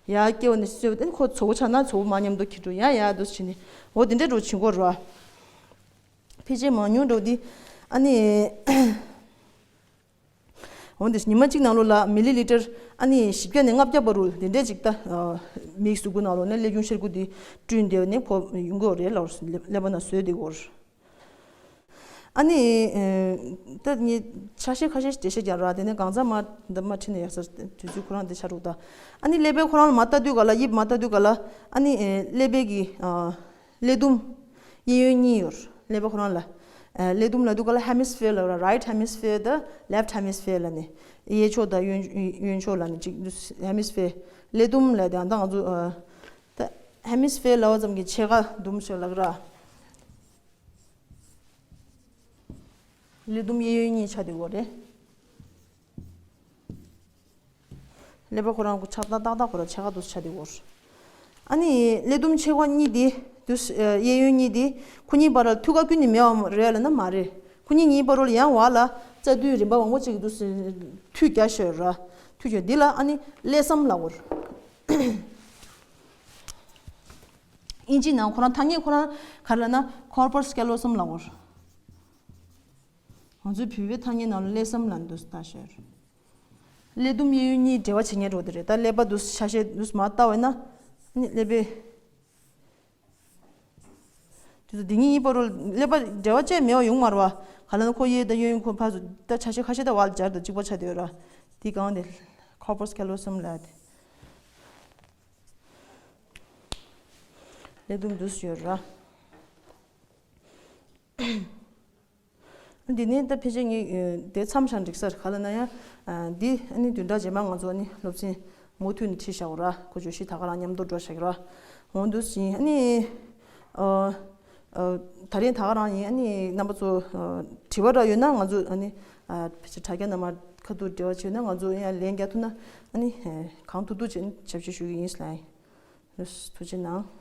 ཡར་སྐྱེ་བ་ནས་གསོས་པ་དེ་ཁོ་བཙོག་པ་ཆགས་ན་བཙོག་པ་མར་མཉམ་དུ་འཁྱེར་འགྲོ། ཡར་ཡར་འདུག་བྱས་ནས། འོ་དེ་འདྲའི་འགྲོ་བྱེད་དགོས་རེད། ཕལ་ཆེར་མང་ཉུང་འགྲོ་དེ། ཨ་ནི། འོན་ཏེ་ཉི་མ་གཅིག་ནང་ལོགས་ལ་མི་ལི་ལི་ཊར་ཨ་ནི་བཞི་བརྒྱ་ནས་ལྔ་བརྒྱ་བར་དུ་དེ་འདྲས་ཅིག་ད། ཨ། མིའི་གཟུགས་པོ་ནང་ལོགས་ནས་ཀླད་ཁུང་གཤེར་ཁུ་དེ་བསྐྲུན་བསྡད་ནས་ཁོ་ཡོང་གི་ཡོད་རེད་ལབ། ཀླད་པ་ནང་བཟོས་བསྡད་ཡོད་རེད། ཨ་ནི། ཨ། ད་ངས་ཆ་ཤས་ཁ་ཤས་འགྲེལ་བཤད་རྒྱག་ར། དེ་ནས་གང་ཚང་མ་འདི་མ་ཁྲིད་ན་ཡག་ས། དུས་ཚོད་ཁོ་རང་འདི་ཆགས་འགྲོ་ད། ཨ་ནི་ཀླད་པས་ཁོ་རང་ལ་མར་ལྟ་དུས་ག་ལ། དབྱིབས་མར་ལྟ་དུས་ག་ལ། ཨ་ནི། ཨ། ཀླད་པའི་གི། ཨ། ཀླད་དུམ། གཡས་གཡོན་གཉིས་ཡོད། ཀླད་པ་ཁོ་རང་ལ། ཨ། ཀླད་དུམ་ལབ་དུས་ག་ལ་ཧེ་མི་སི་ཕི་ཡར་ལབ་ར། རའིཊ་ཧེ་མི་སི་ཕི་ཡར་དང་ལེཕཊ་ཧེ་མི་སི་ཕི་ཡར་ལབ་ནས། གཡས་ཕྱོགས་དང་གཡོན་གཡོན་ཕྱོགས་ལབ་ནས་ཅིག་ཧེ་མི་སི་ཕི་ཡར། ཀླད་དུམ་ལབ་དེ་ད་ང་ཚོ། ཨ། ད་ཧེ་མི་སི་ཕི་ཡར་ལབ་པ་ཙམ་གྱིས་ཕྱེད་ཀ་དུམ་ཞིག་ལབ་ར། ཀླད་དུམ་གཡས་གཡོན་གཉིས་ཆགས་བསྡད་ཡོད་རེད། ཀླད་པ་ཁོ་རང་གི་ཆགས་སྟངས་ཏག་ཏག་ཁོ་རང་ཕྱེད་ཀ་དུ་ཆགས་བསྡད་ཡོད་རེད། ཨ་ནི་ཀླད་དུམ་ཕྱེད་ཀ་གཉིས་དེ་དུས། ཨ། གཡས་གཡོན་གཉིས་དེ་ཁོ་གཉིས་བར་ལ་མཐུད་ཁ་ཀུན་ནས་མེད་པ་རེད་ལབ་ན་མ་རེད། ཁོ་གཉིས་གཉིས་བར་ལ་ཡང་བར་ལ་རྩ་མདུད་རིམ་པ་མང་པོ་ཅིག་དུས་མཐུད་རྒྱག་ཤོར་ར། མཐུད་ཤོར་འདི་ལ་ཨ་ནི་ཀླད་ཟམ་ལབ་ཡོད་རེད། དབྱིན་ཇི་ནང་ཁོ་རང་ཐ་སྙད་ཁོ་རང་ག་རེ་ལབ་ན་corpus callosum ལབ་ཡོད་རེད། ང་ཚོའི་བོད་པའི་ཐ་སྙད་ནང་ལ་ཀླད་ཟམ་ལབ་འདུག་ལྟ་ཤོར། ཀླད་དུམ་གཡས་གཡོན་གཉིས་འབྲེལ་བ་བྱེད་མཁན་འདྲ་བོ་དེ་རེད། ད་ཀླད་པ་འདུག་ཆ་ཤས་འདུག་མར་ལྟ་བས་ན། ཨ་ནི་ཀླད་པའི། དེ་ཚོ་འདི་གཉིས་གཉིས་བར་དུ་ཀླད་པ་འབྲེལ་བ་ཅན་མེད་པ་ཡོང་མ་རེད་བ། ག་ལ་ན་ཁོ་གཡས་དང་གཡོན་ཁོ་ཕར་ཚུར་ད་ཆ་ཤས་ཁ་ཤས་ད་བར་སྦྱར་དང་གཅིག་པ་ཆགས་བསྡད་ཡོད་ར། དེ་གང་དེ་corpus callosum ལབ་དེ། ཀླད་དུམ་འདུག་སེ་ཡོད་ར། འདི་ནས་ད་ཕལ་ཆེར་ངས་དེ་མཚམས་བཞག་འགྲིག་ས་རེད། ག་ལ་ན་ཡང་འདི་ཨ་ནི་བདུན་ཕྲག་རྗེས་མ་ང་ཚོ་ཨ་ནི་སློབ་ཚན་མུ་མཐུད་ནས་ཁྲིད་བཞག་ར། ཁོ་བརྗོད་གཞི་ད་ག་རང་མཉམ་དུ་འགྲོ་བཞག་ར། འོ་འདུག་སེ་ཨ་ནི་ཨ་ཨ་ད་རིང་ད་ག་རང་ཡིན། ཨ་ནི་རྣམ་པ་ཚོ་ཨ་དྲི་བ་ར་ཡོད་ན་ང་ཚོ་ཨ་ནི་ཨ་ཕལ་ཆེར་དྲ་རྒྱ་ནང་མར་ཁ་ཐུག་འབྲེལ་བ་བྱས་ན་ང་ཚོ་ཡང་ལན་རྒྱག་ཐུབ་ན་ཨ་ནི་ཨ་གང་ཐུབ་ཐུབ་བྱས་ནས་ཞབས་ཕྱི་ཞུ་གི་ཡིན་ལགས། ཐུགས་རྗེ་གནང་།